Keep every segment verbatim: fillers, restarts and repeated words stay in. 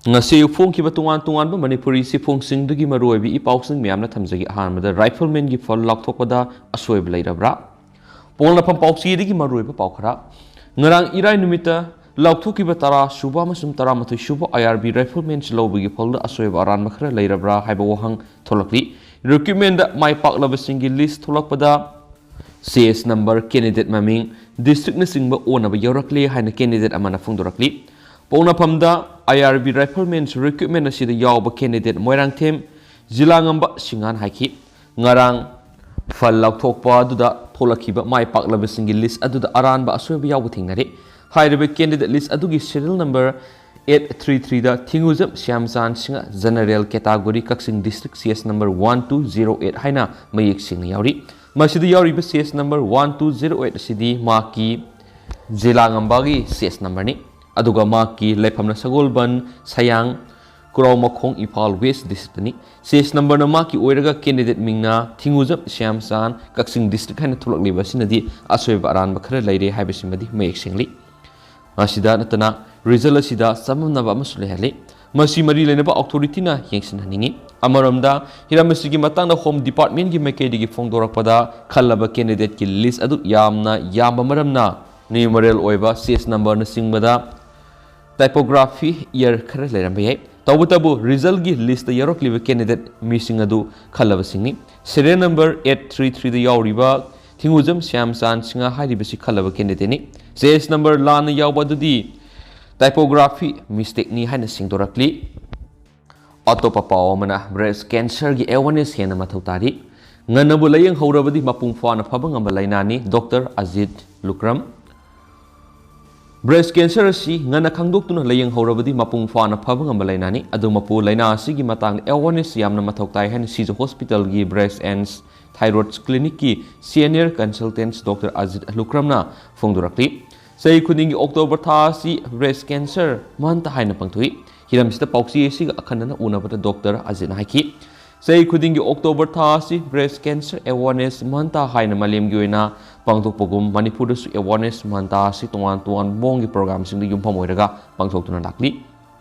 ꯉꯁꯤ ꯐꯣꯡꯈꯤꯕ ꯇꯣꯉꯥꯟ ꯇꯣꯉꯥꯟꯕ ꯃꯅꯤꯄꯨꯔꯤ ꯆꯦꯐꯣꯡꯁꯤꯡꯗꯒꯤ ꯃꯔꯨꯑꯣꯏꯕ ꯏ ꯄꯥꯎꯁꯤꯡ ꯃꯌꯥꯝꯅ ꯊꯝꯖꯒꯦ꯫ ꯑꯍꯥꯟꯕꯗ, ꯔꯥꯏꯐꯜꯃꯦꯟꯒꯤ ꯐꯜ ꯂꯥꯎꯊꯣꯛꯄꯗ ꯑꯁꯣꯏꯕ ꯂꯩꯔꯕ꯭ꯔꯥ? ꯄꯣꯛꯅꯐꯝ ꯄꯥꯎꯆꯦꯗꯒꯤ ꯃꯔꯨꯑꯣꯏꯕ ꯄꯥꯎ ꯈꯔ꯫ ꯉꯔꯥꯡ ꯏꯔꯥꯏ ꯅꯨꯃꯤꯠꯇ ꯂꯥꯎꯊꯣꯛꯈꯤꯕ ꯇꯔꯥ ꯁꯨꯕ ꯑꯃꯁꯨꯡ ꯇꯔꯥꯃꯥꯊꯣꯏ ꯁꯨꯕ IRB riflemans ꯂꯧꯕꯒꯤ ꯐꯜꯗ ꯑꯁꯣꯏꯕ ꯑꯔꯥꯟꯕ ꯈꯔ ꯂꯩꯔꯕ꯭ꯔꯥ ꯍꯥꯏꯕ ꯋꯥꯍꯪ ꯊꯣꯛꯂꯛꯂꯤ꯫ Recruitmentꯗ ꯃꯥꯏ ꯄꯥꯛꯂꯕꯁꯤꯡꯒꯤ list ꯊꯣꯛꯂꯛꯄꯗ, ꯁꯤ ꯑꯦꯁ number, candidate ꯃꯃꯤꯡ, districtꯅꯆꯤꯡꯕ ꯑꯣꯟꯅꯕ ꯌꯥꯎꯔꯛꯂꯦ ꯍꯥꯏꯅ candidate ꯑꯃꯅ ꯐꯣꯡꯗꯣꯔꯛꯂꯤ꯫ ꯄꯣꯛꯅꯐꯝꯗ IRB riflemans recruitment ꯑꯁꯤꯗ ꯌꯥꯎꯕ candidate ꯃꯣꯏꯔꯥꯡꯊꯦꯝ ꯖꯤꯂꯥꯉꯝꯕ ꯁꯤꯡꯍꯥꯅ ꯍꯥꯏꯈꯤ, ꯉꯔꯥꯡ ꯐꯜ ꯂꯥꯎꯊꯣꯛꯄ ꯑꯗꯨꯗ ꯊꯣꯛꯂꯛꯈꯤꯕ ꯃꯥꯏ ꯄꯥꯛꯂꯕꯁꯤꯡꯒꯤ list ꯑꯗꯨꯗ ꯑꯔꯥꯟꯕ ꯑꯁꯣꯏꯕ ꯌꯥꯎꯕ ꯊꯦꯡꯅꯔꯦ꯫ ꯍꯥꯏꯔꯤꯕ candidate list ꯑꯗꯨꯒꯤ serial number eight three threeꯗ ꯊꯤꯡꯉꯨꯖꯝ ꯁ꯭ꯌꯥꯝꯆꯥꯟ Singh, general category, ꯀꯛꯆꯤꯡ district, C S number one two zero eight ꯍꯥꯏꯅ ꯃꯌꯦꯛ ꯁꯦꯡꯅ ꯌꯥꯎꯔꯤ꯫ ꯃꯁꯤꯗ ꯌꯥꯎꯔꯤꯕ C S number one two zero eight ꯑꯁꯤꯗꯤ ꯃꯍꯥꯛꯀꯤ ꯖꯤꯂꯥꯉꯝꯕꯒꯤ ꯁꯤ ꯑꯦꯁ numberꯅꯤ꯫ ꯑꯗꯨꯒ ꯃꯍꯥꯛꯀꯤ ꯂꯩꯐꯝꯅ ꯁꯒꯣꯜꯕꯟ, ꯁꯌꯥꯡ, ꯀꯨꯔꯥꯎꯃꯈꯣꯡ, ꯏꯝꯐꯥꯜ West districtꯅꯤ꯫ ꯁꯤ ꯑꯦꯁ numberꯅ ꯃꯍꯥꯛꯀꯤ ꯑꯣꯏꯔꯒ candidate ꯃꯤꯡꯅ ꯊꯤꯡꯉꯨꯖꯝ ꯁ꯭ꯌꯥꯝꯆꯥꯟ, ꯀꯛꯆꯤꯡ district ꯍꯥꯏꯅ ꯊꯣꯛꯂꯛꯂꯤꯕ ꯑꯁꯤꯅꯗꯤ ꯑꯁꯣꯏꯕ ꯑꯔꯥꯟꯕ ꯈꯔ ꯂꯩꯔꯦ ꯍꯥꯏꯕꯁꯤꯃꯗꯤ ꯃꯌꯦꯛ ꯁꯦꯡꯂꯤ꯫ ꯃꯁꯤꯗ ꯅꯠꯇꯅ result ꯑꯁꯤꯗ ꯆꯃꯝꯅꯕ ꯑꯃꯁꯨ ꯂꯩꯍꯜꯂꯤ꯫ ꯃꯁꯤ ꯃꯔꯤ ꯂꯩꯅꯕ authorityꯅ ꯌꯦꯡꯁꯤꯟꯍꯟꯅꯤꯡꯏ꯫ ꯑꯃꯔꯣꯝꯗ, ꯍꯤꯔꯝ ꯑꯁꯤꯒꯤ ꯃꯇꯥꯡꯗ Home Departmentꯀꯤ ꯃꯥꯏꯀꯩꯗꯒꯤ ꯐꯣꯡꯗꯣꯔꯛꯄꯗ, ꯈꯜꯂꯕ candidateꯀꯤ list ꯑꯗꯨ ꯌꯥꯝꯅ ꯌꯥꯝꯕ ꯃꯔꯝꯅ numeral ꯑꯣꯏꯕ ꯁꯤ ꯑꯦꯁ numberꯅꯆꯤꯡꯕꯗ typography error ꯈꯔ ꯂꯩꯔꯝꯕ ꯌꯥꯏ꯫ ꯇꯧꯕꯇꯕꯨ, resultꯀꯤ listꯇ ꯌꯥꯎꯔꯛꯂꯤꯕ candidate ꯃꯤꯁꯤꯡ ꯑꯗꯨ ꯈꯜꯂꯕꯁꯤꯡꯅꯤ꯫ Serial number eight three threeꯗ ꯌꯥꯎꯔꯤꯕ ꯊꯤꯡꯉꯨꯖꯝ ꯁ꯭ꯌꯥꯝꯆꯥꯟ ꯁꯤꯡꯍ ꯍꯥꯏꯔꯤꯕꯁꯤ ꯈꯜꯂꯕ candidateꯅꯤ꯫ ꯁꯤ ꯑꯦꯁ number ꯂꯥꯟꯅ ꯌꯥꯎꯕ ꯑꯗꯨꯗꯤ typography mistakeꯅꯤ ꯍꯥꯏꯅ ꯁꯦꯡꯗꯣꯔꯛꯂꯤ꯫ ꯑꯇꯣꯞꯄ ꯄꯥꯎ ꯑꯃꯅ, breast cancerꯒꯤ awareness ꯍꯦꯟꯅ ꯃꯊꯧ ꯇꯥꯔꯤ꯫ ꯉꯟꯅꯕꯨ ꯂꯥꯌꯦꯡꯍꯧꯔꯕꯗꯤ ꯃꯄꯨꯡ ꯐꯥꯅ ꯐꯕ ꯉꯝꯕ ꯂꯥꯏꯅꯥꯅꯤ, ꯗꯣꯛꯇꯔ ꯑꯖꯤꯠ ꯂꯨꯀ꯭ꯔꯝ꯫ Breast cancer ꯑꯁꯤ ꯉꯟꯅ ꯈꯪꯗꯣꯛꯇꯨꯅ ꯂꯥꯌꯦꯡꯍꯧꯔꯕꯗꯤ ꯃꯄꯨꯡ ꯐꯥꯅ ꯐꯕ ꯉꯝꯕ ꯂꯥꯏꯅꯥꯅꯤ꯫ ꯑꯗꯨꯃꯛꯄꯨ, ꯂꯥꯏꯅꯥ ꯑꯁꯤꯒꯤ ꯃꯇꯥꯡꯗ awareness ꯌꯥꯝꯅ ꯃꯊꯧ ꯇꯥꯏ ꯍꯥꯏꯅ ꯁꯤꯖ hospitalꯒꯤ breast and thyroid clinicꯀꯤ senior consultant ꯗꯣꯛꯇꯔ ꯑꯖꯤꯠ ꯂꯨꯀ꯭ꯔꯝꯅ ꯐꯣꯡꯗꯣꯔꯛꯂꯤ꯫ ꯆꯍꯤ ꯈꯨꯗꯤꯡꯒꯤ October ꯊꯥ ꯑꯁꯤ breast cancer month ꯍꯥꯏꯅ ꯄꯥꯡꯊꯣꯛꯏ꯫ ꯍꯤꯔꯝꯁꯤꯗ ꯄꯥꯎꯆꯦ ꯑꯁꯤꯒ ꯑꯈꯟꯅꯅ ꯎꯅꯕꯗ ꯗꯣꯛꯇꯔ ꯑꯖꯤꯠꯅ ꯍꯥꯏꯈꯤ, ꯆꯍꯤ ꯈꯨꯗꯤꯡꯒꯤ October ꯊꯥ ꯑꯁꯤ breast cancer awareness month ꯍꯥꯏꯅ ꯃꯥꯂꯦꯝꯒꯤ ꯑꯣꯏꯅ ꯄꯥꯡꯊꯣꯛꯄꯒꯨꯝ, ꯃꯅꯤꯄꯨꯔꯗꯁꯨ awareness month ꯑꯁꯤ ꯇꯣꯉꯥꯟ ꯇꯣꯉꯥꯟꯕ ꯃꯑꯣꯡꯒꯤ programꯁꯤꯡꯗ ꯌꯨꯝꯐꯝ ꯑꯣꯏꯔꯒ ꯄꯥꯡꯊꯣꯛꯇꯨꯅ ꯂꯥꯛꯂꯤ꯫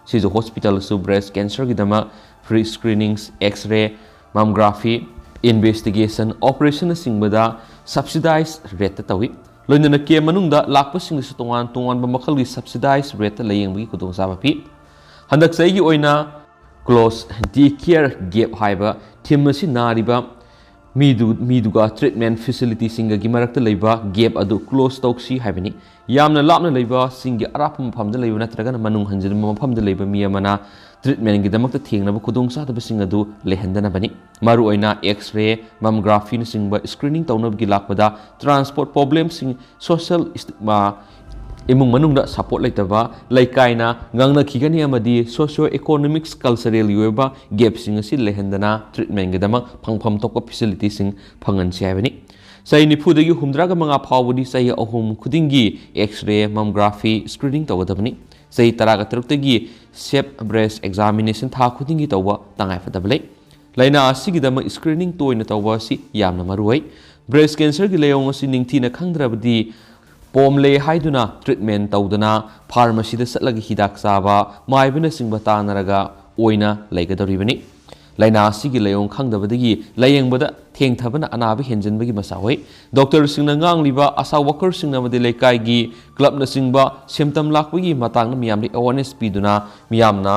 ꯁꯤꯁꯨ ꯍꯣꯁꯄꯤꯇꯥꯜꯁꯨ ꯕ꯭ꯔꯦꯁ ꯀꯦꯟꯁꯔꯒꯤꯗꯃꯛ free screenings, X ray, mammography, investigation, ꯑꯣꯄꯔꯦꯁꯟꯅꯆꯤꯡꯕꯗ ꯁꯕꯁꯤꯗꯥꯏꯁ ꯔꯦꯠꯇ ꯇꯧꯏ꯫ ꯂꯣꯏꯅꯅ ꯀꯦꯝ ꯃꯅꯨꯡꯗ ꯂꯥꯛꯄꯁꯤꯡꯗꯁꯨ ꯇꯣꯉꯥꯟ ꯇꯣꯉꯥꯟꯕ ꯃꯈꯜꯒꯤ ꯁꯕꯁꯤꯗꯥꯏꯁ ꯔꯦꯠꯇ ꯂꯥꯌꯦꯡꯕꯒꯤ ꯈꯨꯗꯣꯡꯆꯥꯕ ꯄꯤ꯫ ꯍꯟꯗꯛ ꯆꯍꯤꯒꯤ ꯑꯣꯏꯅ ꯀ꯭ꯂꯣꯁ ꯗꯦ ꯀꯦꯌꯔ ꯒꯦꯞ ꯍꯥꯏꯕ ꯊꯤꯝ ꯑꯁꯤ ꯅꯥꯔꯤꯕ ꯃꯤꯗꯨ, ꯃꯤꯗꯨꯒ ꯇ꯭ꯔꯤꯠꯃꯦꯟ ꯐꯦꯁꯤꯂꯤꯇꯤꯁꯤꯡꯒꯒꯤ ꯃꯔꯛꯇ ꯂꯩꯕ ꯒꯦꯞ ꯑꯗꯨ ꯀ꯭ꯂꯣꯁ ꯇꯧꯁꯤ ꯍꯥꯏꯕꯅꯤ꯫ ꯌꯥꯝꯅ ꯂꯥꯞꯅ ꯂꯩꯕꯁꯤꯡꯒꯤ ꯑꯔꯥꯞꯄ ꯃꯐꯝꯗ ꯂꯩꯕ ꯅꯠꯇ꯭ꯔꯒꯅ ꯃꯅꯨꯡ ꯍꯟꯖꯤꯟꯕ ꯃꯐꯝꯗ ꯂꯩꯕ ꯃꯤ ꯑꯃꯅ ꯇ꯭ꯔꯤꯠꯃꯦꯟꯒꯤꯗꯃꯛꯇ ꯊꯦꯡꯅꯕ ꯈꯨꯗꯣꯡꯆꯥꯗꯕꯁꯤꯡ ꯑꯗꯨ ꯂꯩꯍꯟꯗꯅꯕꯅꯤ꯫ ꯃꯔꯨꯑꯣꯏꯅ ꯑꯦꯛꯁ ꯔꯦ, ꯃꯦꯃꯣꯒ꯭ꯔꯥꯐꯤꯅꯆꯤꯡꯕ ꯁ꯭ꯀ꯭ꯔꯤꯅꯤꯡ ꯇꯧꯅꯕꯒꯤ ꯂꯥꯛꯄꯗ ꯇ꯭ꯔꯥꯟꯁꯄꯣꯔꯠ ꯄ꯭ꯔꯣꯕ꯭ꯂꯦꯝꯁꯤꯡ, ꯁꯣꯁꯤꯌꯦꯜ ꯁ꯭ꯇꯤꯒꯃꯥ, ꯏꯃꯨꯡ ꯃꯅꯨꯡꯗ ꯁꯄꯣꯔꯠ ꯂꯩꯇꯕ, ꯂꯩꯀꯥꯏꯅ ꯉꯥꯡꯅꯈꯤꯒꯅꯤ ꯑꯃꯗꯤ ꯁꯣꯁꯤꯌꯣ ꯏꯀꯣꯅꯣꯃꯤꯛꯁ ꯀꯜꯆꯔꯦꯜꯒꯤ ꯑꯣꯏꯕ ꯒꯦꯞꯁꯤꯡ ꯑꯁꯤ ꯂꯩꯍꯟꯗꯅ ꯇ꯭ꯔꯤꯠꯃꯦꯟꯒꯤꯗꯃꯛ ꯐꯪꯐꯝ ꯊꯣꯛꯄ ꯐꯦꯁꯤꯂꯤꯇꯤꯁꯤꯡ ꯐꯪꯍꯟꯁꯤ ꯍꯥꯏꯕꯅꯤ꯫ ꯆꯍꯤ ꯅꯤꯐꯨꯗꯒꯤ ꯍꯨꯝꯗ꯭ꯔꯥꯒ ꯃꯉꯥ ꯐꯥꯎꯕꯗꯤ ꯆꯍꯤ ꯑꯍꯨꯝ ꯈꯨꯗꯤꯡꯒꯤ ꯑꯦꯛꯁ ꯔꯦ, ꯃꯦꯃꯣꯒ꯭ꯔꯥꯐꯤ ꯁ꯭ꯀ꯭ꯔꯤꯅꯤꯡ ꯇꯧꯒꯗꯕꯅꯤ꯫ ꯆꯍꯤ ꯇꯔꯥꯒ ꯇꯔꯨꯛꯇꯒꯤ ꯁꯦꯞ ꯕ꯭ꯔꯦꯁ ꯑꯦꯛꯖꯥꯃꯤꯅꯦꯁꯟ ꯊꯥ ꯈꯨꯗꯤꯡꯒꯤ ꯇꯧꯕ ꯇꯉꯥꯏꯐꯗꯕ ꯂꯩ꯫ ꯂꯥꯏꯅꯥ ꯑꯁꯤꯒꯤꯗꯃꯛ ꯁ꯭ꯀ꯭ꯔꯤꯅꯤꯡ ꯇꯣꯏꯅ ꯇꯧꯕ ꯑꯁꯤ ꯌꯥꯝꯅ ꯃꯔꯨ ꯑꯣꯏ꯫ ꯕ꯭ꯔꯦꯁ ꯀꯦꯟꯁꯔꯒꯤ ꯂꯥꯏꯑꯣꯡ ꯑꯁꯤ ꯅꯤꯡꯊꯤꯅ ꯈꯪꯗ꯭ꯔꯕꯗꯤ ꯄꯣꯝꯂꯦ ꯍꯥꯏꯗꯨꯅ ꯇ꯭ꯔꯤꯠꯃꯦꯟ ꯇꯧꯗꯅ ꯐꯥꯔꯃꯥꯁꯤꯗ ꯆꯠꯂꯒ ꯍꯤꯗꯥꯛ ꯆꯥꯕ, ꯃꯥꯏꯕꯅꯆꯤꯡꯕ ꯇꯥꯟꯅꯔꯒ ꯑꯣꯏꯅ ꯂꯩꯒꯗꯧꯔꯤꯕꯅꯤ꯫ ꯂꯥꯏꯅꯥ ꯑꯁꯤꯒꯤ ꯂꯥꯏꯑꯣꯡ ꯈꯪꯗꯕꯗꯒꯤ ꯂꯥꯏꯌꯦꯡꯕꯗ ꯊꯦꯡꯊꯕꯅ ꯑꯅꯥꯕ ꯍꯦꯟꯖꯤꯟꯕꯒꯤ ꯃꯆꯥꯛ ꯑꯣꯏ꯫ ꯗꯣꯛꯇꯔꯁꯤꯡꯅ ꯉꯥꯡꯂꯤꯕ, ꯑꯥꯁꯥ ꯋꯥꯀꯔꯁꯤꯡꯅ ꯑꯃꯗꯤ ꯂꯩꯀꯥꯏꯒꯤ ꯀ꯭ꯂꯕꯅꯆꯤꯡꯕ ꯁꯤꯝꯇꯝ ꯂꯥꯛꯄꯒꯤ ꯃꯇꯥꯡꯗ ꯃꯤꯌꯥꯝꯗ ꯑꯦꯋꯥꯔꯅꯦꯁ ꯄꯤꯗꯨꯅ ꯃꯤꯌꯥꯝꯅ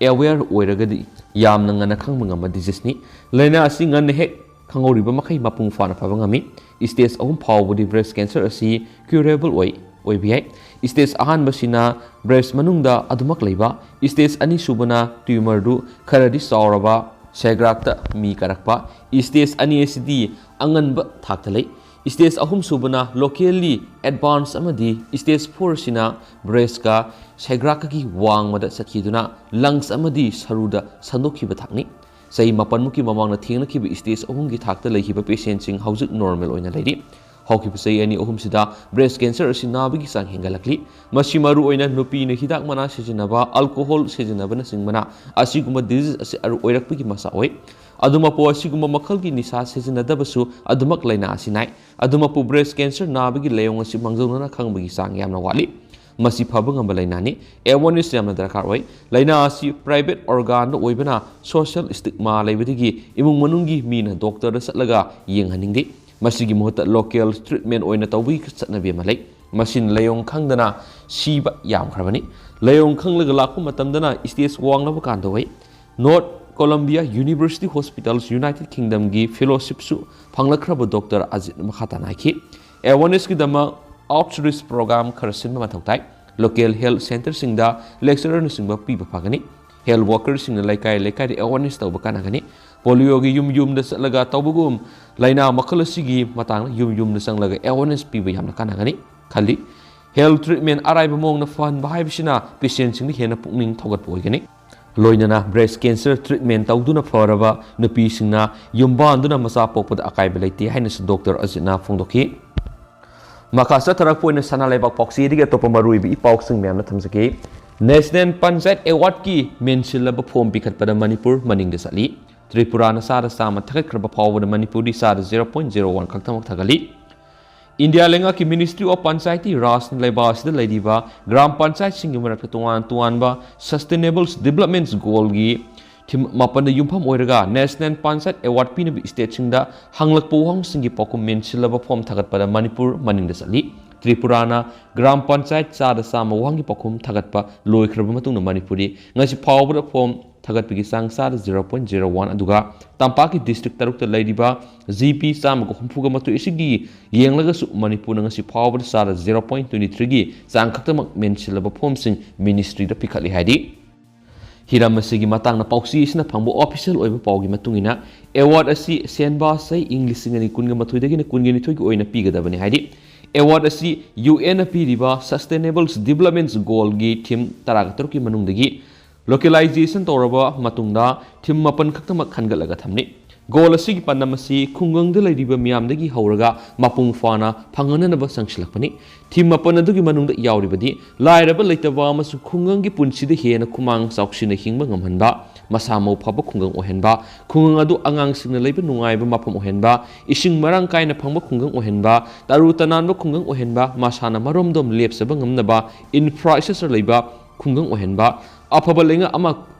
ꯑꯦꯋꯦꯌꯔ ꯑꯣꯏꯔꯒꯗꯤ ꯌꯥꯝꯅ ꯉꯟꯅ ꯈꯪꯕ ꯉꯝꯕ ꯗꯤꯖꯤꯖꯅꯤ꯫ ꯂꯥꯏꯅꯥ ꯑꯁꯤ ꯉꯟꯅ ꯍꯦꯛ ꯈꯪꯍꯧꯔꯤꯕ ꯃꯈꯩ ꯃꯄꯨꯡ ꯐꯥꯅ ꯐꯕ ꯉꯝꯃꯤ꯫ ꯁ꯭ꯇꯦꯖ ꯑꯍꯨꯝ ꯐꯥꯎꯕꯗꯤ ꯕ꯭ꯔꯦꯁ ꯀꯦꯟꯁꯔ ꯑꯁꯤ ꯀ꯭ꯌꯨꯔꯦꯕꯜ ꯑꯣꯏ, ꯑꯣꯏꯕ ꯌꯥꯏ꯫ ꯁ꯭ꯇꯦꯖ ꯑꯍꯥꯟꯕꯁꯤꯅ ꯕ꯭ꯔꯦꯁ ꯃꯅꯨꯡꯗ ꯑꯗꯨꯃꯛ ꯂꯩꯕ, ꯁ꯭ꯇꯦꯖ ꯑꯅꯤꯁꯨꯕꯅ ꯇ꯭ꯌꯨꯃꯔꯗꯨ ꯈꯔꯗꯤ ꯆꯥꯎꯔꯕ, ꯁꯦꯒ꯭ꯔꯥꯛꯇ ꯃꯤ ꯀꯥꯔꯛꯄ꯫ ꯁ꯭ꯇꯦꯖ ꯑꯅꯤ ꯑꯁꯤꯗꯤ ꯑꯉꯟꯕ ꯊꯥꯛꯇ ꯂꯩ꯫ ꯁ꯭ꯇꯦꯖ ꯑꯍꯨꯝꯁꯨꯕꯅ ꯂꯣꯀꯦꯜꯂꯤ ꯑꯦꯗꯚꯥꯟꯁ ꯑꯃꯗꯤ ꯁ꯭ꯇꯦꯖ ꯐꯣꯔꯁꯤꯅ ꯕ꯭ꯔꯦꯁꯀ ꯁꯦꯒ꯭ꯔꯥꯛꯀꯒꯤ ꯋꯥꯡꯃꯗ ꯆꯠꯈꯤꯗꯨꯅ ꯂꯪꯁ ꯑꯃꯗꯤ ꯁꯔꯨꯗ ꯁꯟꯗꯣꯛꯈꯤꯕ ꯊꯥꯛꯅꯤ꯫ ꯆꯍꯤ ꯃꯥꯄꯟꯃꯨꯛꯀꯤ ꯃꯃꯥꯡꯗ ꯊꯦꯡꯅꯈꯤꯕ ꯁ꯭ꯇꯦꯖ ꯑꯍꯨꯝꯒꯤ ꯊꯥꯛꯇ ꯂꯩꯈꯤꯕ ꯄꯦꯁꯦꯟꯁꯤꯡ ꯍꯧꯖꯤꯛ ꯅꯣꯔꯃꯦꯜ ꯑꯣꯏꯅ ꯂꯩꯔꯤ꯫ ꯍꯧꯈꯤꯕ ꯆꯍꯤ ꯑꯅꯤ ꯑꯍꯨꯝꯁꯤꯗ ꯕ꯭ꯔꯦꯁ ꯀꯦꯟꯁꯔ ꯑꯁꯤ ꯅꯥꯕꯒꯤ ꯆꯥꯡ ꯍꯦꯟꯒꯠꯂꯛꯂꯤ꯫ ꯃꯁꯤ ꯃꯔꯨꯑꯣꯏꯅ ꯅꯨꯄꯤꯅ ꯍꯤꯗꯥꯛ ꯃꯅꯥ ꯁꯤꯖꯤꯟꯅꯕ, ꯑꯜꯀꯣꯍꯣꯜ ꯁꯤꯖꯤꯟꯅꯕꯅꯆꯤꯡꯕꯅ ꯑꯁꯤꯒꯨꯝꯕ ꯗꯤꯖꯤꯖ ꯑꯁꯤ ꯑꯔꯨ-, ꯑꯣꯏꯔꯛꯄꯒꯤ ꯃꯆꯥꯛ ꯑꯣꯏ꯫ ꯑꯗꯨꯃꯛꯄꯨ ꯑꯁꯤꯒꯨꯝꯕ ꯃꯈꯜꯒꯤ ꯅꯤꯁꯥ ꯁꯤꯖꯤꯟꯅꯗꯕꯁꯨ ꯑꯗꯨꯃꯛ ꯂꯥꯏꯅꯥ ꯑꯁꯤ ꯅꯥꯏ꯫ ꯑꯗꯨꯃꯛꯄꯨ ꯕ꯭ꯔꯦꯁ ꯀꯦꯟꯁꯔ ꯅꯥꯕꯒꯤ ꯂꯥꯏꯑꯣꯡ ꯑꯁꯤ ꯃꯥꯡꯖꯧꯅꯅ ꯈꯪꯕꯒꯤ ꯆꯥꯡ ꯌꯥꯝꯅ ꯋꯥꯠꯂꯤ꯫ ꯃꯁꯤ ꯐꯕ ꯉꯝꯕ ꯂꯥꯏꯅꯥꯅꯤ꯫ ꯑꯦꯋꯥꯔꯅꯦꯁ ꯌꯥꯝꯅ ꯗꯔꯀꯥꯔ ꯑꯣꯏ꯫ ꯂꯥꯏꯅꯥ ꯑꯁꯤ ꯄ꯭ꯔꯥꯏꯚꯦꯠ ꯑꯣꯔꯒꯥꯟꯗ ꯑꯣꯏꯕꯅ ꯁꯣꯁꯤꯌꯦꯜ ꯁ꯭ꯇꯤꯒꯃꯥ ꯂꯩꯕꯗꯒꯤ ꯏꯃꯨꯡ ꯃꯅꯨꯡꯒꯤ ꯃꯤꯅ ꯗꯣꯛꯇꯔꯗ ꯆꯠꯂꯒ ꯌꯦꯡꯍꯟꯅꯤꯡꯗꯦ꯫ ꯃꯁꯤꯒꯤ ꯃꯍꯨꯠꯇ ꯂꯣꯀꯦꯜ ꯇ꯭ꯔꯤꯠꯃꯦꯟ ꯑꯣꯏꯅ ꯇꯧꯕꯒꯤ ꯆꯠꯅꯕꯤ ꯑꯃ ꯂꯩ꯫ ꯃꯁꯤꯅ ꯂꯥꯏꯑꯣꯡ ꯈꯪꯗꯅ ꯁꯤꯕ ꯌꯥꯝꯈ꯭ꯔꯕꯅꯤ꯫ ꯂꯥꯏꯑꯣꯡ ꯈꯪꯂꯒ ꯂꯥꯛꯄ ꯃꯇꯝꯗꯅ ꯁ꯭ꯇꯦꯖ ꯋꯥꯡꯂꯕ ꯀꯥꯟꯗ ꯑꯣꯏ꯫ North Columbia university hospitals united ꯀꯤꯡꯗꯝꯒꯤ ꯐꯦꯂꯣꯁꯤꯞꯁꯨ ꯐꯪꯂꯛꯈ꯭ꯔꯕ ꯗꯣꯛꯇꯔ ꯑꯖꯤꯠꯅ ꯃꯈꯥ ꯇꯥꯅ ꯍꯥꯏꯈꯤ, ꯑꯦꯋꯥꯔꯅꯦꯁꯀꯤꯗꯃꯛ ꯑꯥꯎꯠꯔꯤꯆ ꯄ꯭ꯔꯣꯒ꯭ꯔꯥꯝ ꯈꯔ ꯁꯤꯟꯕ ꯃꯊꯧ ꯇꯥꯏ꯫ ꯂꯣꯀꯦꯜ ꯍꯦꯜꯊ ꯁꯦꯟꯇꯔꯁꯤꯡꯗ ꯂꯦꯛꯆꯔꯅꯆꯤꯡꯕ ꯄꯤꯕ ꯐꯒꯅꯤ꯫ ꯍꯦꯜꯊ ꯋꯥꯔꯀꯔꯁꯤꯡꯅ ꯂꯩꯀꯥꯏ ꯂꯩꯀꯥꯏꯗ ꯑꯦꯋꯥꯔꯅꯦꯁ ꯇꯧꯕ ꯀꯥꯟꯅꯒꯅꯤ꯫ ꯄꯣꯂꯤꯑꯣꯒꯤ ꯌꯨꯝ ꯌꯨꯝꯗ ꯆꯠꯂꯒ ꯇꯧꯕꯒꯨꯝ ꯂꯥꯏꯅꯥ ꯃꯈꯜ ꯑꯁꯤꯒꯤ ꯃꯇꯥꯡꯗ ꯌꯨꯝ ꯌꯨꯝꯗ ꯆꯪꯂꯒ ꯑꯦꯋꯥꯔꯅꯦꯁ ꯄꯤꯕ ꯌꯥꯝꯅ ꯀꯥꯟꯅꯒꯅꯤ ꯈꯜꯂꯤ꯫ ꯍꯦꯜꯊ ꯇ꯭ꯔꯤꯠꯃꯦꯟ ꯑꯔꯥꯏꯕ ꯃꯑꯣꯡꯗ ꯐꯍꯟꯕ ꯍꯥꯏꯕꯁꯤꯅ ꯄꯦꯁꯦꯟꯁꯤꯡꯗ ꯍꯦꯟꯅ ꯄꯨꯛꯅꯤꯡ ꯊꯧꯒꯠꯄ ꯑꯣꯏꯒꯅꯤ꯫ ꯂꯣꯏꯅꯅ ꯕ꯭ꯔꯦꯁ ꯀꯦꯟꯁꯔ ꯇ꯭ꯔꯤꯠꯃꯦꯟ ꯇꯧꯗꯨꯅ ꯐꯔꯕ ꯅꯨꯄꯤꯁꯤꯡꯅ ꯌꯨꯝꯕꯥꯟꯗꯨꯅ ꯃꯆꯥ ꯄꯣꯛꯄꯗ ꯑꯀꯥꯏꯕ ꯂꯩꯇꯦ ꯍꯥꯏꯅꯁꯨ ꯗꯣꯛꯇꯔ ꯑꯖꯤꯠꯅ ꯐꯣꯡꯗꯣꯛꯈꯤ꯫ ꯃꯈꯥ ꯆꯠꯊꯔꯛꯄ ꯑꯣꯏꯅ ꯁꯅꯥ ꯂꯩꯕꯥꯛ ꯄꯥꯎꯆꯦꯗꯒꯤ ꯑꯇꯣꯞꯄ ꯃꯔꯨꯑꯣꯏꯕ ꯏ ꯄꯥꯎꯁꯤꯡ ꯃꯌꯥꯝꯅ ꯊꯝꯖꯒꯦ꯫ ꯅꯦꯁꯅꯦꯜ ꯄꯟꯆꯥꯌꯠ ꯑꯦꯋꯥꯔꯗꯀꯤ ꯃꯦꯟꯁꯤꯜꯂꯕ ꯐꯣꯝ ꯄꯤꯈꯠꯄꯗ ꯃꯅꯤꯄꯨꯔ ꯃꯅꯤꯡꯗ ꯆꯠꯂꯤ꯫ ꯇ꯭ꯔꯤꯄꯨꯔꯥꯅ ꯆꯥꯗ ꯆꯥꯝꯃ ꯊꯥꯒꯠꯈ꯭ꯔꯕ ꯐꯥꯎꯕꯗ ꯃꯅꯤꯄꯨꯔꯗꯤ ꯆꯥꯗ zero point zero one ꯈꯛꯇꯃꯛ ꯊꯥꯒꯠꯂꯤ꯫ ꯏꯟꯗꯤꯌꯥ ꯂꯩꯉꯥꯛꯀꯤ ꯃꯤꯅꯤꯁꯇ꯭ꯔꯤ ꯑꯣꯐ ꯄꯟꯆꯥꯌꯇꯤ ꯔꯥꯖꯅ ꯂꯩꯕꯥꯛ ꯑꯁꯤꯗ ꯂꯩꯔꯤꯕ ꯒ꯭ꯔꯥꯝ ꯄꯟꯆꯥꯌꯠꯁꯤꯡꯒꯤ ꯃꯔꯛꯇ ꯇꯣꯉꯥꯟ ꯇꯣꯉꯥꯟꯕ ꯁꯁꯇꯦꯅꯦꯕꯜ ꯗꯤꯕꯂꯞꯃꯦꯟꯠꯁ ꯒꯣꯜꯒꯤ ꯊꯤꯝ ꯃꯥꯄꯟꯗ ꯌꯨꯝꯐꯝ ꯑꯣꯏꯔꯒ ꯅꯦꯁꯅꯦꯜ ꯄꯟꯆꯥꯌꯠ ꯑꯦꯋꯥꯔꯗ ꯄꯤꯅꯕ ꯁ꯭ꯇꯦꯠꯁꯤꯡꯗ ꯍꯪꯂꯛꯄ ꯋꯥꯍꯪꯁꯤꯡꯒꯤ ꯄꯥꯎꯈꯨꯝ ꯃꯦꯟꯁꯤꯜꯂꯕ ꯐꯣꯝ ꯊꯥꯒꯠꯄꯗ ꯃꯅꯤꯄꯨꯔ ꯃꯅꯤꯡꯗ ꯆꯠꯂꯤ꯫ ꯇ꯭ꯔꯤꯄꯨꯔꯥꯅ ꯒ꯭ꯔꯥꯝ ꯄꯟꯆꯥꯌꯠ ꯆꯥꯗ ꯆꯥꯝꯃ ꯋꯥꯍꯪꯒꯤ ꯄꯥꯎꯈꯨꯝ ꯊꯥꯒꯠꯄ ꯂꯣꯏꯈ꯭ꯔꯕ ꯃꯇꯨꯡꯗ ꯃꯅꯤꯄꯨꯔꯗꯤ ꯉꯁꯤ ꯐꯥꯎꯕꯗ ꯐꯣꯝ ꯊꯥꯒꯠꯄꯒꯤ ꯆꯥꯡ ꯆꯥꯗ zero point zero one ꯑꯗꯨꯒ ꯇꯝꯄꯥꯛꯀꯤ ꯗꯤꯁꯇ꯭ꯔꯤꯛ ꯇꯔꯨꯛꯇ ꯂꯩꯔꯤꯕ ꯖꯤ ꯄꯤ ꯆꯥꯝꯃꯒ ꯍꯨꯝꯐꯨꯒ ꯃꯥꯊꯣꯏ ꯑꯁꯤꯒꯤ ꯌꯦꯡꯂꯒꯁꯨ ꯃꯅꯤꯄꯨꯔꯅ ꯉꯁꯤ ꯐꯥꯎꯕꯗ ꯆꯥꯗ zero point twenty threeꯒꯤ ꯆꯥꯡ ꯈꯛꯇꯃꯛ ꯃꯦꯟꯁꯤꯜꯂꯕ ꯐꯣꯝꯁꯤꯡ ꯃꯤꯅꯤꯁꯇ꯭ꯔꯤꯗ ꯄꯤꯈꯠꯂꯤ ꯍꯥꯏꯔꯤ꯫ ꯍꯤꯔꯝ ꯑꯁꯤꯒꯤ ꯃꯇꯥꯡꯗ ꯄꯥꯎꯆꯦ ꯑꯁꯤꯅ ꯐꯪꯕ ꯑꯣꯐꯤꯁꯤꯌꯦꯜ ꯑꯣꯏꯕ ꯄꯥꯎꯒꯤ ꯃꯇꯨꯡ ꯏꯟꯅ, ꯑꯦꯋꯥꯔꯗ ꯑꯁꯤ ꯁꯦꯟꯕꯥ ꯆꯍꯤ ꯏꯪ ꯂꯤꯁꯤꯡ ꯑꯅꯤ ꯀꯨꯟꯒ ꯃꯥꯊꯣꯏꯗꯒꯤꯅ ꯀꯨꯟꯒ ꯅꯤꯊꯣꯏꯒꯤ ꯑꯣꯏꯅ ꯄꯤꯒꯗꯕꯅꯤ ꯍꯥꯏꯔꯤ꯫ ꯑꯦꯋꯥꯔꯗ ꯑꯁꯤ ꯌꯨ ꯑꯦꯟꯅ ꯄꯤꯔꯤꯕ ꯁꯁꯇꯦꯅꯦꯕꯜ ꯗꯤꯕꯂꯞꯃꯦꯟꯠꯁ ꯒꯣꯜꯒꯤ ꯊꯤꯝ ꯇꯔꯥꯒ ꯇꯔꯨꯛꯀꯤ ꯃꯅꯨꯡꯗꯒꯤ ꯂꯣꯀꯦꯂꯥꯏꯖꯦꯁꯟ ꯇꯧꯔꯕ ꯃꯇꯨꯡꯗ ꯊꯤꯝ ꯃꯥꯄꯟ ꯈꯛꯇꯃꯛ ꯈꯟꯒꯠꯂꯒ ꯊꯝꯂꯤ꯫ ꯒꯣꯜ ꯑꯁꯤꯒꯤ ꯄꯥꯟꯗꯝ ꯑꯁꯤ ꯈꯨꯡꯒꯪꯗ ꯂꯩꯔꯤꯕ ꯃꯤꯌꯥꯝꯗꯒꯤ ꯍꯧꯔꯒ ꯃꯄꯨꯡ ꯐꯥꯅ ꯐꯪꯍꯟꯅꯅꯕ ꯆꯪꯁꯤꯜꯂꯛꯄꯅꯤ꯫ ꯊꯤꯝ ꯃꯥꯄꯟ ꯑꯗꯨꯒꯤ ꯃꯅꯨꯡꯗ ꯌꯥꯎꯔꯤꯕꯗꯤ ꯂꯥꯏꯔꯕ ꯂꯩꯇꯕ ꯑꯃꯁꯨꯡ ꯈꯨꯡꯒꯪꯒꯤ ꯄꯨꯟꯁꯤꯗ ꯍꯦꯟꯅ ꯈꯨꯃꯥꯡ ꯆꯥꯎꯁꯤꯟꯅ ꯍꯤꯡꯕ ꯉꯝꯍꯟꯕ, ꯃꯁꯥ ꯃꯎ ꯐꯕ ꯈꯨꯡꯒꯪ ꯑꯣꯏꯍꯟꯕ, ꯈꯨꯡꯒꯪ ꯑꯗꯨ ꯑꯉꯥꯡꯁꯤꯡꯅ ꯂꯩꯕ ꯅꯨꯡꯉꯥꯏꯕ ꯃꯐꯝ ꯑꯣꯏꯍꯟꯕ, ꯏꯁꯤꯡ ꯃꯔꯥꯡ ꯀꯥꯏꯅ ꯐꯪꯕ ꯈꯨꯡꯒꯪ ꯑꯣꯏꯍꯟꯕ, ꯇꯔꯨ ꯇꯅꯥꯟꯕ ꯈꯨꯡꯒꯪ ꯑꯣꯏꯍꯟꯕ, ꯃꯁꯥꯅ ꯃꯔꯣꯝꯗꯣꯝ ꯂꯦꯞꯆꯕ ꯉꯝꯅꯕ infrastructure ꯂꯩꯕ ꯈꯨꯡꯒꯪ ꯑꯣꯏꯍꯟꯕ, ꯑꯐꯕ ꯂꯩꯉꯥꯛ ꯑꯃ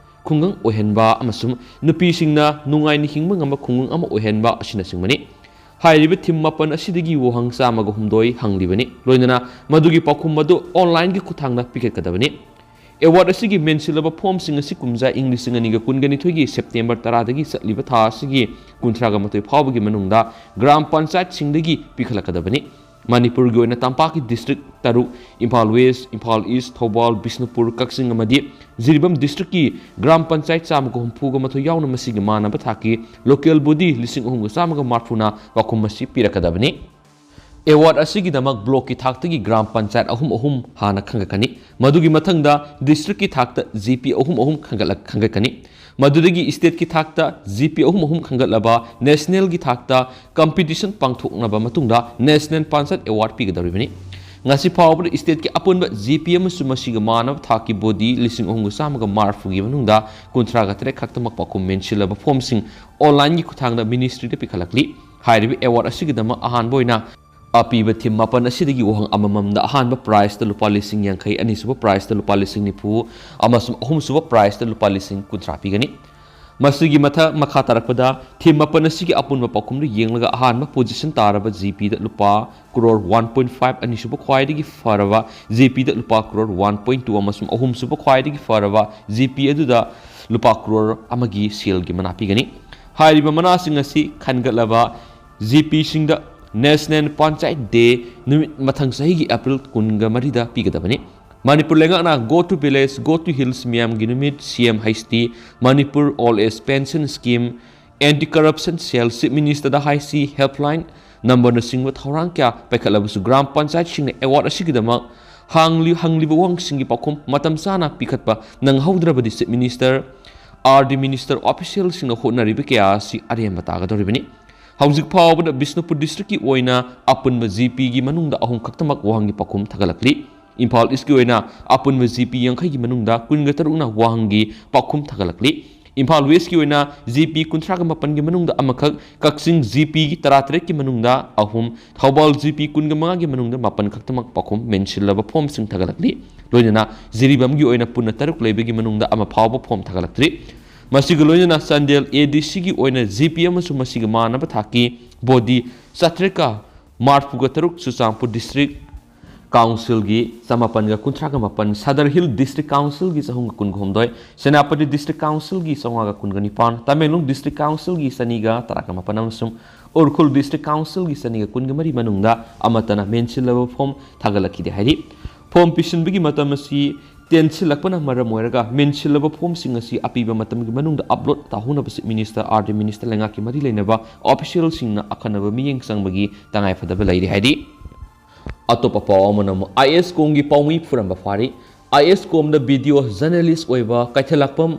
ꯈꯨꯡꯒꯪ ꯑꯣꯏꯍꯟꯕ ꯑꯃꯁꯨꯡ ꯅꯨꯄꯤꯁꯤꯡꯅ ꯅꯨꯡꯉꯥꯏꯅ ꯍꯤꯡꯕ ꯉꯝꯕ ꯈꯨꯡꯒꯪ ꯑꯃ ꯑꯣꯏꯍꯟꯕ ꯑꯁꯤꯅꯆꯤꯡꯕꯅꯤ꯫ ꯍꯥꯏꯔꯤꯕ ꯊꯤꯝ ꯃꯥꯄꯟ ꯑꯁꯤꯗꯒꯤ ꯋꯥꯍꯪ ꯆꯥꯝꯃꯒ ꯍꯨꯝꯗꯣꯏ ꯍꯪꯂꯤꯕꯅꯤ, ꯂꯣꯏꯅꯅ ꯃꯗꯨꯒꯤ ꯄꯥꯎꯈꯨꯝ ꯑꯗꯨ online ꯒꯤ ꯈꯨꯠꯊꯥꯡꯗ ꯄꯤꯈꯠꯀꯗꯕꯅꯤ꯫ Award ꯑꯁꯤꯒꯤ ꯃꯦꯟꯁꯤꯜꯂꯕ form ꯁꯤꯡ ꯑꯁꯤ ꯀꯨꯝꯖꯥ ꯏꯪ ꯂꯤꯁꯤꯡ ꯑꯅꯤꯒ ꯀꯨꯟꯒ ꯅꯤꯊꯣꯏꯒꯤ September ꯇꯔꯥꯗꯒꯤ ꯆꯠꯂꯤꯕ ꯊꯥ ꯑꯁꯤꯒꯤ ꯀꯨꯟꯊ꯭ꯔꯥꯒ ꯃꯥꯊꯣꯏ ꯐꯥꯎꯕꯒꯤ ꯃꯅꯨꯡꯗ ꯒ꯭ꯔꯥꯝ ꯄꯟꯆꯥꯌꯠꯁꯤꯡꯗꯒꯤ ꯄꯤꯈꯠꯂꯛꯀꯗꯕꯅꯤ꯫ ꯃꯅꯤꯄꯨꯔꯒꯤ ꯑꯣꯏꯅ ꯇꯝꯄꯥꯛꯀꯤ district ꯇꯔꯨꯛ, ꯏꯝꯐꯥꯜ West, ꯏꯝꯐꯥꯜ East, ꯊꯧꯕꯥꯜ, ꯕꯤꯁꯅꯨꯄꯨꯔ, ꯀꯛꯆꯤꯡ ꯑꯃꯗꯤ ꯖꯤꯔꯤꯕꯥꯝ district ꯀꯤ ꯒ꯭ꯔꯥꯝ ꯄꯟꯆꯥꯌꯠ ꯆꯥꯝꯃꯒ ꯍꯨꯝꯐꯨꯒ ꯃꯥꯊꯣꯏ ꯌꯥꯎꯅ ꯃꯁꯤꯒꯤ ꯃꯥꯟꯅꯕ ꯊꯥꯛꯀꯤ local body ꯂꯤꯁꯤꯡ ꯑꯍꯨꯝꯒ ꯆꯥꯝꯃꯒ ꯃꯔꯤꯐꯨꯅ ꯄꯥꯎꯈꯨꯝ ꯑꯁꯤ ꯄꯤꯔꯛꯀꯗꯕꯅꯤ꯫ Award ꯑꯁꯤꯒꯤꯗꯃꯛ block ꯀꯤ ꯊꯥꯛꯇꯒꯤ ꯒ꯭ꯔꯥꯝ ꯄꯟꯆꯥꯌꯠ ꯑꯍꯨꯝ ꯑꯍꯨꯝ ꯍꯥꯟꯅ ꯈꯟꯒꯠꯀꯅꯤ꯫ ꯃꯗꯨꯒꯤ ꯃꯊꯪꯗ district ꯀꯤ ꯊꯥꯛꯇ G P ꯑꯍꯨꯝ ꯑꯍꯨꯝ ꯈꯟꯒꯠꯂ-, ꯈꯟꯒꯠꯀꯅꯤ꯫ ꯃꯗꯨꯗꯒꯤ state ꯀꯤ ꯊꯥꯛꯇ G P ꯑꯍꯨꯝ ꯑꯍꯨꯝ ꯈꯟꯒꯠꯂꯕ national ꯒꯤ ꯊꯥꯛꯇ competition ꯄꯥꯡꯊꯣꯛꯅꯕ ꯃꯇꯨꯡꯗ National Panchayat Award ꯄꯤꯒꯗꯧꯔꯤꯕꯅꯤ꯫ ꯉꯁꯤ ꯐꯥꯎꯕꯗ state ꯀꯤ ꯑꯄꯨꯟꯕ G P ꯑꯃꯁꯨꯡ ꯃꯁꯤꯒ ꯃꯥꯟꯅꯕ ꯊꯥꯛꯀꯤ body ꯂꯤꯁꯤꯡ ꯑꯍꯨꯝꯒ ꯆꯥꯝꯃꯒ ꯃꯔꯤꯐꯨꯒꯤ ꯃꯅꯨꯡꯗ ꯀꯨꯟꯊ꯭ꯔꯥꯒ ꯇꯔꯦꯠ ꯈꯛꯇꯃꯛ ꯄꯥꯎꯈꯨꯝ ꯃꯦꯟꯁꯤꯜꯂꯕ form ꯁꯤꯡ online ꯒꯤ ꯈꯨꯠꯊꯥꯡꯗ ministry ꯗ ꯄꯤꯈꯠꯂꯛꯂꯤ꯫ ꯍꯥꯏꯔꯤꯕ award ꯑꯁꯤꯒꯤꯗꯃꯛ ꯑꯍꯥꯟꯕ ꯑꯣꯏꯅ ꯑꯄꯤꯕ ꯊꯤꯝ ꯃꯥꯄꯟ ꯑꯁꯤꯗꯒꯤ ꯋꯥꯍꯪ ꯑꯃꯃꯝꯗ ꯑꯍꯥꯟꯕ prize ꯇ ꯂꯨꯄꯥ ꯂꯤꯁꯤꯡ ꯌꯥꯡꯈꯩ, ꯑꯅꯤꯁꯨꯕ prize ꯇ ꯂꯨꯄꯥ ꯂꯤꯁꯤꯡ ꯅꯤꯐꯨ ꯑꯃꯁꯨꯡ ꯑꯍꯨꯝꯁꯨꯕ prize ꯇ ꯂꯨꯄꯥ ꯂꯤꯁꯤꯡ ꯀꯨꯟꯊ꯭ꯔꯥ ꯄꯤꯒꯅꯤ꯫ ꯃꯁꯤꯒꯤ ꯃꯊꯛ ꯃꯈꯥ ꯇꯥꯔꯛꯄꯗ ꯊꯤꯝ ꯃꯥꯄꯟ ꯑꯁꯤꯒꯤ ꯑꯄꯨꯟꯕ ꯄꯥꯎꯈꯨꯝꯗꯨ ꯌꯦꯡꯂꯒ ꯑꯍꯥꯟꯕ position ꯇꯥꯔꯕ G P ꯗ ꯂꯨꯄꯥ ꯀ꯭ꯔꯣꯔ one point five, ꯑꯅꯤꯁꯨꯕ ꯈ꯭ꯋꯥꯏꯗꯒꯤ ꯐꯔꯕ G P ꯗ ꯂꯨꯄꯥ ꯀ꯭ꯔꯣꯔ one point two ꯑꯃꯁꯨꯡ ꯑꯍꯨꯝꯁꯨꯕ ꯈ꯭ꯋꯥꯏꯗꯒꯤ ꯐꯔꯕ G P ꯑꯗꯨꯗ ꯂꯨꯄꯥ ꯀ꯭ꯔꯣꯔ ꯑꯃꯒꯤ ꯁꯦꯜꯒꯤ ꯃꯅꯥ ꯄꯤꯒꯅꯤ꯫ ꯍꯥꯏꯔꯤꯕ ꯃꯅꯥꯁꯤꯡ ꯑꯁꯤ ꯈꯟꯒꯠꯂꯕ G P ꯁꯤꯡꯗ National Panchayat Day ꯅꯨꯃꯤꯠ ꯃꯊꯪ ꯆꯍꯤꯒꯤ April ꯀꯨꯟꯒ ꯃꯔꯤꯗ ꯄꯤꯒꯗꯕꯅꯤ꯫ ꯃꯅꯤꯄꯨꯔ ꯂꯩꯉꯥꯛꯅ Go to Village, Go to Hills ꯃꯤꯌꯥꯝꯒꯤ ꯅꯨꯃꯤꯠ, C M H T, Manipur Old Age Pension Scheme, Anti Corruption Cell, Chief Minister ꯗ ꯍꯥꯏꯁꯤ helpline number ꯅꯆꯤꯡꯕ ꯊꯧꯔꯥꯡ ꯀꯌꯥ ꯄꯥꯏꯈꯠꯂꯕꯁꯨ ꯒ꯭ꯔꯥꯝ ꯄꯟꯆꯥꯌꯠꯁꯤꯡꯅ award ꯑꯁꯤꯒꯤꯗꯃꯛ ꯍꯥꯡꯂꯤ-, ꯍꯪꯂꯤꯕ ꯋꯥꯍꯪꯁꯤꯡꯒꯤ ꯄꯥꯎꯈꯨꯝ ꯃꯇꯝ ꯆꯥꯅ ꯄꯤꯈꯠꯄ ꯅꯪꯍꯧꯗ꯭ꯔꯕꯗꯤ Chief Minister R D minister ꯑꯣꯐꯤꯁꯤꯌꯦꯜꯁꯤꯡꯅ ꯍꯣꯠꯅꯔꯤꯕ ꯀꯌꯥ ꯑꯁꯤ ꯑꯔꯦꯝꯕ ꯇꯥꯒꯗꯧꯔꯤꯕꯅꯤ꯫ ꯍꯧꯖꯤꯛ ꯐꯥꯎꯕꯗ ꯕꯤꯁꯅꯨꯄꯨꯔ ꯗꯤꯁꯇ꯭ꯔꯤꯛꯀꯤ ꯑꯣꯏꯅ ꯑꯄꯨꯟꯕ ꯖꯤ ꯄꯤꯒꯤ ꯃꯅꯨꯡꯗ ꯑꯍꯨꯝ ꯈꯛꯇꯃꯛ ꯋꯥꯍꯪꯒꯤ ꯄꯥꯎꯈꯨꯝ ꯊꯥꯒꯠꯂꯛꯂꯤ꯫ ꯏꯝꯐꯥꯜ ꯏꯁꯀꯤ ꯑꯣꯏꯅ ꯑꯄꯨꯟꯕ ꯖꯤ ꯄꯤ ꯌꯥꯡꯈꯩꯒꯤ ꯃꯅꯨꯡꯗ ꯀꯨꯟꯒ ꯇꯔꯨꯛꯅ ꯋꯥꯍꯪꯒꯤ ꯄꯥꯎꯈꯨꯝ ꯊꯥꯒꯠꯂꯛꯂꯤ꯫ ꯏꯝꯐꯥꯜ ꯋꯦꯁꯀꯤ ꯑꯣꯏꯅ ꯖꯤ ꯄꯤ ꯀꯨꯟꯊ꯭ꯔꯥꯒ ꯃꯥꯄꯟꯒꯤ ꯃꯅꯨꯡꯗ ꯑꯃꯈꯛ, ꯀꯛꯆꯤꯡ ꯖꯤ ꯄꯤꯒꯤ ꯇꯔꯥꯇꯔꯦꯠꯀꯤ ꯃꯅꯨꯡꯗ ꯑꯍꯨꯝ, ꯊꯧꯕꯥꯜ ꯖꯤ ꯄꯤ ꯀꯨꯟꯒ ꯃꯉꯥꯒꯤ ꯃꯅꯨꯡꯗ ꯃꯥꯄꯟ ꯈꯛꯇꯃꯛ ꯄꯥꯎꯈꯨꯝ ꯃꯦꯟꯁꯤꯜꯂꯕ ꯐꯣꯝꯁꯤꯡ ꯊꯥꯒꯠꯂꯛꯂꯤ꯫ ꯂꯣꯏꯅꯅ ꯖꯤꯔꯤꯕꯥꯝꯒꯤ ꯑꯣꯏꯅ ꯄꯨꯟꯅ ꯇꯔꯨꯛ ꯂꯩꯕꯒꯤ ꯃꯅꯨꯡꯗ ꯑꯃ ꯐꯥꯎꯕ ꯐꯣꯝ ꯊꯥꯒꯠꯂꯛꯇ꯭ꯔꯤ꯫ ꯃꯁꯤꯒ ꯂꯣꯏꯅꯅ ꯆꯥꯟꯗꯦꯜ ꯑꯦ ꯗꯤ ꯁꯤꯒꯤ ꯑꯣꯏꯅ ꯖꯤ ꯄꯤ ꯑꯃꯁꯨꯡ ꯃꯁꯤꯒ ꯃꯥꯟꯅꯕ ꯊꯥꯛꯀꯤ ꯕꯣꯗꯤ ꯆꯥꯇ꯭ꯔꯦꯠꯀ ꯃꯔꯐꯨꯒ ꯇꯔꯨꯛ, ꯆꯨꯔꯆꯥꯟꯄꯨꯔ ꯗꯤꯁꯇ꯭ꯔꯤꯛ ꯀꯥꯎꯟꯁꯤꯜꯒꯤ ꯆꯃꯥꯄꯟꯒ ꯀꯨꯟꯊ꯭ꯔꯥꯒ ꯃꯥꯄꯟ, ꯁꯗꯔ ꯍꯤꯜ ꯗꯤꯁꯇ꯭ꯔꯤꯛ ꯀꯥꯎꯟꯁꯤꯜꯒꯤ ꯆꯍꯨꯝꯒ ꯀꯨꯟꯒ ꯍꯨꯝꯗꯣꯏ, ꯁꯦꯅꯥꯄꯇꯤ ꯗꯤꯁꯇ꯭ꯔꯤꯛ ꯀꯥꯎꯟꯁꯤꯜꯒꯤ ꯆꯥꯝꯃꯉꯥꯒ ꯀꯨꯟꯒ ꯅꯤꯄꯥꯟ, ꯇꯃꯦꯡꯂꯣꯡ ꯗꯤꯁꯇ꯭ꯔꯤꯛ ꯀꯥꯎꯟꯁꯤꯜꯒꯤ ꯆꯅꯤꯒ ꯇꯔꯥꯒ ꯃꯥꯄꯟ ꯑꯃꯁꯨꯡ ꯎꯔꯈꯨꯜ ꯗꯤꯁꯇ꯭ꯔꯤꯛ ꯀꯥꯎꯟꯁꯤꯜꯒꯤ ꯆꯅꯤꯒ ꯀꯨꯟꯒ ꯃꯔꯤ ꯃꯅꯨꯡꯗ ꯑꯃꯠꯇꯅ ꯃꯦꯟꯁꯤꯜꯂꯕ ꯐꯣꯝ ꯊꯥꯒꯠꯂꯛꯈꯤꯗꯦ ꯍꯥꯏꯔꯤ꯫ ꯐꯣꯝ ꯄꯤꯁꯤꯟꯕꯒꯤ ꯃꯇꯝ ꯑꯁꯤ ꯇꯦꯟꯁꯤꯜꯂꯛꯄꯅ ꯃꯔꯝ ꯑꯣꯏꯔꯒ ꯃꯦꯟꯁꯤꯜꯂꯕ ꯐꯣꯝꯁꯤꯡ ꯑꯁꯤ ꯑꯄꯤꯕ ꯃꯇꯝꯒꯤ ꯃꯅꯨꯡꯗ ꯑꯞꯂꯣꯗ ꯇꯧꯍꯧꯅꯕ chief minister, R D minister ꯂꯩꯉꯥꯛꯀꯤ ꯃꯔꯤ ꯂꯩꯅꯕ ꯑꯣꯐꯤꯁꯤꯌꯦꯜꯁꯤꯡꯅ ꯑꯈꯟꯅꯕ ꯃꯤꯠꯌꯦꯡ ꯆꯪꯕꯒꯤ ꯇꯉꯥꯏꯐꯗꯕ ꯂꯩꯔꯤ ꯍꯥꯏꯔꯤ꯫ ꯑꯇꯣꯞꯄ ꯄꯥꯎ ꯑꯃꯅ ꯑꯃꯨꯛ ꯑꯥꯏ ꯑꯦꯁ ꯀꯣꯝꯒꯤ ꯄꯥꯎꯃꯤ ꯐꯨꯔꯝꯕ ꯐꯥꯔꯤ꯫ ꯑꯥꯏ ꯑꯦꯁ ꯀꯣꯝꯗ ꯚꯤꯗꯤꯑꯣ ꯖꯔꯅꯦꯂꯤꯁ ꯑꯣꯏꯕ ꯀꯩꯊꯦꯜꯂꯥꯛꯄꯝ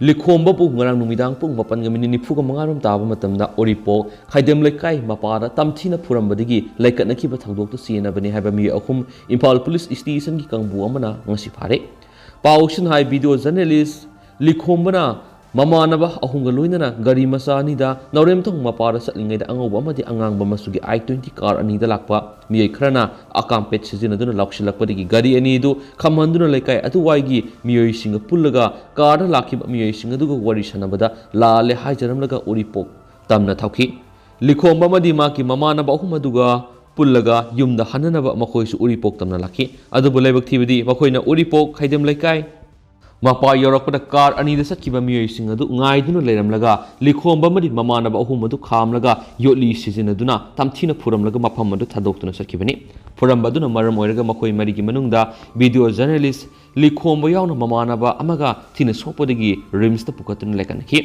ꯂꯤꯈꯣꯝꯕꯕꯨ ꯉꯔꯥꯡ ꯅꯨꯃꯤꯗꯥꯡ ꯄꯨꯡ ꯃꯥꯄꯟꯒ ꯃꯤꯅꯤꯠ ꯅꯤꯐꯨꯒ ꯃꯉꯥꯔꯣꯝ ꯇꯥꯕ ꯃꯇꯝꯗ ꯎꯔꯤꯄꯣꯛ ꯈꯥꯏꯗꯦꯝ ꯂꯩꯀꯥꯏ ꯃꯄꯥꯗ ꯇꯝꯊꯤꯅ ꯐꯨꯔꯝꯕꯗꯒꯤ ꯂꯩꯀꯠꯅꯈꯤꯕ ꯊꯧꯗꯣꯛꯇ ꯆꯦꯟꯅꯕꯅꯤ ꯍꯥꯏꯕ ꯃꯤꯑꯣꯏ ꯑꯍꯨꯝ ꯏꯝꯐꯥꯜ ꯄꯨꯂꯤꯁ ꯁ꯭ꯇꯦꯁꯟꯒꯤ ꯀꯥꯡꯕꯨ ꯑꯃꯅ ꯉꯁꯤ ꯐꯥꯔꯦ꯫ ꯄꯥꯎꯁꯤꯅ ꯍꯥꯏ, ꯚꯤꯗꯤꯑꯣ ꯖꯔꯅꯦꯂꯤꯁ ꯂꯤꯈꯣꯝꯕꯅ ꯃꯃꯥꯟꯅꯕ ꯑꯍꯨꯝꯒ ꯂꯣꯏꯅꯅ ꯒꯥꯔꯤ ꯃꯆꯥ ꯑꯅꯤꯗ ꯅꯥꯎꯔꯦꯝꯊꯣꯡ ꯃꯄꯥꯗ ꯆꯠꯂꯤꯉꯩꯗ ꯑꯉꯧꯕ ꯑꯃꯗꯤ ꯑꯉꯥꯡꯕ ꯃꯆꯨꯒꯤ ꯑꯥꯏ ꯇ꯭ꯋꯦꯟꯇꯤ ꯀꯥꯔ ꯑꯅꯤꯗ ꯂꯥꯛꯄ ꯃꯤꯑꯣꯏ ꯈꯔꯅ ꯑꯀꯥꯝꯄꯦꯠ ꯁꯤꯖꯤꯟꯅꯗꯨꯅ ꯂꯥꯎꯁꯤꯜꯂꯛꯄꯗꯒꯤ ꯒꯥꯔꯤ ꯑꯅꯤꯗꯨ ꯈꯝꯍꯟꯗꯨꯅ ꯂꯩꯀꯥꯏ ꯑꯗꯨꯋꯥꯏꯒꯤ ꯃꯤꯑꯣꯏꯁꯤꯡꯒ ꯄꯨꯜꯂꯒ ꯀꯥꯔꯗ ꯂꯥꯛꯈꯤꯕ ꯃꯤꯑꯣꯏꯁꯤꯡ ꯑꯗꯨꯒ ꯋꯥꯔꯤ ꯁꯥꯟꯅꯕꯗ ꯂꯥꯜꯂꯦ ꯍꯥꯏꯖꯔꯝꯂꯒ ꯎꯔꯤꯄꯣꯛ ꯇꯝꯅ ꯊꯧꯈꯤ꯫ ꯂꯤꯈꯣꯝꯕ ꯑꯃꯗꯤ ꯃꯍꯥꯛꯀꯤ ꯃꯃꯥꯟꯅꯕ ꯑꯍꯨꯝ ꯑꯗꯨꯒ ꯄꯨꯜꯂꯒ ꯌꯨꯝꯗ ꯍꯟꯅꯅꯕ ꯃꯈꯣꯏꯁꯨ ꯎꯔꯤꯄꯣꯛ ꯇꯝꯅ ꯂꯥꯛꯈꯤ꯫ ꯑꯗꯨꯕꯨ ꯂꯥꯏꯕꯛ ꯊꯤꯕꯗꯤ ꯃꯈꯣꯏꯅ ꯎꯔꯤꯄꯣꯛ ꯈꯩꯗꯦꯝ ꯂꯩꯀꯥꯏ ꯃꯄꯥ ꯌꯧꯔꯛꯄꯗ ꯀꯥꯔ ꯑꯅꯤꯗ ꯆꯠꯈꯤꯕ ꯃꯤꯑꯣꯏꯁꯤꯡ ꯑꯗꯨ ꯉꯥꯏꯗꯨꯅ ꯂꯩꯔꯝꯂꯒ ꯂꯤꯈꯣꯝꯕ ꯑꯃꯗꯤ ꯃꯃꯥꯟꯅꯕ ꯑꯍꯨꯝ ꯑꯗꯨ ꯈꯥꯝꯂꯒ ꯌꯣꯠꯂꯤ ꯁꯤꯖꯤꯟꯅꯗꯨꯅ ꯇꯝꯊꯤꯅ ꯐꯨꯔꯝꯂꯒ ꯃꯐꯝ ꯑꯗꯨ ꯊꯥꯗꯣꯛꯇꯨꯅ ꯆꯠꯈꯤꯕꯅꯤ꯫ ꯐꯨꯔꯝꯕ ꯑꯗꯨꯅ ꯃꯔꯝ ꯑꯣꯏꯔꯒ ꯃꯈꯣꯏ ꯃꯔꯤꯒꯤ ꯃꯅꯨꯡꯗ ꯚꯤꯗꯤꯑꯣ ꯖꯔꯅꯦꯂꯤꯁ ꯂꯤꯈꯣꯝꯕ ꯌꯥꯎꯅ ꯃꯃꯥꯟꯅꯕ ꯑꯃꯒ ꯊꯤꯅ ꯁꯣꯛꯄꯗꯒꯤ ꯔꯤꯝꯁꯇ ꯄꯨꯈꯠꯇꯨꯅ ꯂꯩꯀꯠꯅꯈꯤ꯫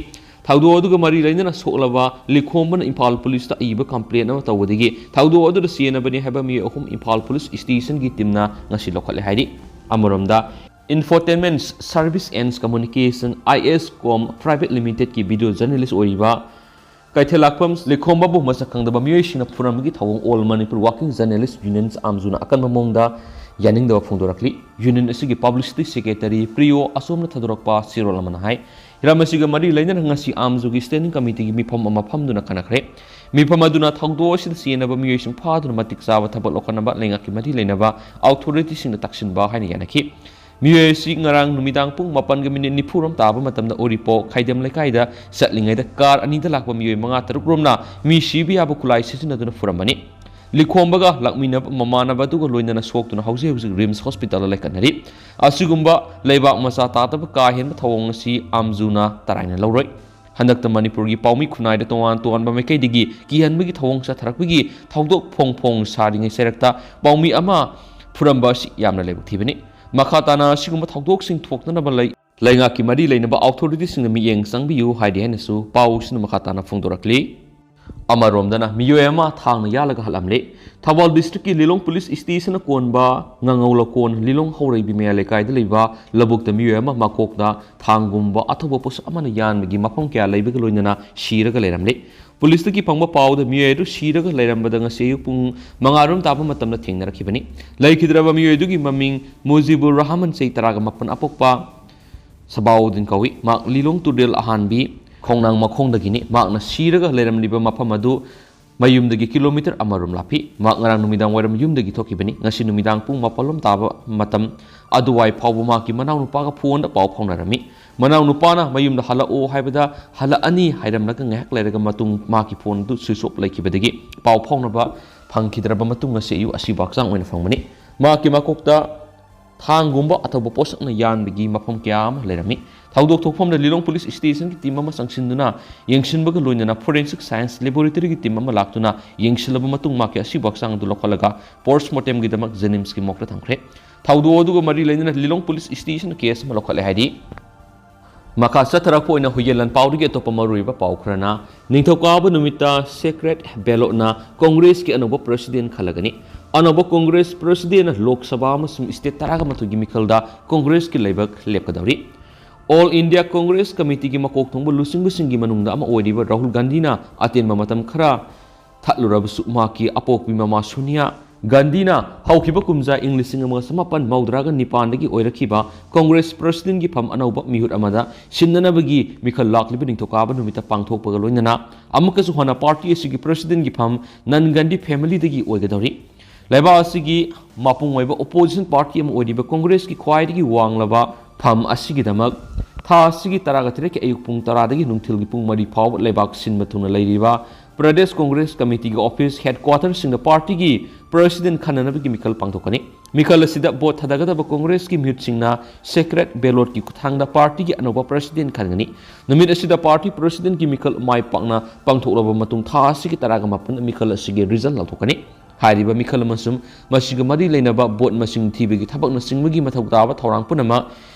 ꯊꯧꯗꯣꯛ ꯑꯗꯨꯒ ꯃꯔꯤ ꯂꯩꯅꯅ ꯁꯣꯛꯂꯕ ꯂꯤꯈꯣꯝꯕꯅ ꯏꯝꯐꯥꯜ ꯄꯨꯂꯤꯁꯇ ꯑꯏꯕ ꯀꯝꯄ꯭ꯂꯦꯟ ꯑꯃ ꯇꯧꯕꯗꯒꯤ ꯊꯧꯗꯣꯛ ꯑꯗꯨꯗ ꯆꯦꯟꯅꯕꯅꯤ ꯍꯥꯏꯕ ꯃꯤꯑꯣꯏ ꯑꯍꯨꯝ ꯏꯝꯐꯥꯜ ꯄꯨꯂꯤꯁ ꯁ꯭ꯇꯦꯁꯟꯒꯤ ꯇꯤꯝꯅ ꯉꯁꯤ ꯂꯧꯈꯠꯂꯦ ꯍꯥꯏꯔꯤ꯫ ꯑꯃꯔꯣꯝꯗ Infotainment Service and Communication, I S Com Private Limited ꯀꯤ video journalist ꯑꯣꯏꯔꯤꯕ ꯀꯩꯊꯦꯜꯂꯥꯛꯐꯝ ꯂꯩꯈꯣꯝꯕꯕꯨ ꯃꯁꯛ ꯈꯪꯗꯕ ꯃꯤꯑꯣꯏꯁꯤꯡꯅ ꯐꯨꯔꯝꯕꯒꯤ ꯊꯧꯑꯣꯡ All Manipur Working Journalist Union, AMJU ꯅ ꯑꯀꯟꯕ ꯃꯑꯣꯡꯗ ꯌꯥꯅꯤꯡꯗꯕ ꯐꯣꯡꯗꯣꯔꯛꯂꯤ꯫ Union ꯑꯁꯤꯒꯤ publicity secretary ꯄ꯭ꯔꯤꯌꯣ ꯑꯆꯣꯝꯅ ꯊꯥꯗꯣꯔꯛꯄ ꯆꯦꯔꯣꯜ ꯑꯃꯅ ꯍꯥꯏ꯫ ꯍꯤꯔꯝ ꯑꯁꯤꯒ ꯃꯔꯤ ꯂꯩꯅꯅ ꯉꯁꯤ AMJU ꯒꯤ standing committee ꯒꯤ ꯃꯤꯐꯝ ꯑꯃ ꯐꯝꯗꯨꯅ ꯈꯟꯅꯈ꯭ꯔꯦ꯫ ꯃꯤꯐꯝ ꯑꯗꯨꯅ ꯊꯧꯗꯣꯛ ꯑꯁꯤꯗ ꯆꯦꯟꯅꯕ ꯃꯤꯑꯣꯏꯁꯤꯡ ꯐꯥꯗꯨꯅ ꯃꯇꯤꯛ ꯆꯥꯕ ꯊꯕꯛ ꯂꯧꯈꯠꯅꯕ ꯂꯩꯉꯥꯛꯀꯤ ꯃꯔꯤ ꯂꯩꯅꯕ authority ꯁꯤꯡꯗ ꯇꯛꯁꯤꯟꯕ ꯍꯥꯏꯅ ꯌꯥꯅꯈꯤ꯫ ꯃꯤꯑꯣꯏ ꯑꯁꯤ ꯉꯔꯥꯡ ꯅꯨꯃꯤꯗꯥꯡ ꯄꯨꯡ ꯃꯥꯄꯟꯒ minute ꯅꯤꯐꯨ ꯔꯣꯝ ꯇꯥꯕ ꯃꯇꯝꯗ ꯎꯔꯤꯄꯣꯛ ꯈꯥꯏꯗꯦꯝ ꯂꯩꯀꯥꯏꯗ ꯆꯠꯂꯤꯉꯩꯗ car ꯑꯅꯤꯗ ꯂꯥꯛꯄ ꯃꯤꯑꯣꯏ ꯃꯉꯥ ꯇꯔꯨꯛ ꯔꯣꯝꯅ ꯃꯤ ꯁꯤꯕ ꯌꯥꯕ ꯈꯨꯠꯂꯥꯏ ꯁꯤꯖꯤꯟꯅꯗꯨꯅ ꯐꯨꯔꯝꯕꯅꯤ꯫ ꯂꯤꯈꯣꯝꯕꯒ ꯂꯥꯛꯃꯤꯟꯅꯕ ꯃꯃꯥꯟꯅꯕ ꯑꯗꯨꯒ ꯂꯣꯏꯅꯅ ꯁꯣꯛꯇꯨꯅ ꯍꯧꯖꯤꯛ ꯍꯧꯖꯤꯛ RIMS hospital ꯗ ꯂꯩꯈꯠꯅꯔꯤ꯫ ꯑꯁꯤꯒꯨꯝꯕ ꯂꯩꯕꯥꯛ ꯃꯆꯥ ꯇꯥꯗꯕ ꯀꯥ ꯍꯦꯟꯕ ꯊꯧꯑꯣꯡ ꯑꯁꯤ AMJU ꯅ ꯇꯔꯥꯏꯅ ꯂꯧꯔꯣꯏ꯫ ꯍꯟꯗꯛꯇ ꯃꯅꯤꯄꯨꯔꯒꯤ ꯄꯥꯎꯃꯤ ꯈꯨꯟꯅꯥꯏꯗ ꯇꯣꯉꯥꯟ ꯇꯣꯉꯥꯟꯕ ꯃꯥꯏꯀꯩꯗꯒꯤ ꯀꯤꯍꯟꯕꯒꯤ ꯊꯧꯑꯣꯡ ꯆꯠꯊꯔꯛꯄꯒꯤ ꯊꯧꯗꯣꯛ ꯐꯣꯡ ꯐꯣꯡ ꯁꯥꯔꯤꯉꯩ ꯆꯩꯔꯛꯇ ꯄꯥꯎꯃꯤ ꯑꯃ ꯐꯨꯔꯝꯕ ꯑꯁꯤ ꯌꯥꯝꯅ ꯂꯥꯏꯕꯛ ꯊꯤꯕꯅꯤ꯫ ꯃꯈꯥ ꯇꯥꯅ ꯑꯁꯤꯒꯨꯝꯕ ꯊꯧꯗꯣꯛꯁꯤꯡ ꯊꯣꯛꯇꯅꯕ ꯂꯩ-, ꯂꯩꯉꯥꯛꯀꯤ ꯃꯔꯤ ꯂꯩꯅꯕ authority ꯁꯤꯡꯅ ꯃꯤꯠꯌꯦꯡ ꯆꯪꯕꯤꯌꯨ ꯍꯥꯏꯔꯤ ꯍꯥꯏꯅꯁꯨ ꯄꯥꯎꯁꯤꯅ ꯃꯈꯥ ꯇꯥꯅ ꯐꯣꯡꯗꯣꯔꯛꯂꯤ꯫ ꯑꯃꯔꯣꯝꯗꯅ ꯃꯤꯑꯣꯏ ꯑꯃ ꯊꯥꯡꯅ ꯌꯥꯜꯂꯒ ꯍꯥꯠꯂꯝꯂꯦ꯫ ꯊꯧꯕꯥꯜ district ꯀꯤ ꯂꯤꯂꯣꯡ police station ꯅ ꯀꯣꯟꯕ ꯉꯥꯉꯧ ꯂꯀꯣꯟ ꯂꯤꯂꯣꯡ ꯍꯧꯔꯩꯕꯤ ꯃꯌꯥꯏ ꯂꯩꯀꯥꯏꯗ ꯂꯩꯕ ꯂꯧꯕꯨꯛꯇ ꯃꯤꯑꯣꯏ ꯑꯃ ꯃꯀꯣꯛꯇ ꯊꯥꯡꯒꯨꯝꯕ ꯑꯊꯧꯕ ꯄꯣꯠꯁꯛ ꯑꯃꯅ ꯌꯥꯟꯕꯒꯤ ꯃꯐꯝ ꯀꯌꯥ ꯂꯩꯕꯒ ꯂꯣꯏꯅꯅ ꯁꯤꯔꯒ ꯂꯩꯔꯝꯂꯦ꯫ Police ꯇꯒꯤ ꯐꯪꯕ ꯄꯥꯎꯗ ꯃꯤꯑꯣꯏ ꯑꯗꯨ ꯁꯤꯔꯒ ꯂꯩꯔꯝꯕꯗ ꯉꯁꯤ ꯑꯌꯨꯛ ꯄꯨꯡ ꯃꯉꯥ ꯔꯣꯝ ꯇꯥꯕ ꯃꯇꯝꯗ ꯊꯦꯡꯅꯔꯛꯈꯤꯕꯅꯤ꯫ ꯂꯩꯈꯤꯗ꯭ꯔꯕ ꯃꯤꯑꯣꯏ ꯑꯗꯨꯒꯤ ꯃꯃꯤꯡ ꯃꯨꯖꯤꯕꯨꯔ ꯔꯍꯃꯟ, ꯆꯍꯤ ꯇꯔꯥꯒ ꯃꯥꯄꯟ, ꯑꯄꯣꯛꯄ ꯁꯕꯥꯎꯗꯤꯟ ꯀꯧꯏ꯫ ꯃꯍꯥꯛ ꯂꯤꯂꯣꯡ ꯇꯨꯔꯦꯜ ꯑꯍꯥꯟꯕꯤ ꯈꯣꯡꯅꯥꯡ ꯃꯈꯣꯡꯗꯒꯤꯅꯤ꯫ ꯃꯍꯥꯛꯅ ꯁꯤꯔꯒ ꯂꯩꯔꯝꯂꯤꯕ ꯃꯐꯝ ꯑꯗꯨ ꯃꯌꯨꯝꯗꯒꯤ kilometre ꯑꯃꯔꯣꯝ ꯂꯥꯞꯄꯤ꯫ ꯃꯍꯥꯛ ꯉꯔꯥꯡ ꯅꯨꯃꯤꯗꯥꯡ ꯋꯥꯏꯔꯝ ꯌꯨꯝꯗꯒꯤ ꯊꯣꯛꯈꯤꯕꯅꯤ꯫ ꯉꯁꯤ ꯅꯨꯃꯤꯗꯥꯡ ꯄꯨꯡ ꯃꯥꯄꯜ ꯂꯣꯝ ꯇꯥꯕ ꯃꯇꯝ ꯑꯗꯨꯋꯥꯏ ꯐꯥꯎꯕ ꯃꯍꯥꯛꯀꯤ ꯃꯅꯥꯎꯅꯨꯄꯥꯒ phone ꯗ ꯄꯥꯎ ꯐꯥꯎꯅꯔꯝꯃꯤ꯫ ꯃꯅꯥꯎꯅꯨꯄꯥꯅ ꯃꯌꯨꯝꯗ ꯍꯜꯂꯛꯑꯣ ꯍꯥꯏꯕꯗ ꯍꯜꯂꯛꯑꯅꯤ ꯍꯥꯏꯔꯝꯂꯒ ꯉꯥꯏꯍꯥꯛ ꯂꯩꯔꯒ ꯃꯇꯨꯡ ꯃꯍꯥꯛꯀꯤ phone ꯑꯗꯨ switch off ꯂꯩꯈꯤꯕꯗꯒꯤ ꯄꯥꯎ ꯐꯥꯎꯅꯕ ꯐꯪꯈꯤꯗ꯭ꯔꯕ ꯃꯇꯨꯡ ꯉꯁꯤ ꯑꯌꯨꯛ ꯑꯁꯤꯕ ꯍꯛꯆꯥꯡ ꯑꯣꯏꯅ ꯐꯪꯕꯅꯤ꯫ ꯃꯍꯥꯛꯀꯤ ꯃꯀꯣꯛꯇ ꯊꯥꯡꯒꯨꯝꯕ ꯑꯊꯧꯕ ꯄꯣꯠꯁꯛꯅ ꯌꯥꯟꯕꯒꯤ ꯃꯐꯝ ꯀꯌꯥ ꯑꯃ ꯂꯩꯔꯝꯃꯤ꯫ ꯊꯧꯗꯣꯛ ꯊꯣꯛꯐꯝꯗ ꯂꯤꯂꯣꯡ police station ꯒꯤ team ꯑꯃ ꯆꯪꯁꯤꯟꯗꯨꯅ ꯌꯦꯡꯁꯤꯟꯕꯒ ꯂꯣꯏꯅꯅ forensic science laboratory ꯒꯤ team ꯑꯃ ꯂꯥꯛꯇꯨꯅ ꯌꯦꯡꯁꯤꯜꯂꯕ ꯃꯇꯨꯡ ꯃꯍꯥꯛꯀꯤ ꯑꯁꯤꯕ ꯍꯛꯆꯥꯡ ꯑꯗꯨ ꯂꯧꯈꯠꯂꯒ post mortem ꯒꯤꯗꯃꯛ JNIMS ꯀꯤ morgue ꯇ ꯊꯝꯈ꯭ꯔꯦ꯫ ꯊꯧꯗꯣꯛ ꯑꯗꯨꯒ ꯃꯔꯤ ꯂꯩꯅꯅ ꯂꯤꯂꯣꯡ police station ꯅ case ꯑꯃ ꯂꯧꯈꯠꯂꯦ ꯍꯥꯏꯔꯤ꯫ ꯃꯈꯥ ꯆꯠꯊꯔꯛꯄ ꯑꯣꯏꯅ ꯍꯨꯏꯌꯦꯟ ꯂꯥꯟꯄꯥꯎꯗꯒꯤ ꯑꯇꯣꯞꯄ ꯃꯔꯨꯑꯣꯏꯕ ꯄꯥꯎ ꯈꯔꯅ, ꯅꯤꯡꯊꯧꯀꯥꯕ ꯅꯨꯃꯤꯠꯇ Sacred Ballot ꯅ Congress ꯀꯤ ꯑꯅꯧꯕ president ꯈꯜꯂꯒꯅꯤ꯫ ꯑꯅꯧꯕ ꯀꯣꯡꯒ꯭ꯔꯦꯁ ꯄ꯭ꯔꯁꯤꯗꯦꯟꯅ ꯂꯣꯛ ꯁꯚꯥ ꯑꯃꯁꯨꯡ ꯁ꯭ꯇꯦꯠ ꯇꯔꯥꯒ ꯃꯥꯊꯣꯏꯒꯤ ꯃꯤꯈꯜꯗ ꯀꯣꯡꯒ꯭ꯔꯦꯁꯀꯤ ꯂꯩꯕꯥꯛ ꯂꯦꯞꯀꯗꯧꯔꯤ꯫ ꯑꯣꯜ ꯏꯟꯗꯤꯌꯥ ꯀꯣꯡꯒ꯭ꯔꯦꯁ ꯀꯃꯤꯇꯤꯒꯤ ꯃꯀꯣꯛ ꯊꯣꯡꯕ ꯂꯨꯆꯤꯡꯕꯁꯤꯡꯒꯤ ꯃꯅꯨꯡꯗ ꯑꯃ ꯑꯣꯏꯔꯤꯕ ꯔꯥꯍꯨꯜ ꯒꯥꯟꯙꯤꯅ ꯑꯇꯦꯟꯕ ꯃꯇꯝ ꯈꯔ ꯊꯠꯂꯨꯔꯕꯁꯨ, ꯃꯍꯥꯛꯀꯤ ꯑꯄꯣꯛꯄꯤ ꯃꯃꯥ ꯁꯣꯅꯤꯌꯥ ꯒꯥꯟꯙꯤꯅ ꯍꯧꯈꯤꯕ ꯀꯨꯝꯖꯥ ꯏꯪ ꯂꯤꯁꯤꯡ ꯑꯃꯒ ꯆꯃꯥꯄꯟ ꯃꯧꯗ꯭ꯔꯥꯒ ꯅꯤꯄꯥꯟꯗꯒꯤ ꯑꯣꯏꯔꯛꯈꯤꯕ ꯀꯣꯡꯒ꯭ꯔꯦꯁ ꯄ꯭ꯔꯁꯤꯗꯦꯟꯒꯤ ꯐꯝ ꯑꯅꯧꯕ ꯃꯤꯍꯨꯠ ꯑꯃꯗ ꯁꯤꯟꯅꯅꯕꯒꯤ ꯃꯤꯈꯜ ꯂꯥꯛꯂꯤꯕ ꯅꯤꯡꯊꯧꯀꯥꯕ ꯅꯨꯃꯤꯠꯇ ꯄꯥꯡꯊꯣꯛꯄꯒ ꯂꯣꯏꯅꯅ ꯑꯃꯨꯛꯀꯁꯨ ꯍꯟꯅ ꯄꯥꯔꯇꯤ ꯑꯁꯤꯒꯤ ꯄ꯭ꯔꯁꯤꯗꯦꯟꯒꯤ ꯐꯝ ꯅꯟ ꯒꯥꯟꯙꯤ ꯐꯦꯃꯤꯂꯤꯗꯒꯤ ꯑꯣꯏꯒꯗꯧꯔꯤ꯫ ꯂꯩꯕꯥꯛ ꯑꯁꯤꯒꯤ ꯃꯄꯨꯡ ꯑꯣꯏꯕ ꯑꯣꯄꯣꯖꯤꯁꯟ ꯄꯥꯔꯇꯤ ꯑꯃ ꯑꯣꯏꯔꯤꯕ ꯀꯣꯡꯒ꯭ꯔꯦꯁꯀꯤ ꯈ꯭ꯋꯥꯏꯗꯒꯤ ꯋꯥꯡꯂꯕ ꯐꯝ ꯑꯁꯤꯒꯤꯗꯃꯛ ꯊꯥ ꯑꯁꯤꯒꯤ ꯇꯔꯥꯒ ꯇꯔꯦꯠꯀꯤ ꯑꯌꯨꯛ ꯄꯨꯡ ꯇꯔꯥꯗꯒꯤ ꯅꯨꯡꯊꯤꯜꯒꯤ ꯄꯨꯡ ꯃꯔꯤ ꯐꯥꯎꯕ ꯂꯩꯕꯥꯛ ꯁꯤꯟꯕ ꯊꯨꯡꯅ ꯂꯩꯔꯤꯕ ꯄ꯭ꯔꯗꯦꯁ ꯀꯣꯡꯒ꯭ꯔꯦꯁ ꯀꯃꯤꯇꯤꯒꯤ ꯑꯣꯐꯤꯁ ꯍꯦꯗꯀ꯭ꯋꯥꯇꯔꯁꯤꯡꯗ ꯄꯥꯔꯇꯤꯒꯤ ꯄ꯭ꯔꯁꯤꯗꯦꯟ ꯈꯟꯅꯅꯕꯒꯤ ꯃꯤꯈꯜ ꯄꯥꯡꯊꯣꯛꯀꯅꯤ꯫ ꯃꯤꯈꯜ ꯑꯁꯤꯗ ꯚꯣꯠ ꯊꯥꯗꯒꯗꯕ ꯀꯣꯡꯒ꯭ꯔꯦꯁꯀꯤ ꯃꯤꯍꯨꯠꯁꯤꯡꯅ ꯁꯦꯀ꯭ꯔꯦꯠ ꯕꯦꯂꯣꯠꯀꯤ ꯈꯨꯠꯊꯥꯡꯗ ꯄꯥꯔꯇꯤꯒꯤ ꯑꯅꯧꯕ ꯄ꯭ꯔꯁꯤꯗꯦꯟ ꯈꯟꯒꯅꯤ꯫ ꯅꯨꯃꯤꯠ ꯑꯁꯤꯗ ꯄꯥꯔꯇꯤ ꯄ꯭ꯔꯁꯤꯗꯦꯟꯒꯤ ꯃꯤꯈꯜ ꯃꯥꯏ ꯄꯥꯛꯅ ꯄꯥꯡꯊꯣꯛꯂꯕ ꯃꯇꯨꯡ ꯊꯥ ꯑꯁꯤꯒꯤ ꯇꯔꯥꯒ ꯃꯥꯄꯟꯗ ꯃꯤꯈꯜ ꯑꯁꯤꯒꯤ ꯔꯤꯖꯜ ꯂꯥꯎꯊꯣꯛꯀꯅꯤ꯫ ꯍꯥꯏꯔꯤꯕ ꯃꯤꯈꯜ ꯑꯃꯁꯨꯡ ꯃꯁꯤꯒ ꯃꯔꯤ ꯂꯩꯅꯕ ꯚꯣꯠ ꯃꯁꯤꯡ ꯊꯤꯕꯒꯤ ꯊꯕꯛꯅꯆꯤꯡꯕꯒꯤ ꯃꯊꯧ ꯇꯥꯕ ꯊꯧꯔꯥꯡ ꯄꯨꯝꯅꯃꯛ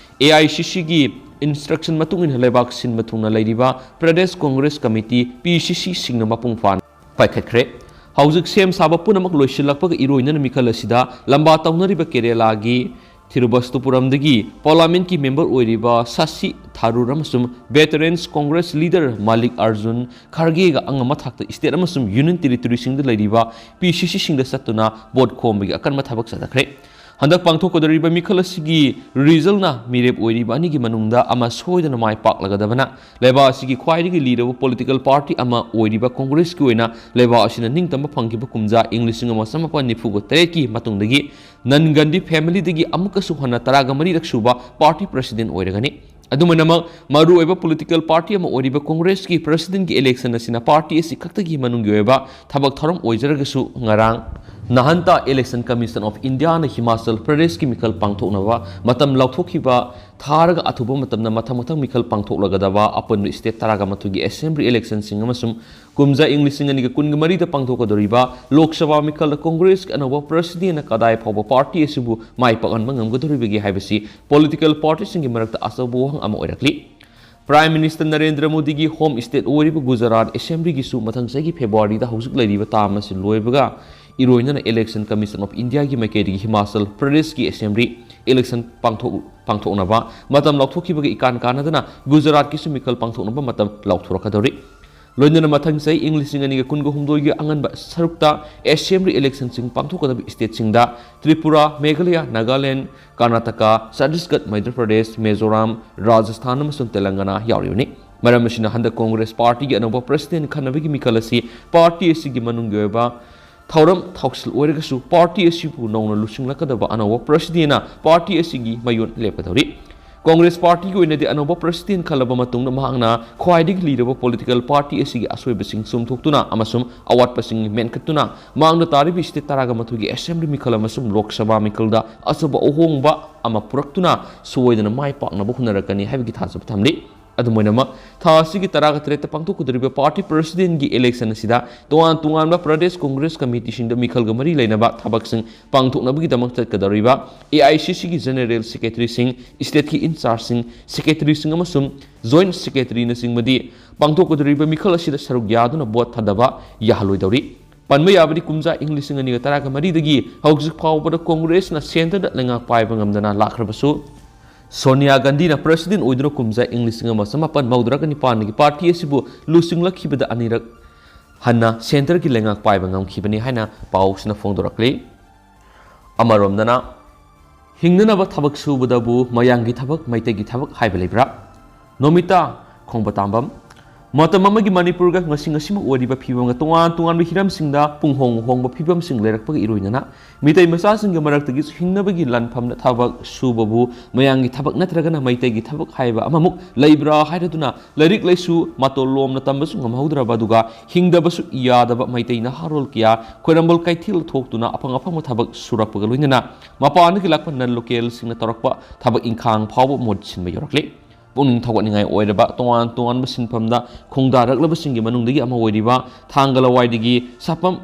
ꯑꯦ ꯑꯥꯏ ꯁꯤ ꯁꯤꯒꯤ ꯏꯟꯁꯇ꯭ꯔꯛꯁꯟ ꯃꯇꯨꯡ ꯏꯟꯅ ꯂꯩꯕꯥꯛ ꯁꯤꯟꯕ ꯊꯨꯡꯅ ꯂꯩꯔꯤꯕ ꯄ꯭ꯔꯗꯦꯁ ꯀꯣꯡꯒ꯭ꯔꯦꯁ ꯀꯃꯤꯇꯤ, ꯄꯤ ꯁꯤ ꯁꯤꯁꯤꯡꯅ ꯃꯄꯨꯡ ꯐꯥꯅ ꯄꯥꯏꯈꯠꯈ꯭ꯔꯦ꯫ ꯍꯧꯖꯤꯛ ꯁꯦꯝ ꯁꯥꯕ ꯄꯨꯝꯅꯃꯛ ꯂꯣꯏꯁꯤꯜꯂꯛꯄꯒ ꯏꯔꯣꯏꯅꯅ ꯃꯤꯈꯜ ꯑꯁꯤꯗ ꯂꯝꯕꯥ ꯇꯧꯅꯔꯤꯕ ꯀꯦꯔꯦꯂꯥꯒꯤ ꯊꯤꯔꯨꯕꯁꯇꯨꯄꯨꯔꯝꯗꯒꯤ ꯄꯥꯔꯂꯥꯃꯦꯟꯠꯀꯤ ꯃꯦꯝꯕꯔ ꯑꯣꯏꯔꯤꯕ ꯁꯥꯁꯤ ꯊꯥꯔꯨꯔ ꯑꯃꯁꯨꯡ ꯚꯦꯇꯔꯦꯟꯁ ꯀꯣꯡꯒ꯭ꯔꯦꯁ ꯂꯤꯗꯔ ꯃꯥꯂꯤꯛ ꯑꯥꯔꯖꯨꯟ ꯈꯥꯔꯒꯦꯒ ꯑꯉꯝꯕ ꯊꯥꯛꯇ ꯁ꯭ꯇꯦꯠ ꯑꯃꯁꯨꯡ ꯌꯨꯅꯤꯌꯟ ꯇꯦꯔꯤꯇꯣꯔꯤꯁꯤꯡꯗ ꯂꯩꯔꯤꯕ ꯄꯤ ꯁꯤ ꯁꯤꯁꯤꯡꯗ ꯆꯠꯇꯨꯅ ꯚꯣꯠ ꯈꯣꯝꯕꯒꯤ ꯑꯀꯟꯕ ꯊꯕꯛ ꯆꯠꯊꯈ꯭ꯔꯦ꯫ ꯍꯟꯗꯛ ꯄꯥꯡꯊꯣꯛꯀꯗꯧꯔꯤꯕ ꯃꯤꯈꯜ ꯑꯁꯤꯒꯤ ꯔꯤꯖꯜꯅ ꯃꯤꯔꯦꯞ ꯑꯣꯏꯔꯤꯕ ꯑꯅꯤꯒꯤ ꯃꯅꯨꯡꯗ ꯑꯃ ꯁꯣꯏꯗꯅ ꯃꯥꯏ ꯄꯥꯛꯂꯒꯗꯕꯅ ꯂꯩꯕꯥꯛ ꯑꯁꯤꯒꯤ ꯈ꯭ꯋꯥꯏꯗꯒꯤ ꯂꯤꯔꯕ ꯄꯣꯂꯤꯇꯤꯀꯦꯜ ꯄꯥꯔꯇꯤ ꯑꯃ ꯑꯣꯏꯔꯤꯕ ꯀꯣꯡꯒ꯭ꯔꯦꯁꯀꯤ ꯑꯣꯏꯅ ꯂꯩꯕꯥꯛ ꯑꯁꯤꯅ ꯅꯤꯡꯇꯝꯕ ꯐꯪꯈꯤꯕ ꯀꯨꯝꯖꯥ ꯏꯪ ꯂꯤꯁꯤꯡ ꯑꯃ ꯆꯃꯥꯄꯟ ꯅꯤꯐꯨꯒ ꯇꯔꯦꯠꯀꯤ ꯃꯇꯨꯡꯗꯒꯤ ꯅꯟ ꯒꯥꯟꯙꯤ ꯐꯦꯃꯤꯂꯤꯗꯒꯤ ꯑꯃꯨꯛꯀꯁꯨ ꯍꯟꯅ ꯇꯔꯥꯒ ꯃꯔꯤꯔꯛ ꯁꯨꯕ ꯄꯥꯔꯇꯤ ꯄ꯭ꯔꯁꯤꯗꯦꯟ ꯑꯣꯏꯔꯒꯅꯤ꯫ ꯑꯗꯨꯃꯥꯏꯅꯃꯛ ꯃꯔꯨꯑꯣꯏꯕ ꯄꯣꯂꯤꯇꯤꯀꯦꯜ ꯄꯥꯔꯇꯤ ꯑꯃ ꯑꯣꯏꯔꯤꯕ ꯀꯣꯡꯒ꯭ꯔꯦꯁꯀꯤ ꯄ꯭ꯔꯁꯤꯗꯦꯟꯒꯤ ꯏꯂꯦꯛꯁꯟ ꯑꯁꯤꯅ ꯄꯥꯔꯇꯤ ꯑꯁꯤ ꯈꯛꯇꯒꯤ ꯃꯅꯨꯡꯒꯤ ꯑꯣꯏꯕ ꯊꯕꯛ ꯊꯧꯔꯝ ꯑꯣꯏꯖꯔꯒꯁꯨ, ꯉꯔꯥꯡ ꯅꯍꯟꯇ ꯏꯂꯦꯛꯁꯟ ꯀꯃꯤꯁꯟ ꯑꯣꯐ ꯏꯟꯗꯤꯌꯥꯅ ꯍꯤꯃꯥꯆꯜ ꯄ꯭ꯔꯗꯦꯁꯀꯤ ꯃꯤꯈꯜ ꯄꯥꯡꯊꯣꯛꯅꯕ ꯃꯇꯝ ꯂꯥꯎꯊꯣꯛꯈꯤꯕ ꯊꯥꯔꯒ ꯑꯊꯨꯕ ꯃꯇꯝꯗ ꯃꯊꯪ ꯃꯊꯪ ꯃꯤꯈꯜ ꯄꯥꯡꯊꯣꯛꯂꯒꯗꯕ ꯑꯄꯨꯟꯕ ꯁ꯭ꯇꯦꯠ ꯇꯔꯥꯒ ꯃꯥꯊꯣꯏꯒꯤ ꯑꯦꯁꯦꯝꯕ꯭ꯂꯤ ꯏꯂꯦꯛꯁꯟꯁꯤꯡ ꯑꯃꯁꯨꯡ ꯀꯨꯝꯖꯥ ꯏꯪ ꯂꯤꯁꯤꯡ ꯑꯅꯤꯒ ꯀꯨꯟꯒ ꯃꯔꯤꯗ ꯄꯥꯡꯊꯣꯛꯀꯗꯧꯔꯤꯕ ꯂꯣꯛ ꯁꯚꯥ ꯃꯤꯈꯜꯗ ꯀꯣꯡꯒ꯭ꯔꯦꯁꯀꯤ ꯑꯅꯧꯕ ꯄ꯭ꯔꯁꯤꯗꯦꯟꯅ ꯀꯗꯥꯏ ꯐꯥꯎꯕ ꯄꯥꯔꯇꯤ ꯑꯁꯤꯕꯨ ꯃꯥꯏ ꯄꯥꯛꯍꯟꯕ ꯉꯝꯒꯗꯧꯔꯤꯕꯒꯦ ꯍꯥꯏꯕꯁꯤ ꯄꯣꯂꯤꯇꯤꯀꯦꯜ ꯄꯥꯔꯇꯤꯁꯤꯡꯒꯤ ꯃꯔꯛꯇ ꯑꯆꯧꯕ ꯋꯥꯍꯪ ꯑꯃ ꯑꯣꯏꯔꯛꯂꯤ꯫ ꯄ꯭ꯔꯥꯏꯝ ꯃꯤꯅꯤꯁꯇꯔ ꯅꯔꯦꯟꯗ꯭ꯔ ꯃꯣꯗꯤꯒꯤ ꯍꯣꯝ ꯁ꯭ꯇꯦꯠ ꯑꯣꯏꯔꯤꯕ ꯒꯨꯖꯔꯥꯠ ꯑꯦꯁꯦꯝꯕ꯭ꯂꯤꯒꯤꯁꯨ ꯃꯊꯪ ꯆꯍꯤꯒꯤ ꯐꯦꯕ꯭ꯔꯨꯋꯥꯔꯤꯗ ꯍꯧꯖꯤꯛ ꯂꯩꯔꯤꯕ ꯇꯥꯝ ꯑꯁꯤ ꯂꯣꯏꯕꯒ ꯏꯔꯣꯏꯅꯅ Election Commission of Indiaꯒꯤ ꯃꯥꯏꯀꯩꯗꯒꯤ ꯍꯤꯃꯥꯆꯜ ꯄ꯭ꯔꯗꯦꯁꯀꯤ Assembly election ꯄꯥꯡꯊꯣꯛ-, ꯄꯥꯡꯊꯣꯛꯅꯕ ꯃꯇꯝ ꯂꯥꯎꯊꯣꯛꯈꯤꯕꯒ ꯏꯀꯥꯟ ꯀꯥꯟꯅꯗꯅ ꯒꯨꯖꯔꯥꯠꯀꯤꯁꯨ ꯃꯤꯈꯜ ꯄꯥꯡꯊꯣꯛꯅꯕ ꯃꯇꯝ ꯂꯥꯎꯊꯣꯔꯛꯀꯗꯧꯔꯤ꯫ ꯂꯣꯏꯅꯅ ꯃꯊꯪ ꯆꯍꯤ ꯏꯪ ꯂꯤꯁꯤꯡ ꯑꯅꯤꯒ ꯀꯨꯟꯒ ꯍꯨꯝꯗꯣꯏꯒꯤ ꯑꯉꯟꯕ ꯁꯔꯨꯛꯇ Assembly electionꯁꯤꯡ ꯄꯥꯡꯊꯣꯛꯀꯗꯕ stateꯁꯤꯡꯗ ꯇ꯭ꯔꯤꯄꯨꯔꯥ, ꯃꯦꯘꯥꯂꯌꯥ, ꯅꯥꯒꯥꯂꯦꯟ, ꯀꯔꯅꯥꯇꯀꯥ, ꯆꯇꯤꯁꯒꯗ, ꯃꯙ꯭ꯌ ꯄ꯭ꯔꯗꯦꯁ, ꯃꯤꯖꯣꯔꯥꯝ, ꯔꯥꯖꯁꯊꯥꯟ ꯑꯃꯁꯨꯡ ꯇꯦꯂꯪꯒꯅꯥ ꯌꯥꯎꯔꯤꯕꯅꯤ꯫ ꯃꯔꯝ ꯑꯁꯤꯅ ꯍꯟꯗꯛ ꯀꯣꯡꯒ꯭ꯔꯦꯁ ꯄꯥꯔꯇꯤꯒꯤ ꯑꯅꯧꯕ president ꯈꯟꯅꯕꯒꯤ ꯃꯤꯈꯜ ꯑꯁꯤ ꯄꯥꯔꯇꯤ ꯑꯁꯤꯒꯤ ꯃꯅꯨꯡꯒꯤ ꯑꯣꯏꯕ ꯊꯧꯔꯝ ꯊꯧꯁꯤꯜ ꯑꯣꯏꯔꯒꯁꯨ ꯄꯥꯔꯇꯤ ꯑꯁꯤꯕꯨ ꯅꯧꯅ ꯂꯨꯆꯤꯡꯂꯛꯀꯗꯕ ꯑꯅꯧꯕ presidentꯅ ꯄꯥꯔꯇꯤ ꯑꯁꯤꯒꯤ ꯃꯌꯣꯟ ꯂꯦꯞꯀꯗꯧꯔꯤ꯫ ꯀꯣꯡꯒ꯭ꯔꯦꯁ ꯄꯥꯔꯇꯤꯒꯤ ꯑꯣꯏꯅꯗꯤ ꯑꯅꯧꯕ president ꯈꯜꯂꯕ ꯃꯇꯨꯡꯗ ꯃꯍꯥꯛꯅ ꯈ꯭ꯋꯥꯏꯗꯒꯤ ꯂꯤꯔꯕ political party ꯑꯁꯤꯒꯤ ꯑꯁꯣꯏꯕꯁꯤꯡ ꯆꯨꯝꯊꯣꯛꯇꯨꯅ ꯑꯃꯁꯨꯡ ꯑꯋꯥꯠꯄꯁꯤꯡ ꯃꯦꯟꯈꯠꯇꯨꯅ ꯃꯥꯡꯗ ꯇꯥꯔꯤꯕ state ꯇꯔꯥꯒ ꯃꯥꯊꯣꯏꯒꯤ Assembly ꯃꯤꯈꯜ ꯑꯃꯁꯨꯡ ꯂꯣꯛ ꯁꯚꯥ ꯃꯤꯈꯜꯗ ꯑꯆꯧꯕ ꯑꯍꯣꯡꯕ ꯑꯃ ꯄꯨꯔꯛꯇꯨꯅ ꯁꯣꯏꯗꯅ ꯃꯥꯏ ꯄꯥꯛꯅꯕ ꯍꯣꯠꯅꯔꯛꯀꯅꯤ ꯍꯥꯏꯕꯒꯤ ꯊꯥꯖꯕ ꯊꯝꯂꯤ꯫ ꯑꯗꯨꯝ ꯑꯣꯏꯅꯃꯛ, ꯊꯥ ꯑꯁꯤꯒꯤ ꯇꯔꯥꯒ ꯇꯔꯦꯠꯇ ꯄꯥꯡꯊꯣꯛꯀꯗꯧꯔꯤꯕ ꯄꯥꯔꯇꯤ presidentꯒꯤ election ꯑꯁꯤꯗ ꯇꯣꯉꯥꯟ ꯇꯣꯉꯥꯟꯕ ꯄ꯭ꯔꯗꯦꯁ ꯀꯣꯡꯒ꯭ꯔꯦꯁ ꯀꯃꯤꯇꯤꯁꯤꯡꯗ ꯃꯤꯈꯜꯒ ꯃꯔꯤ ꯂꯩꯅꯕ ꯊꯕꯛꯁꯤꯡ ꯄꯥꯡꯊꯣꯛꯅꯕꯒꯤꯗꯃꯛ ꯆꯠꯀꯗꯧꯔꯤꯕ AICCꯒꯤ general secretaryꯁꯤꯡ, stateꯀꯤ inchargeꯁꯤꯡ, secretaryꯁꯤꯡ ꯑꯃꯁꯨꯡ joint secretaryꯅꯆꯤꯡꯕꯗꯤ ꯄꯥꯡꯊꯣꯛꯀꯗꯧꯔꯤꯕ ꯃꯤꯈꯜ ꯑꯁꯤꯗ ꯁꯔꯨꯛ ꯌꯥꯗꯨꯅ vote ꯊꯥꯗꯕ ꯌꯥꯍꯜꯂꯣꯏꯗꯧꯔꯤ꯫ ꯄꯟꯕ ꯌꯥꯕꯗꯤ ꯀꯨꯝꯖꯥ ꯏꯪ ꯂꯤꯁꯤꯡ ꯑꯅꯤꯒ ꯇꯔꯥꯒ ꯃꯔꯤꯗꯒꯤ ꯍꯧꯖꯤꯛ ꯐꯥꯎꯕꯗ ꯀꯣꯡꯒ꯭ꯔꯦꯁꯅ centreꯗ ꯂꯩꯉꯥꯛ ꯄꯥꯏꯕ ꯉꯝꯗꯅ ꯂꯥꯛꯈ꯭ꯔꯕꯁꯨ, ꯁꯣꯅꯤꯌꯥ ꯒꯥꯟꯙꯤꯅ president ꯑꯣꯏꯗꯨꯅ ꯀꯨꯝꯖꯥ ꯏꯪ ꯂꯤꯁꯤꯡ ꯑꯃ ꯆꯃꯥꯄꯟ ꯃꯧꯗ꯭ꯔꯥꯒ ꯅꯤꯄꯥꯟꯗꯒꯤ ꯄꯥꯔꯇꯤ ꯑꯁꯤꯕꯨ ꯂꯨꯆꯤꯡꯂꯛꯈꯤꯕꯗ ꯑꯅꯤꯔꯛ ꯍꯟꯅ centreꯒꯤ ꯂꯩꯉꯥꯛ ꯄꯥꯏꯕ ꯉꯝꯈꯤꯕꯅꯤ ꯍꯥꯏꯅ ꯄꯥꯎꯁꯤꯅ ꯐꯣꯡꯗꯣꯔꯛꯂꯤ꯫ ꯑꯃꯔꯣꯝꯗꯅ, ꯍꯤꯡꯅꯅꯕ ꯊꯕꯛ ꯁꯨꯕꯗꯕꯨ ꯃꯌꯥꯡꯒꯤ ꯊꯕꯛ, ꯃꯩꯇꯩꯒꯤ ꯊꯕꯛ ꯍꯥꯏꯕ ꯂꯩꯕ꯭ꯔꯥ? ꯅꯣꯃꯤꯇꯥ ꯈꯣꯡꯕ ꯇꯥꯝꯕꯝ, ꯃꯇꯝ ꯑꯃꯒꯤ ꯃꯅꯤꯄꯨꯔꯒ ꯉꯁꯤ ꯉꯁꯤꯃꯛ ꯑꯣꯏꯔꯤꯕ ꯐꯤꯕꯝꯒ ꯇꯣꯉꯥꯟ ꯇꯣꯉꯥꯟꯕ ꯍꯤꯔꯝꯁꯤꯡꯗ ꯄꯨꯡꯍꯣꯡ ꯍꯣꯡꯕ ꯐꯤꯕꯝꯁꯤꯡ ꯂꯩꯔꯛꯄꯒ ꯏꯔꯣꯏꯅꯅ ꯃꯤꯇꯩ ꯃꯆꯥꯁꯤꯡꯒꯤ ꯃꯔꯛꯇꯒꯤꯁꯨ ꯍꯤꯡꯅꯕꯒꯤ ꯂꯥꯟꯐꯝꯗ ꯊꯕꯛ ꯁꯨꯕꯕꯨ ꯃꯌꯥꯡꯒꯤ ꯊꯕꯛ ꯅꯠꯇ꯭ꯔꯒꯅ ꯃꯩꯇꯩꯒꯤ ꯊꯕꯛ ꯍꯥꯏꯕ ꯑꯃꯃꯨꯛ ꯂꯩꯕ꯭ꯔꯥ ꯍꯥꯏꯔꯗꯨꯅ ꯂꯥꯏꯔꯤꯛ ꯂꯥꯏꯁꯨ ꯃꯇꯣꯜ ꯂꯣꯝꯅ ꯇꯝꯕꯁꯨ ꯉꯝꯍꯧꯗ꯭ꯔꯕ, ꯑꯗꯨꯒ ꯍꯤꯡꯗꯕꯁꯨ ꯌꯥꯗꯕ ꯃꯩꯇꯩ ꯅꯍꯥꯔꯣꯜ ꯀꯌꯥ ꯈꯣꯏꯔꯝꯕꯣꯜ ꯀꯩꯊꯦꯜ ꯊꯣꯛꯇꯨꯅ ꯑꯐꯪ ꯑꯐꯪꯕ ꯊꯕꯛ ꯁꯨꯔꯛꯄꯒ ꯂꯣꯏꯅꯅ ꯃꯄꯥꯟꯗꯒꯤ ꯂꯥꯛꯄ non localꯁꯤꯡꯅ ꯇꯧꯔꯛꯄ ꯊꯕꯛ ꯏꯪꯈꯥꯡ ꯐꯥꯎꯕ ꯃꯍꯨꯠ ꯁꯤꯟꯕ ꯌꯧꯔꯛꯂꯤ꯫ ꯄꯨꯛꯅꯤꯡ ꯊꯧꯒꯠꯅꯤꯡꯉꯥꯏ ꯑꯣꯏꯔꯕ ꯇꯣꯉꯥꯟ ꯇꯣꯉꯥꯟꯕ ꯁꯤꯟꯐꯝꯗ ꯈꯣꯡꯗꯥꯔꯛꯂꯕꯁꯤꯡꯒꯤ ꯃꯅꯨꯡꯗꯒꯤ ꯑꯃ ꯑꯣꯏꯔꯤꯕ ꯊꯥꯡꯒ ꯂꯋꯥꯏꯗꯒꯤ ꯁꯥꯄꯝ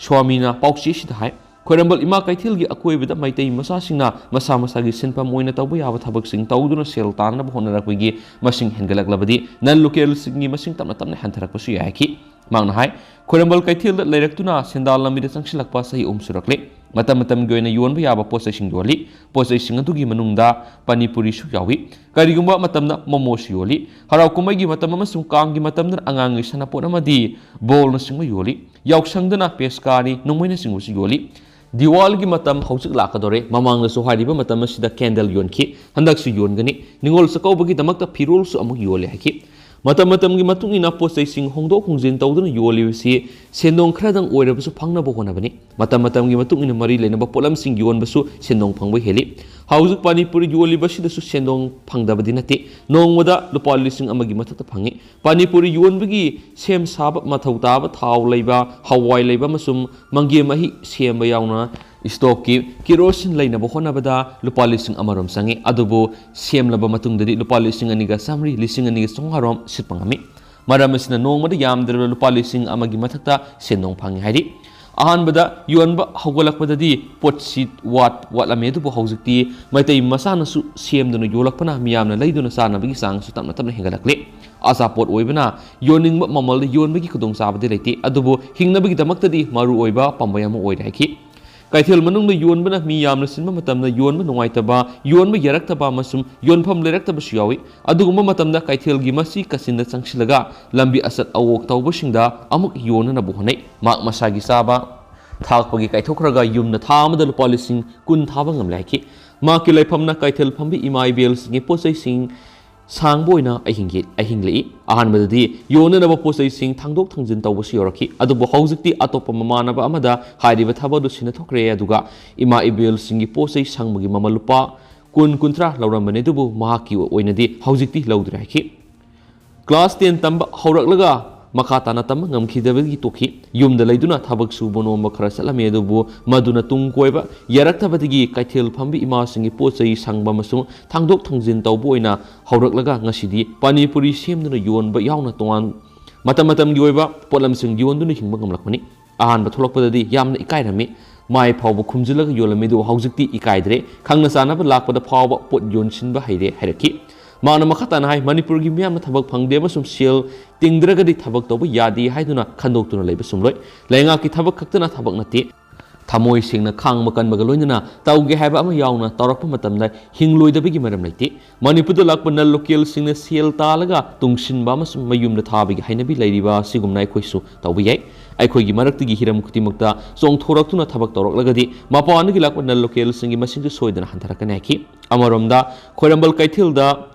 ꯁ꯭ꯋꯥꯃꯤꯅ ꯄꯥꯎꯆꯦꯁꯤꯗ ꯍꯥꯏ, ꯈ꯭ꯋꯥꯏꯔꯝꯕꯟ ꯏꯃꯥ ꯀꯩꯊꯦꯜꯒꯤ ꯑꯀꯣꯏꯕꯗ ꯃꯩꯇꯩ ꯃꯆꯥꯁꯤꯡꯅ ꯃꯁꯥ ꯃꯁꯥꯒꯤ ꯁꯤꯟꯐꯝ ꯑꯣꯏꯅ ꯇꯧꯕ ꯌꯥꯕ ꯊꯕꯛꯁꯤꯡ ꯇꯧꯗꯨꯅ ꯁꯦꯜ ꯇꯥꯟꯅꯕ ꯍꯣꯠꯅꯔꯛꯄꯒꯤ ꯃꯁꯤꯡ ꯍꯦꯟꯒꯠꯂꯛꯂꯕꯗꯤ non localꯁꯤꯡꯒꯤ ꯃꯁꯤꯡ ꯇꯞꯅ ꯇꯞꯅ ꯍꯟꯊꯔꯛꯄꯁꯨ ꯌꯥꯏ ꯍꯥꯏꯈꯤ꯫ ꯃꯍꯥꯛꯅ ꯍꯥꯏ, ꯈ꯭ꯋꯥꯏꯔꯝꯕꯟ ꯀꯩꯊꯦꯜꯗ ꯂꯩꯔꯛꯇꯨꯅ ꯁꯦꯟꯗꯥꯟ ꯂꯝꯕꯤꯗ ꯆꯪꯁꯤꯜꯂꯛꯄ ꯆꯍꯤ ꯑꯍꯨꯝ ꯁꯨꯔꯛꯂꯦ꯫ ꯃꯇꯝ ꯃꯇꯝꯒꯤ ꯑꯣꯏꯅ ꯌꯣꯟꯕ ꯌꯥꯕ ꯄꯣꯠ ꯆꯩꯁꯤꯡ ꯌꯣꯜꯂꯤ꯫ ꯄꯣꯠ ꯆꯩꯁꯤꯡ ꯑꯗꯨꯒꯤ ꯃꯅꯨꯡꯗ ꯄꯥꯅꯤꯄꯨꯔꯤꯁꯨ ꯌꯥꯎꯏ꯫ ꯀꯔꯤꯒꯨꯝꯕ ꯃꯇꯝꯗ ꯃꯣꯃꯣꯁꯨ ꯌꯣꯜꯂꯤ꯫ ꯍꯔꯥꯎ ꯀꯨꯝꯍꯩꯒꯤ ꯃꯇꯝ ꯑꯃꯁꯨꯡ ꯀꯥꯡꯒꯤ ꯃꯇꯝꯗꯅ ꯑꯉꯥꯡꯒꯤ ꯁꯥꯟꯅꯄꯣꯠ ꯑꯃꯗꯤ ꯕꯣꯜꯅꯆꯤꯡꯕ ꯌꯣꯜꯂꯤ꯫ ꯌꯥꯎꯁꯪꯗꯅ ꯄꯦꯁꯀꯥꯔꯤ, ꯅꯣꯡꯃꯩꯅꯆꯤꯡꯕꯁꯨ ꯌꯣꯜꯂꯤ꯫ ꯗꯤꯋꯥꯂꯤꯒꯤ ꯃꯇꯝ ꯍꯧꯖꯤꯛ ꯂꯥꯛꯀꯗꯧꯔꯦ꯫ ꯃꯃꯥꯡꯗꯁꯨ ꯍꯥꯏꯔꯤꯕ ꯃꯇꯝ ꯑꯁꯤꯗ ꯀꯦꯟꯗꯜ ꯌꯣꯟꯈꯤ꯫ ꯍꯟꯗꯛꯁꯨ ꯌꯣꯟꯒꯅꯤ꯫ ꯅꯤꯉꯣꯜ ꯆꯥꯛꯀꯧꯕꯒꯤꯗꯃꯛꯇ ꯐꯤꯔꯣꯜꯁꯨ ꯑꯃꯨꯛ ꯌꯣꯜꯂꯦ ꯍꯥꯏꯈꯤ꯫ ꯃꯇꯝ ꯃꯇꯝꯒꯤ ꯃꯇꯨꯡ ꯏꯟꯅ ꯄꯣꯠ ꯆꯩꯁꯤꯡ ꯍꯣꯡꯗꯣꯛ ꯍꯣꯡꯖꯤꯟ ꯇꯧꯗꯨꯅ ꯌꯣꯜꯂꯤꯕꯁꯤ ꯁꯦꯟꯗꯣꯡ ꯈꯔꯗꯪ ꯑꯣꯏꯔꯕꯁꯨ ꯐꯪꯅꯕ ꯍꯣꯠꯅꯕꯅꯤ꯫ ꯃꯇꯝ ꯃꯇꯝꯒꯤ ꯃꯇꯨꯡ ꯏꯟꯅ ꯃꯔꯤ ꯂꯩꯅꯕ ꯄꯣꯠꯂꯝꯁꯤꯡ ꯌꯣꯟꯕꯁꯨ ꯁꯦꯟꯗꯣꯡ ꯐꯪꯕ ꯍꯦꯜꯂꯤ꯫ ꯍꯧꯖꯤꯛ ꯄꯥꯅꯤꯄꯨꯔꯤ ꯌꯣꯜꯂꯤꯕꯁꯤꯗꯁꯨ ꯁꯦꯟꯗꯣꯡ ꯐꯪꯗꯕꯗꯤ ꯅꯠꯇꯦ꯫ ꯅꯣꯡꯃꯗ ꯂꯨꯄꯥ ꯂꯤꯁꯤꯡ ꯑꯃꯒꯤ ꯃꯊꯛꯇ ꯐꯪꯉꯤ꯫ ꯄꯥꯅꯤꯄꯨꯔꯤ ꯌꯣꯟꯕꯒꯤ ꯁꯦꯝ ꯁꯥꯕ ꯃꯊꯧ ꯇꯥꯕ ꯊꯥꯎ ꯂꯩꯕ, ꯍꯋꯥꯏ ꯂꯩꯕ ꯑꯃꯁꯨꯡ ꯃꯪꯒꯦ ꯃꯍꯤ ꯁꯦꯝꯕ ꯌꯥꯎꯅ ꯁ꯭ꯇꯣꯞꯀꯤ ꯀꯤꯔꯣꯁꯤꯟ ꯂꯩꯅꯕ ꯍꯣꯠꯅꯕꯗ ꯂꯨꯄꯥ ꯂꯤꯁꯤꯡ ꯑꯃꯔꯣꯝ ꯆꯪꯉꯤ꯫ ꯑꯗꯨꯕꯨ ꯁꯦꯝꯂꯕ ꯃꯇꯨꯡꯗꯗꯤ ꯂꯨꯄꯥ ꯂꯤꯁꯤꯡ ꯑꯅꯤꯒ ꯆꯥꯝꯃꯔꯤ, ꯂꯤꯁꯤꯡ ꯑꯅꯤꯒ ꯆꯥꯝꯃꯉꯥꯔꯣꯝ ꯁꯤꯠꯄ ꯉꯝꯃꯤ꯫ ꯃꯔꯝ ꯑꯁꯤꯅ ꯅꯣꯡꯃꯗ ꯌꯥꯝꯗ꯭ꯔꯕꯗ ꯂꯨꯄꯥ ꯂꯤꯁꯤꯡ ꯑꯃꯒꯤ ꯃꯊꯛꯇ ꯁꯦꯟꯗꯣꯡ ꯐꯪꯉꯤ ꯍꯥꯏꯔꯤ꯫ ꯑꯍꯥꯟꯕꯗ ꯌꯣꯟꯕ ꯍꯧꯒꯠꯂꯛꯄꯗꯗꯤ ꯄꯣꯠꯁꯤ ꯋꯥꯠ ꯋꯥꯠꯂꯝꯃꯤ, ꯑꯗꯨꯕꯨ ꯍꯧꯖꯤꯛꯇꯤ ꯃꯩꯇꯩ ꯃꯆꯥꯅꯁꯨ ꯁꯦꯝꯗꯨꯅ ꯌꯣꯜꯂꯛꯄꯅ ꯃꯤꯌꯥꯝꯅ ꯂꯩꯗꯨꯅ ꯆꯥꯅꯕꯒꯤ ꯆꯥꯡꯁꯨ ꯇꯞꯅ ꯇꯞꯅ ꯍꯦꯟꯒꯠꯂꯛꯂꯦ꯫ ꯑꯆꯥꯄꯣꯠ ꯑꯣꯏꯕꯅ ꯌꯣꯟꯅꯤꯡꯕ ꯃꯃꯜꯗ ꯌꯣꯟꯕꯒꯤ ꯈꯨꯗꯣꯡꯆꯥꯕꯗꯤ ꯂꯩꯇꯦ, ꯑꯗꯨꯕꯨ ꯍꯤꯡꯅꯕꯒꯤꯗꯃꯛꯇꯗꯤ ꯃꯔꯨꯑꯣꯏꯕ ꯄꯥꯝꯕꯩ ꯑꯃ ꯑꯣꯏꯔꯦ ꯍꯥꯏꯈꯤ꯫ ꯀꯩꯊꯦꯜ ꯃꯅꯨꯡꯗ ꯌꯣꯟꯕꯅ ꯃꯤ ꯌꯥꯝꯅ ꯆꯤꯟꯕ ꯃꯇꯝꯗ ꯌꯣꯟꯕ ꯅꯨꯡꯉꯥꯏꯇꯕ, ꯌꯣꯟꯕ ꯌꯥꯔꯛꯇꯕ ꯑꯃꯁꯨꯡ ꯌꯣꯟꯐꯝ ꯂꯩꯔꯛꯇꯕꯁꯨ ꯌꯥꯎꯏ꯫ ꯑꯗꯨꯒꯨꯝꯕ ꯃꯇꯝꯗ ꯀꯩꯊꯦꯜꯒꯤ ꯃꯆꯤ ꯀꯥꯆꯤꯟꯗ ꯆꯪꯁꯤꯜꯂꯒ ꯂꯝꯕꯤ ꯑꯆꯠ ꯑꯋꯣꯛ ꯇꯧꯕꯁꯤꯡꯗ ꯑꯃꯨꯛ ꯌꯣꯟꯅꯅꯕ ꯍꯣꯠꯅꯩ꯫ ꯃꯍꯥꯛ ꯃꯁꯥꯒꯤ ꯆꯥꯕ ꯊꯛꯄꯒꯤ ꯀꯥꯏꯊꯣꯛꯈ꯭ꯔꯒ ꯌꯨꯝꯗ ꯊꯥ ꯑꯃꯗ ꯂꯨꯄꯥ ꯂꯤꯁꯤꯡ ꯀꯨꯟ ꯊꯥꯕ ꯉꯝꯂꯦ ꯍꯥꯏꯈꯤ꯫ ꯃꯍꯥꯛꯀꯤ ꯂꯩꯐꯝꯅ ꯀꯩꯊꯦꯜ ꯐꯝꯕꯤ ꯏꯃꯥ ꯏꯕꯦꯜꯁꯤꯡꯒꯤ ꯄꯣꯠ ꯆꯩꯁꯤꯡ ꯁꯥꯡꯕ ꯑꯣꯏꯅ ꯑꯍꯤꯡꯒꯤ-, ꯑꯍꯤꯡ ꯂꯦꯛꯏ꯫ ꯑꯍꯥꯟꯕꯗꯗꯤ ꯌꯣꯟꯅꯅꯕ ꯄꯣꯠ ꯆꯩꯁꯤꯡ ꯊꯥꯡꯗꯣꯛ ꯊꯥꯡꯖꯤꯟ ꯇꯧꯕꯁꯨ ꯌꯥꯎꯔꯛꯈꯤ, ꯑꯗꯨꯕꯨ ꯍꯧꯖꯤꯛꯇꯤ ꯑꯇꯣꯞꯄ ꯃꯃꯥꯟꯅꯕ ꯑꯃꯗ ꯍꯥꯏꯔꯤꯕ ꯊꯕꯛ ꯑꯗꯨ ꯁꯤꯟꯅꯊꯣꯛꯈ꯭ꯔꯦ, ꯑꯗꯨꯒ ꯏꯃꯥ ꯏꯕꯦꯜꯁꯤꯡꯒꯤ ꯄꯣꯠ ꯆꯩ ꯁꯪꯕꯒꯤ ꯃꯃꯜ ꯂꯨꯄꯥ ꯀꯨꯟ, ꯀꯨꯟꯊ꯭ꯔꯥ ꯂꯧꯔꯝꯕꯅꯤ, ꯑꯗꯨꯕꯨ ꯃꯍꯥꯛꯀꯤ ꯑꯣꯏꯅꯗꯤ ꯍꯧꯖꯤꯛꯇꯤ ꯂꯧꯗ꯭ꯔꯦ ꯍꯥꯏꯈꯤ꯫ ꯀ꯭ꯂꯥꯁ ꯇꯦꯟ ꯇꯝꯕ ꯍꯧꯔꯛꯂꯒ ꯃꯈꯥ ꯇꯥꯅ ꯇꯝꯕ ꯉꯝꯈꯤꯗꯕꯗꯒꯤ ꯇꯣꯛꯈꯤ꯫ ꯌꯨꯝꯗ ꯂꯩꯗꯨꯅ ꯊꯕꯛ ꯁꯨꯕ ꯅꯣꯝꯕ ꯈꯔ ꯆꯠꯂꯝꯃꯤ, ꯑꯗꯨꯕꯨ ꯃꯗꯨꯅ ꯇꯨꯡ ꯀꯣꯏꯕ ꯌꯥꯔꯛꯇꯕꯗꯒꯤ ꯀꯩꯊꯦꯜ ꯐꯝꯕꯤ ꯏꯃꯥꯁꯤꯡꯒꯤ ꯄꯣꯠ ꯆꯩ ꯁꯪꯕ ꯑꯃꯁꯨꯡ ꯊꯥꯡꯗꯣꯛ ꯊꯥꯡꯖꯤꯟ ꯇꯧꯕ ꯑꯣꯏꯅ ꯍꯧꯔꯛꯂꯒ ꯉꯁꯤꯗꯤ ꯄꯥꯅꯤꯄꯨꯔꯤ ꯁꯦꯝꯗꯨꯅ ꯌꯣꯟꯕ ꯌꯥꯎꯅ ꯇꯣꯉꯥꯟ ꯃꯇꯝ ꯃꯇꯝꯒꯤ ꯑꯣꯏꯕ ꯄꯣꯠꯂꯝꯁꯤꯡ ꯌꯣꯟꯗꯨꯅ ꯍꯤꯡꯕ ꯉꯝꯂꯛꯄꯅꯤ꯫ ꯑꯍꯥꯟꯕ ꯊꯣꯛꯂꯛꯄꯗꯗꯤ ꯌꯥꯝꯅ ꯏꯀꯥꯏꯔꯝꯃꯤ꯫ ꯃꯥꯏ ꯐꯥꯎꯕ ꯈꯨꯝꯖꯤꯜꯂꯒ ꯌꯣꯜꯂꯝꯃꯤꯗꯨ ꯍꯧꯖꯤꯛꯇꯤ ꯏꯀꯥꯏꯗ꯭ꯔꯦ, ꯈꯪꯅ ꯆꯥꯟꯅꯕ ꯂꯥꯛꯄꯗ ꯐꯥꯎꯕ ꯄꯣꯠ ꯌꯣꯟꯁꯤꯟꯕ ꯍꯩꯔꯦ ꯍꯥꯏꯔꯛꯈꯤ꯫ ꯃꯍꯥꯛꯅ ꯃꯈꯥ ꯇꯥꯅ ꯍꯥꯏ, ꯃꯅꯤꯄꯨꯔꯒꯤ ꯃꯤꯌꯥꯝꯅ ꯊꯕꯛ ꯐꯪꯗꯦ ꯑꯃꯁꯨꯡ ꯁꯦꯜ ꯇꯤꯡꯗ꯭ꯔꯒꯗꯤ ꯊꯕꯛ ꯇꯧꯕ ꯌꯥꯗꯦ ꯍꯥꯏꯗꯨꯅ ꯈꯟꯗꯣꯛꯇꯨꯅ ꯂꯩꯕ ꯆꯨꯝꯂꯣꯏ꯫ ꯂꯩꯉꯥꯛꯀꯤ ꯊꯕꯛ ꯈꯛꯇꯅ ꯊꯕꯛ ꯅꯠꯇꯦ꯫ ꯊꯃꯣꯏ ꯁꯦꯡꯅ ꯈꯥꯡꯕ ꯀꯟꯕꯒ ꯂꯣꯏꯅꯅ ꯇꯧꯒꯦ ꯍꯥꯏꯕ ꯑꯃ ꯌꯥꯎꯅ ꯇꯧꯔꯛꯄ ꯃꯇꯝꯗ ꯍꯤꯡꯂꯣꯏꯗꯕꯒꯤ ꯃꯔꯝ ꯂꯩꯇꯦ꯫ ꯃꯅꯤꯄꯨꯔꯗ ꯂꯥꯛꯄ non localꯁꯤꯡꯅ ꯁꯦꯜ ꯇꯥꯜꯂꯒ ꯇꯨꯡꯁꯤꯟꯕ ꯑꯃꯁꯨꯡ ꯃꯌꯨꯝꯗ ꯊꯥꯕꯒꯤ ꯍꯩꯅꯕꯤ ꯂꯩꯔꯤꯕ ꯑꯁꯤꯒꯨꯝꯅ ꯑꯩꯈꯣꯏꯁꯨ ꯇꯧꯕ ꯌꯥꯏ꯫ ꯑꯩꯈꯣꯏꯒꯤ ꯃꯔꯛꯇꯒꯤ ꯍꯤꯔꯝ ꯈꯨꯗꯤꯡꯃꯛꯇ ꯆꯣꯡꯊꯣꯔꯛꯇꯨꯅ ꯊꯕꯛ ꯇꯧꯔꯛꯂꯒꯗꯤ ꯃꯄꯥꯟꯗꯒꯤ ꯂꯥꯛꯄ non localꯁꯤꯡꯒꯤ ꯃꯁꯤꯡꯁꯨ ꯁꯣꯏꯗꯅ ꯍꯟꯊꯔꯛꯀꯅꯤ ꯍꯥꯏꯈꯤ꯫ ꯑꯃꯔꯣꯝꯗ ꯈ꯭ꯋꯥꯏꯔꯝꯕꯟ ꯀꯩꯊꯦꯜꯗ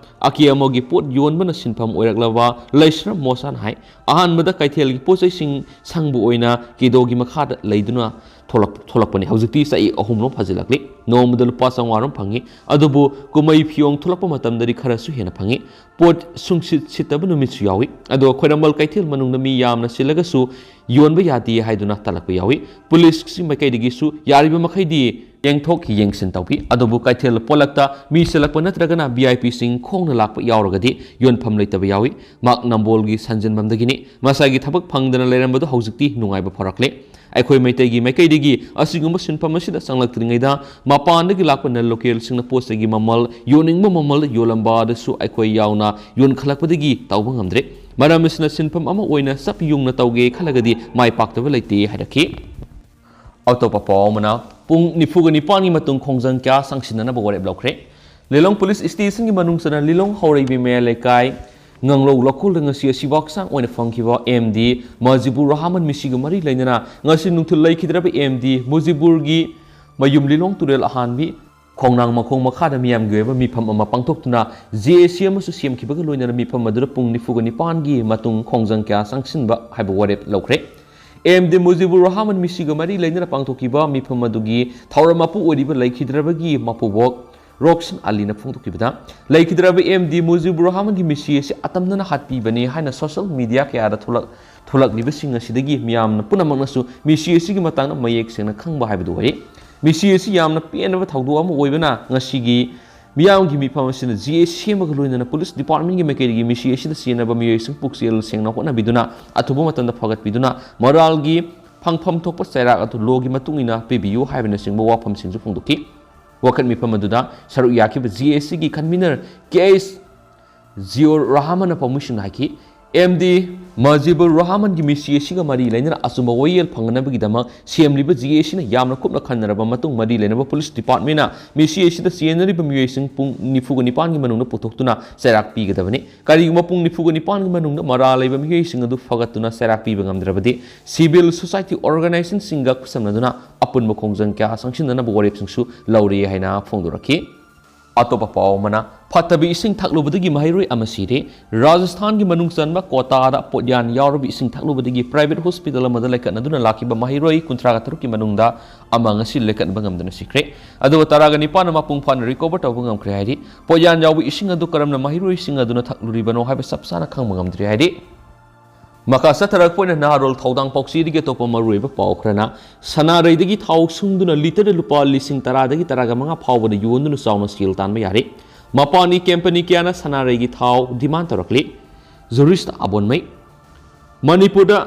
ꯑꯀꯦ ꯑꯃꯧꯒꯤ ꯄꯣꯠ ꯌꯣꯟꯕꯅ ꯁꯤꯟꯐꯝ ꯑꯣꯏꯔꯛꯂꯕ ꯂꯩꯁ꯭ꯔꯝ ꯃꯣꯁꯥꯅ ꯍꯥꯏ, ꯑꯍꯥꯟꯕꯗ ꯀꯩꯊꯦꯜꯒꯤ ꯄꯣꯠ ꯆꯩꯁꯤꯡ ꯁꯪꯕ ꯑꯣꯏꯅ ꯀꯤꯗꯣꯒꯤ ꯃꯈꯥꯗ ꯂꯩꯗꯨꯅ ꯊꯣꯛꯂꯛ-, ꯊꯣꯛꯂꯛꯄꯅꯤ꯫ ꯍꯧꯖꯤꯛꯇꯤ ꯆꯍꯤ ꯑꯍꯨꯝꯂꯣꯝ ꯐꯥꯖꯤꯜꯂꯛꯂꯤ꯫ ꯅꯣꯡꯃꯗ ꯂꯨꯄꯥ ꯆꯥꯝꯃꯉꯥ ꯔꯣꯝ ꯐꯪꯉꯤ꯫ ꯑꯗꯨꯕꯨ ꯀꯨꯝꯍꯩ ꯐꯤꯌꯣꯡ ꯊꯣꯛꯂꯛꯄ ꯃꯇꯝꯗꯗꯤ ꯈꯔꯁꯨ ꯍꯦꯟꯅ ꯐꯪꯉꯤ꯫ ꯄꯣꯠ ꯁꯨꯡꯁꯤꯠ ꯁꯤꯠꯇꯕ ꯅꯨꯃꯤꯠꯁꯨ ꯌꯥꯎꯏ꯫ ꯑꯗꯣ ꯈ꯭ꯋꯥꯏꯔꯝꯕꯟ ꯀꯩꯊꯦꯜ ꯃꯅꯨꯡꯗ ꯃꯤ ꯌꯥꯝꯅ ꯆꯤꯜꯂꯒꯁꯨ ꯌꯣꯟꯕ ꯌꯥꯗꯦ ꯍꯥꯏꯗꯨꯅ ꯇꯥꯜꯂꯛꯄ ꯌꯥꯎꯏ꯫ ꯄꯨꯂꯤꯁꯀꯤ ꯃꯥꯏꯀꯩꯗꯒꯤꯁꯨ ꯌꯥꯔꯤꯕ ꯃꯈꯩꯗꯤ ꯌꯦꯡꯊꯣꯛ ꯌꯦꯡꯁꯤꯟ ꯇꯧꯕꯤ꯫ ꯑꯗꯨꯕꯨ ꯀꯩꯊꯦꯜ ꯄꯣꯂꯛꯇ ꯃꯤ ꯆꯤꯜꯂꯛꯄ ꯅꯠꯇ꯭ꯔꯒꯅ ꯚꯤ ꯑꯥꯏ ꯄꯤꯁꯤꯡ ꯈꯣꯡꯅ ꯂꯥꯛꯄ ꯌꯥꯎꯔꯒꯗꯤ ꯌꯣꯟꯐꯝ ꯂꯩꯇꯕ ꯌꯥꯎꯏ꯫ ꯃꯍꯥꯛ ꯅꯝꯕꯣꯜꯒꯤ ꯁꯟꯖꯦꯟꯕꯝꯗꯒꯤꯅꯤ꯫ ꯃꯁꯥꯒꯤ ꯊꯕꯛ ꯐꯪꯗꯅ ꯂꯩꯔꯝꯕꯗꯨ ꯍꯧꯖꯤꯛꯇꯤ ꯅꯨꯡꯉꯥꯏꯕ ꯐꯥꯎꯔꯛꯂꯦ꯫ ꯑꯩꯈꯣꯏ ꯃꯩꯇꯩꯒꯤ ꯃꯥꯏꯀꯩꯗꯒꯤ ꯑꯁꯤꯒꯨꯝꯕ ꯁꯤꯟꯐꯝ ꯑꯁꯤꯗ ꯆꯪꯂꯛꯇ꯭ꯔꯤꯉꯩꯗ ꯃꯄꯥꯟꯗꯒꯤ ꯂꯥꯛꯄ non localꯁꯤꯡꯅ ꯄꯣꯠ ꯆꯩꯒꯤ ꯃꯃꯜ, ꯌꯣꯟꯅꯤꯡꯕ ꯃꯃꯜꯗ ꯌꯣꯜꯂꯝꯕ ꯑꯗꯨꯁꯨ ꯑꯩꯈꯣꯏ ꯌꯥꯎꯅ ꯌꯣꯟꯈꯠꯂꯛꯄꯗꯒꯤ ꯇꯧꯕ ꯉꯝꯗ꯭ꯔꯦ꯫ ꯃꯔꯝ ꯑꯁꯤꯅ ꯁꯤꯟꯐꯝ ꯑꯃ ꯑꯣꯏꯅ ꯆꯞ ꯌꯨꯡꯅ ꯇꯧꯒꯦ ꯈꯜꯂꯒꯗꯤ ꯃꯥꯏ ꯄꯥꯛꯇꯕ ꯂꯩꯇꯦ ꯍꯥꯏꯔꯛꯈꯤ꯫ ꯑꯇꯣꯞꯄ ꯄꯥꯎ ꯑꯃꯅ, ꯄꯨꯡ ꯅꯤꯐꯨꯒ ꯅꯤꯄꯥꯟꯒꯤ ꯃꯇꯨꯡ ꯈꯣꯡꯖꯪ ꯀꯌꯥ ꯆꯪꯁꯤꯟꯅꯅꯕ ꯋꯥꯔꯦꯞ ꯂꯧꯈ꯭ꯔꯦ꯫ ꯂꯤꯂꯣꯡ ꯄꯨꯂꯤꯁ ꯁ꯭ꯇꯦꯁꯟꯒꯤ ꯃꯅꯨꯡ ꯆꯟꯅ ꯂꯤꯂꯣꯡ ꯍꯧꯔꯩꯕꯤ ꯃꯌꯥꯏ ꯂꯩꯀꯥꯏ ꯉꯥꯡꯂꯧ ꯂꯧꯈꯣꯜꯗ ꯉꯁꯤ ꯑꯁꯤꯕ ꯍꯛꯆꯥꯡ ꯑꯣꯏꯅ ꯐꯪꯈꯤꯕ ꯑꯦꯝ ꯗꯤ ꯃꯖꯤꯕꯨꯔ ꯔꯍꯃꯟ ꯃꯤꯁꯤꯒ ꯃꯔꯤ ꯂꯩꯅꯅ ꯉꯁꯤ ꯅꯨꯡꯊꯤꯜ ꯂꯩꯈꯤꯗ꯭ꯔꯕ ꯑꯦꯝ ꯗꯤ ꯃꯨꯖꯤꯕꯨꯔꯒꯤ ꯃꯌꯨꯝ ꯂꯤꯂꯣꯡ ꯇꯨꯔꯦꯜ ꯑꯍꯥꯟꯕꯤ ꯈꯣꯡꯅꯥꯡ ꯃꯈꯣꯡ ꯃꯈꯥꯗ ꯃꯤꯌꯥꯝꯒꯤ ꯑꯣꯏꯕ ꯃꯤꯐꯝ ꯑꯃ ꯄꯥꯡꯊꯣꯛꯇꯨꯅ ꯖꯦ ꯑꯦ ꯁꯤ ꯑꯃꯁꯨ ꯁꯦꯝꯈꯤꯕꯒ ꯂꯣꯏꯅꯅ ꯃꯤꯐꯝ ꯑꯗꯨꯗ ꯄꯨꯡ ꯅꯤꯐꯨꯒ ꯅꯤꯄꯥꯟꯒꯤ ꯃꯇꯨꯡ ꯈꯣꯡꯖꯪ ꯀꯌꯥ ꯆꯪꯁꯤꯟꯕ ꯍꯥꯏꯕ ꯋꯥꯔꯦꯞ ꯂꯧꯈ꯭ꯔꯦ꯫ ꯑꯦꯝ ꯗꯤ ꯃꯨꯖꯤꯕꯨꯔ ꯔꯍꯃꯟ ꯃꯤꯁꯤꯒ ꯃꯔꯤ ꯂꯩꯅꯅ ꯄꯥꯡꯊꯣꯛꯈꯤꯕ ꯃꯤꯐꯝ ꯑꯗꯨꯒꯤ ꯊꯧꯔꯝ ꯃꯄꯨ ꯑꯣꯏꯔꯤꯕ ꯂꯩꯈꯤꯗ꯭ꯔꯕꯒꯤ ꯃꯄꯨꯕꯣꯛ ꯔꯣꯛꯁꯟ ꯑꯂꯤꯅ ꯐꯣꯡꯗꯣꯛꯈꯤꯕꯗ, ꯂꯩꯈꯤꯗ꯭ꯔꯕ ꯑꯦꯝ ꯗꯤ ꯃꯨꯖꯤꯕꯨꯔ ꯔꯍꯃꯟꯒꯤ ꯃꯤꯁꯤ ꯑꯁꯤ ꯑꯇꯝꯅꯅ ꯍꯥꯠꯄꯤꯕꯅꯤ ꯍꯥꯏꯅ ꯁꯣꯁꯤꯌꯦꯜ ꯃꯤꯗꯤꯌꯥ ꯀꯌꯥꯗ ꯊꯣꯛꯂꯛ-, ꯊꯣꯛꯂꯛꯂꯤꯕꯁꯤꯡ ꯑꯁꯤꯗꯒꯤ ꯃꯤꯌꯥꯝꯅ ꯄꯨꯝꯅꯃꯛꯅꯁꯨ ꯃꯤꯁꯤ ꯑꯁꯤꯒꯤ ꯃꯇꯥꯡꯗ ꯃꯌꯦꯛ ꯁꯦꯡꯅ ꯈꯪꯕ ꯍꯥꯏꯕꯗꯨ ꯑꯣꯏ꯫ ꯃꯤꯁꯤ ꯑꯁꯤ ꯌꯥꯝꯅ ꯄꯦꯟꯅꯕ ꯊꯧꯗꯣꯛ ꯑꯃ ꯑꯣꯏꯕꯅ ꯉꯁꯤꯒꯤ ꯃꯤꯌꯥꯝꯒꯤ ꯃꯤꯐꯝ ꯑꯁꯤꯗ ꯖꯦ ꯑꯦ ꯁꯤ ꯁꯦꯝꯕꯒ ꯂꯣꯏꯅꯅ ꯄꯨꯂꯤꯁ ꯗꯤꯄꯥꯔꯠꯃꯦꯟꯒꯤ ꯃꯥꯏꯀꯩꯗꯒꯤ ꯃꯤꯁꯤ ꯑꯁꯤꯗ ꯆꯦꯟꯅꯕ ꯃꯤꯑꯣꯏꯁꯤꯡ ꯄꯨꯛꯆꯦꯜ ꯁꯦꯡꯅ ꯍꯣꯠꯅꯕꯤꯗꯨꯅ ꯑꯊꯨꯕ ꯃꯇꯝꯗ ꯐꯒꯠꯄꯤꯗꯨꯅ ꯃꯣꯔꯥꯜꯒꯤ ꯐꯪꯐꯝ ꯊꯣꯛꯄ ꯆꯩꯔꯥꯛ ꯑꯗꯨ ꯂꯣꯒꯤ ꯃꯇꯨꯡ ꯏꯟꯅ ꯄꯤꯕꯤꯌꯨ ꯍꯥꯏꯕꯅꯆꯤꯡꯕ ꯋꯥꯐꯝꯁꯤꯡꯁꯨ ꯐꯣꯡꯗꯣꯛꯈꯤ꯫ ꯋꯥꯀꯠ ꯃꯤꯐꯝ ꯑꯗꯨꯗ ꯁꯔꯨꯛ ꯌꯥꯈꯤꯕ ꯖꯤ ꯑꯦ ꯁꯤꯒꯤ ꯀꯟꯚꯤꯅꯔ ꯀꯦ ꯑꯩꯆ ꯖꯤꯑꯣꯔ ꯔꯍꯃꯟꯅ ꯄꯥꯎꯃꯤꯁꯤꯡꯗ ꯍꯥꯏꯈꯤ꯫ ꯑꯦꯝ ꯗꯤ ꯃꯖꯤꯕꯨꯔ ꯔꯍꯃꯟꯒꯤ ꯃꯤꯁꯤ ꯑꯁꯤꯒ ꯃꯔꯤ ꯂꯩꯅꯅ ꯑꯆꯨꯝꯕ ꯋꯥꯌꯦꯜ ꯐꯪꯅꯅꯕꯒꯤꯗꯃꯛ ꯁꯦꯝꯂꯤꯕ ꯖꯤ ꯑꯦ ꯁꯤꯅ ꯌꯥꯝꯅ ꯀꯨꯞꯅ ꯈꯟꯅꯔꯕ ꯃꯇꯨꯡ ꯃꯔꯤ ꯂꯩꯅꯕ ꯄꯨꯂꯤꯁ ꯗꯤꯄꯥꯔꯠꯃꯦꯟꯅ ꯃꯤꯁꯤ ꯑꯁꯤꯗ ꯆꯦꯟꯅꯔꯤꯕ ꯃꯤꯑꯣꯏꯁꯤꯡ ꯄꯨꯡ ꯅꯤꯐꯨꯒ ꯅꯤꯄꯥꯟꯒꯤ ꯃꯅꯨꯡꯗ ꯄꯨꯊꯣꯛꯇꯨꯅ ꯆꯩꯔꯥꯛ ꯄꯤꯒꯗꯕꯅꯤ꯫ ꯀꯔꯤꯒꯨꯝꯕ ꯄꯨꯡ ꯅꯤꯐꯨꯒ ꯅꯤꯄꯥꯟꯒꯤ ꯃꯅꯨꯡꯗ ꯃꯔꯥꯜ ꯂꯩꯕ ꯃꯤꯑꯣꯏꯁꯤꯡ ꯑꯗꯨ ꯐꯒꯠꯇꯨꯅ ꯆꯩꯔꯥꯛ ꯄꯤꯕ ꯉꯝꯗ꯭ꯔꯕꯗꯤ, ꯁꯤꯚꯤꯜ ꯁꯣꯁꯥꯏꯇꯤ ꯑꯣꯔꯒꯅꯥꯏꯖꯦꯁꯟꯁꯤꯡꯒ ꯈꯨꯠꯁꯝꯅꯗꯨꯅ ꯑꯄꯨꯟꯕ ꯈꯣꯡꯖꯪ ꯀꯌꯥ ꯆꯪꯁꯤꯟꯅꯅꯕ ꯋꯥꯔꯦꯞꯁꯤꯡꯁꯨ ꯂꯧꯔꯤ ꯍꯥꯏꯅ ꯐꯣꯡꯗꯣꯔꯛꯈꯤ꯫ ꯑꯇꯣꯞꯄ ꯄꯥꯎ ꯑꯃꯅ, ꯐꯠꯇꯕ ꯏꯁꯤꯡ ꯊꯛꯂꯨꯕꯗꯒꯤ ꯃꯍꯩꯔꯣꯏ ꯑꯃ ꯁꯤꯔꯦ꯫ ꯔꯥꯖꯁꯊꯥꯟꯒꯤ ꯃꯅꯨꯡ ꯆꯟꯕ ꯀꯣꯇꯥꯗ ꯄꯣꯠꯌꯥꯟ ꯌꯥꯎꯔꯕ ꯏꯁꯤꯡ ꯊꯛꯂꯨꯕꯗꯒꯤ ꯄ꯭ꯔꯥꯏꯚꯦꯠ ꯍꯣꯁꯄꯤꯇꯥꯜ ꯑꯃꯗ ꯂꯩꯈꯠꯅꯗꯨꯅ ꯂꯥꯛꯈꯤꯕ ꯃꯍꯩꯔꯣꯏ ꯀꯨꯟꯊ꯭ꯔꯥꯒ ꯇꯔꯨꯛꯀꯤ ꯃꯅꯨꯡꯗ ꯑꯃ ꯉꯁꯤ ꯂꯩꯈꯠꯅꯕ ꯉꯝꯗꯅ ꯁꯤꯈ꯭ꯔꯦ꯫ ꯑꯗꯨꯒ ꯇꯔꯥꯒ ꯅꯤꯄꯥꯟꯅ ꯃꯄꯨꯡ ꯐꯥꯅ ꯔꯤꯀꯣꯚꯔ ꯇꯧꯕ ꯉꯝꯈ꯭ꯔꯦ ꯍꯥꯏꯔꯤ꯫ ꯄꯣꯠꯌꯥꯟ ꯌꯥꯎꯕ ꯏꯁꯤꯡ ꯑꯗꯨ ꯀꯔꯝꯅ ꯃꯍꯩꯔꯣꯏꯁꯤꯡ ꯑꯗꯨꯅ ꯊꯛꯂꯨꯔꯤꯕꯅꯣ ꯍꯥꯏꯕ ꯆꯞ ꯆꯥꯅ ꯈꯪꯕ ꯉꯝꯗ꯭ꯔꯤ ꯍꯥꯏꯔꯤ꯫ ꯃꯈꯥ ꯆꯠꯊꯔꯛꯄ ꯑꯣꯏꯅ ꯅꯍꯥꯔꯣꯜ ꯊꯧꯗꯥꯡ ꯄꯥꯎꯆꯦꯗꯒꯤ ꯑꯇꯣꯞꯄ ꯃꯔꯨꯑꯣꯏꯕ ꯄꯥꯎ ꯈꯔꯅ, ꯁꯅꯥꯔꯩꯗꯒꯤ ꯊꯥꯎ ꯁꯨꯡꯗꯨꯅ ꯂꯤꯇꯔꯗ ꯂꯨꯄꯥ ꯂꯤꯁꯤꯡ ꯇꯔꯥꯗꯒꯤ ꯇꯔꯥꯒ ꯃꯉꯥ ꯐꯥꯎꯕꯗ ꯌꯣꯟꯗꯨꯅ ꯆꯥꯎꯅ ꯁꯦꯜ ꯇꯥꯟꯕ ꯌꯥꯔꯦ꯫ ꯃꯄꯥꯟꯒꯤ ꯀꯝꯄꯅꯤ ꯀꯌꯥꯅ ꯁꯅꯥꯔꯩꯒꯤ ꯊꯥꯎ ꯗꯤꯃꯥꯟ ꯇꯧꯔꯛꯂꯤ꯫ ꯖꯨꯔꯤꯁꯇ ꯑꯕꯣꯟꯃꯩ꯫ ꯃꯅꯤꯄꯨꯔꯗ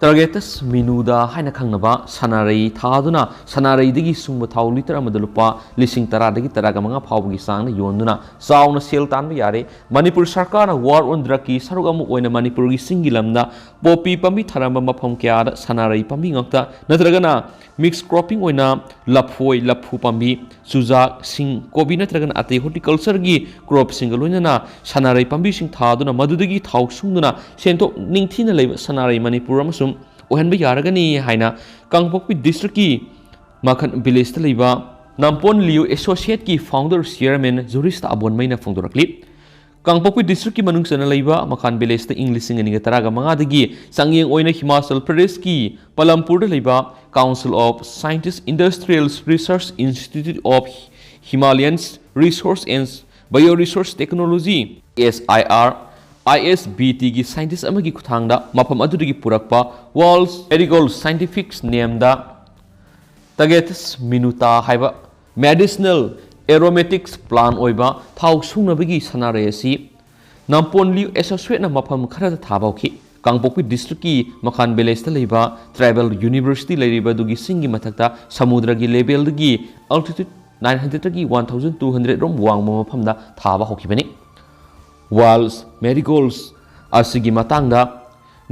ꯇꯥꯔꯒꯦꯇꯁ ꯃꯤꯅꯨꯗꯥ ꯍꯥꯏꯅ ꯈꯪꯅꯕ ꯁꯅꯥꯔꯩ ꯊꯥꯗꯨꯅ ꯁꯅꯥꯔꯩꯗꯒꯤ ꯁꯨꯡꯕ ꯊꯥꯎ ꯂꯤꯇꯔ ꯑꯃꯗ ꯂꯨꯄꯥ ꯂꯤꯁꯤꯡ ꯇꯔꯥꯗꯒꯤ ꯇꯔꯥꯒ ꯃꯉꯥ ꯐꯥꯎꯕꯒꯤ ꯆꯥꯡꯗ ꯌꯣꯟꯗꯨꯅ ꯆꯥꯎꯅ ꯁꯦꯜ ꯇꯥꯟꯕ ꯌꯥꯔꯦ꯫ ꯃꯅꯤꯄꯨꯔ ꯁꯔꯀꯥꯔꯅ ꯋꯥꯔ ꯑꯣꯟ ꯗ꯭ꯔꯒꯀꯤ ꯁꯔꯨꯛ ꯑꯃ ꯑꯣꯏꯅ ꯃꯅꯤꯄꯨꯔꯒꯤ ꯆꯤꯡꯒꯤ ꯂꯝꯗ ꯄꯣꯄꯤ ꯄꯥꯝꯕꯤ ꯊꯥꯔꯝꯕ ꯃꯐꯝ ꯀꯌꯥꯗ ꯁꯅꯥꯔꯩ ꯄꯥꯝꯕꯤ ꯉꯥꯛꯇ ꯅꯠꯇ꯭ꯔꯒꯅ ꯃꯤꯛꯁ ꯀ꯭ꯔꯣꯞꯄꯤꯡ ꯑꯣꯏꯅ ꯂꯐꯣꯏ, ꯂꯐꯨ ꯄꯥꯝꯕꯤ, ꯆꯨꯖꯥꯛ, ꯁꯤꯡ, ꯀꯣꯕꯤ ꯅꯠꯇ꯭ꯔꯒꯅ ꯑꯇꯩ ꯍꯣꯔꯇꯤꯀꯜꯆꯔꯒꯤ ꯀ꯭ꯔꯣꯞꯁꯤꯡꯒ ꯂꯣꯏꯅꯅ ꯁꯅꯥꯔꯩ ꯄꯥꯝꯕꯤꯁꯤꯡ ꯊꯥꯗꯨꯅ ꯃꯗꯨꯗꯒꯤ ꯊꯥꯎ ꯁꯨꯡꯗꯨꯅ ꯁꯦꯟꯊꯣꯛ ꯅꯤꯡꯊꯤꯅ ꯂꯩꯕ ꯁꯅꯥꯔꯩ ꯃꯅꯤꯄꯨꯔ ꯑꯃꯁꯨ ꯑꯣꯏꯍꯟꯕ ꯌꯥꯔꯒꯅꯤ ꯍꯥꯏꯅ ꯀꯥꯡꯄꯣꯛꯄꯤ ꯗꯤꯁꯇ꯭ꯔꯤꯛꯀꯤ ꯃꯥꯈꯟ ꯚꯤꯂꯦꯖꯇ ꯂꯩꯕ ꯅꯝꯄꯣꯟ ꯂꯤꯌꯨ ꯑꯦꯁꯣꯁꯤꯌꯦꯠꯀꯤ ꯐꯥꯎꯟꯗꯔ ꯆꯤꯌꯔꯃꯦꯟ ꯖꯨꯔꯤꯁꯇ ꯑꯕꯣꯟꯃꯩꯅ ꯐꯣꯡꯗꯣꯔꯛꯂꯤ꯫ ꯀꯥꯡꯄꯣꯛꯄꯤ ꯗꯤꯁꯇ꯭ꯔꯤꯛꯀꯤ ꯃꯅꯨꯡ ꯆꯟꯅ ꯂꯩꯕ ꯃꯈꯥꯟ ꯚꯤꯂꯦꯖꯇ ꯏꯪ ꯂꯤꯁꯤꯡ ꯑꯅꯤꯒ ꯇꯔꯥꯒ ꯃꯉꯥꯗꯒꯤ ꯆꯥꯡꯌꯦꯡ ꯑꯣꯏꯅ ꯍꯤꯃꯥꯆꯜ ꯄ꯭ꯔꯗꯦꯁꯀꯤ ꯄꯂꯝꯄꯨꯔꯗ ꯂꯩꯕ Council of Scientist Industrial Research Institute of Himalayan Resource and Bioresource Technology, S I R I S B T ꯒꯤ ꯁꯥꯏꯟꯇꯤꯁ ꯑꯃꯒꯤ ꯈꯨꯠꯊꯥꯡꯗ ꯃꯐꯝ ꯑꯗꯨꯗꯒꯤ ꯄꯨꯔꯛꯄ World Marigold Scientific Nameꯗ Tagetes minuta ꯍꯥꯏꯕ medicinal aromatics plant ꯑꯣꯏꯕ ꯊꯥꯎ ꯁꯨꯡꯅꯕꯒꯤ ꯁꯅꯥꯔꯩ ꯑꯁꯤ ꯅꯝꯄꯣꯟ ꯂꯤꯌꯨ ꯑꯦꯁꯣꯁꯤꯌꯦꯠꯅ ꯃꯐꯝ ꯈꯔꯗ ꯊꯥꯕ ꯍꯧꯈꯤ꯫ ꯀꯥꯡꯄꯣꯛꯄꯤ ꯗꯤꯁꯇ꯭ꯔꯤꯛꯀꯤ ꯃꯈꯥꯟ ꯚꯤꯂꯦꯖꯇ ꯂꯩꯕ ꯇ꯭ꯔꯥꯏꯕꯦꯜ ꯌꯨꯅꯤꯚꯔꯁꯤꯇꯤ ꯂꯩꯔꯤꯕ ꯑꯗꯨꯒꯤ ꯆꯤꯡꯒꯤ ꯃꯊꯛꯇ ꯁꯃꯨꯗ꯭ꯔꯒꯤ ꯂꯦꯚꯦꯜꯗꯒꯤ ꯑꯜꯇꯤꯇ꯭ꯌꯨꯠ ꯅꯥꯏꯟ ꯍꯟꯗ꯭ꯔꯦꯗꯇꯒꯤ ꯋꯥꯟ ꯊꯥꯎꯖꯟ ꯇꯨ ꯍꯟꯗ꯭ꯔꯦꯗ ꯔꯣꯝ ꯋꯥꯡꯕ ꯃꯐꯝꯗ ꯊꯥꯕ ꯍꯧꯈꯤꯕꯅꯤ꯫ ꯋꯥꯏꯜꯁ ꯃꯦꯔꯤꯒꯣꯜꯁ ꯑꯁꯤꯒꯤ ꯃꯇꯥꯡꯗ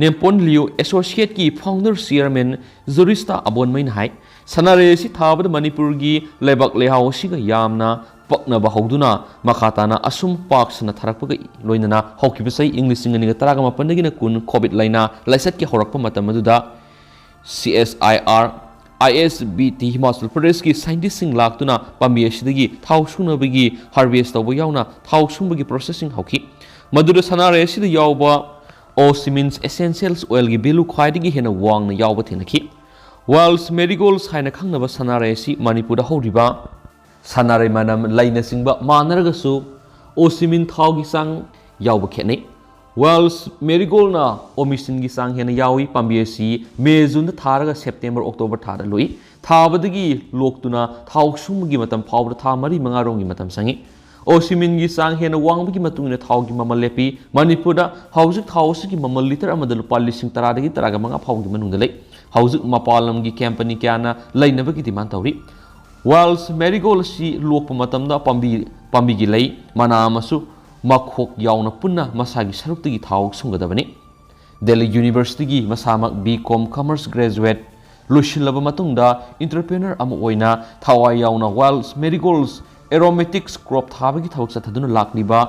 ꯅꯦꯝꯄꯣꯟ ꯂꯤꯌꯨ ꯑꯦꯁꯣꯁꯤꯌꯦꯠꯀꯤ ꯐꯥꯎꯟꯗꯔ ꯆꯤꯌꯔꯃꯦꯟ ꯖꯨꯔꯤꯁꯇꯥ ꯑꯕꯣꯟꯃꯩꯅ ꯍꯥꯏ, ꯁꯅꯥꯔꯩ ꯑꯁꯤ ꯊꯥꯕꯗ ꯃꯅꯤꯄꯨꯔꯒꯤ ꯂꯩꯕꯥꯛ ꯂꯩꯍꯥꯎ ꯑꯁꯤꯒ ꯌꯥꯝꯅ ꯄꯛꯅꯕ ꯍꯧꯗꯨꯅ ꯃꯈꯥ ꯇꯥꯅ ꯑꯁꯨꯝ ꯄꯥꯛ ꯁꯟꯅ ꯊꯥꯔꯛꯄꯒ ꯂꯣꯏꯅꯅ ꯍꯧꯈꯤꯕ ꯆꯍꯤ ꯏꯪ ꯂꯤꯁꯤꯡ ꯑꯅꯤꯒ ꯇꯔꯥꯒ ꯃꯥꯄꯟꯗꯒꯤꯅ ꯀꯨꯟ ꯀꯣꯚꯤꯗ ꯂꯥꯏꯅꯥ ꯂꯥꯏꯆꯠꯀꯤ ꯍꯧꯔꯛꯄ ꯃꯇꯝ ꯑꯗꯨꯗ ꯁꯤ ꯑꯦꯁ ꯑꯥꯏ ꯑꯥꯔ, ꯑꯥꯏ ꯑꯦꯁ ꯕꯤ ꯇꯤ ꯍꯤꯃꯥꯆꯜ ꯄ꯭ꯔꯗꯦꯁꯀꯤ ꯁꯥꯏꯟꯇꯤꯁꯁꯤꯡ ꯂꯥꯛꯇꯨꯅ ꯄꯥꯝꯕꯤ ꯑꯁꯤꯗꯒꯤ ꯊꯥꯎ ꯁꯨꯡꯅꯕꯒꯤ ꯍꯥꯔꯚꯦꯁ ꯇꯧꯕ ꯌꯥꯎꯅ ꯊꯥꯎ ꯁꯨꯡꯕꯒꯤ ꯄ꯭ꯔꯣꯁꯦꯁꯤꯡ ꯍꯧꯈꯤ꯫ ꯃꯗꯨꯗ ꯁꯅꯥꯔꯩ ꯑꯁꯤꯗ ꯌꯥꯎꯕ ꯑꯣꯁꯤꯃꯤꯟꯁ ꯑꯦꯁꯦꯟꯁꯤꯌꯦꯜꯁ ꯑꯣꯏꯜꯒꯤ ꯚꯦꯂꯨ ꯈ꯭ꯋꯥꯏꯗꯒꯤ ꯍꯦꯟꯅ ꯋꯥꯡꯅ ꯌꯥꯎꯕ ꯊꯦꯡꯅꯈꯤ꯫ ꯋꯥꯏꯜꯁ ꯃꯦꯔꯤꯒꯣꯜꯁ ꯍꯥꯏꯅ ꯈꯪꯅꯕ ꯁꯅꯥꯔꯩ ꯑꯁꯤ ꯃꯅꯤꯄꯨꯔꯗ ꯍꯧꯔꯤꯕ ꯁꯅꯥꯔꯩ ꯃꯅꯝ ꯂꯩꯅꯆꯤꯡꯕ ꯃꯥꯟꯅꯔꯒꯁꯨ ꯑꯣꯁꯤꯃꯤꯟ ꯊꯥꯎꯒꯤ ꯆꯥꯡ ꯌꯥꯎꯕ ꯈꯦꯠꯅꯩ꯫ ꯋꯥꯏꯜꯁ ꯃꯦꯔꯤꯒꯣꯜꯅ ꯑꯣꯃꯤꯁꯤꯟꯒꯤ ꯆꯥꯡ ꯍꯦꯟꯅ ꯌꯥꯎꯏ꯫ ꯄꯥꯝꯕꯤ ꯑꯁꯤ ꯃꯦ ꯖꯨꯟꯗ ꯊꯥꯔꯒ ꯁꯦꯞꯇꯦꯝꯕꯔ ꯑꯣꯛꯇꯣꯕꯔ ꯊꯥꯗ ꯂꯣꯛꯏ꯫ ꯊꯥꯕꯗꯒꯤ ꯂꯣꯛꯇꯨꯅ ꯊꯥꯎ ꯁꯨꯡꯕꯒꯤ ꯃꯇꯝ ꯐꯥꯎꯕꯗ ꯊꯥ ꯃꯔꯤ ꯃꯉꯥ ꯔꯣꯝꯒꯤ ꯃꯇꯝ ꯆꯪꯏ꯫ ꯑꯣꯁꯤꯃꯤꯟꯒꯤ ꯆꯥꯡ ꯍꯦꯟꯅ ꯋꯥꯡꯕꯒꯤ ꯃꯇꯨꯡ ꯏꯟꯅ ꯊꯥꯎꯒꯤ ꯃꯃꯜ ꯂꯦꯞꯄꯤ꯫ ꯃꯅꯤꯄꯨꯔꯗ ꯍꯧꯖꯤꯛ ꯊꯥꯎ ꯑꯁꯤꯒꯤ ꯃꯃꯜ ꯂꯤꯇꯔ ꯑꯃꯗ ꯂꯨꯄꯥ ꯂꯤꯁꯤꯡ ꯇꯔꯥꯗꯒꯤ ꯇꯔꯥꯒ ꯃꯉꯥ ꯐꯥꯎꯕꯒꯤ ꯃꯅꯨꯡꯗ ꯂꯩ꯫ ꯍꯧꯖꯤꯛ ꯃꯄꯥꯟ ꯂꯝꯒꯤ ꯀꯝꯄꯅꯤ ꯀꯌꯥꯅ ꯂꯩꯅꯕꯒꯤ ꯗꯤꯃꯥꯟ ꯇꯧꯔꯤ꯫ ꯋꯥꯏꯜꯁ ꯃꯦꯔꯤꯒꯣꯜ ꯑꯁꯤ ꯂꯣꯛꯄ ꯃꯇꯝꯗ ꯄꯥꯝꯕꯤ, ꯄꯥꯝꯕꯤꯒꯤ ꯂꯩ, ꯃꯅꯥ ꯑꯃꯁꯨ ꯃꯈꯣꯛ ꯌꯥꯎꯅ ꯄꯨꯟꯅ ꯃꯁꯥꯒꯤ ꯁꯔꯨꯛꯇꯒꯤ ꯊꯥꯎ ꯁꯨꯡꯒꯗꯕꯅꯤ꯫ ꯗꯦꯜꯂꯤ ꯌꯨꯅꯤꯚꯔꯁꯤꯇꯤꯒꯤ ꯃꯁꯥꯃꯛ ꯕꯤ ꯀꯣꯝ ꯀꯃꯔꯁ ꯒ꯭ꯔꯦꯖꯨꯋꯦꯠ ꯂꯣꯏꯁꯤꯜꯂꯕ ꯃꯇꯨꯡꯗ entrepreneur ꯑꯃ ꯑꯣꯏꯅ ꯊꯋꯥꯏ ꯌꯥꯎꯅ ꯋꯥꯏꯜꯁ ꯃꯦꯔꯤꯒꯣꯜꯁ ꯑꯦꯔꯣꯃꯦꯇꯤꯛꯁ ꯀ꯭ꯔꯣꯞ ꯊꯥꯕꯒꯤ ꯊꯕꯛ ꯆꯠꯊꯗꯨꯅ ꯂꯥꯛꯂꯤꯕ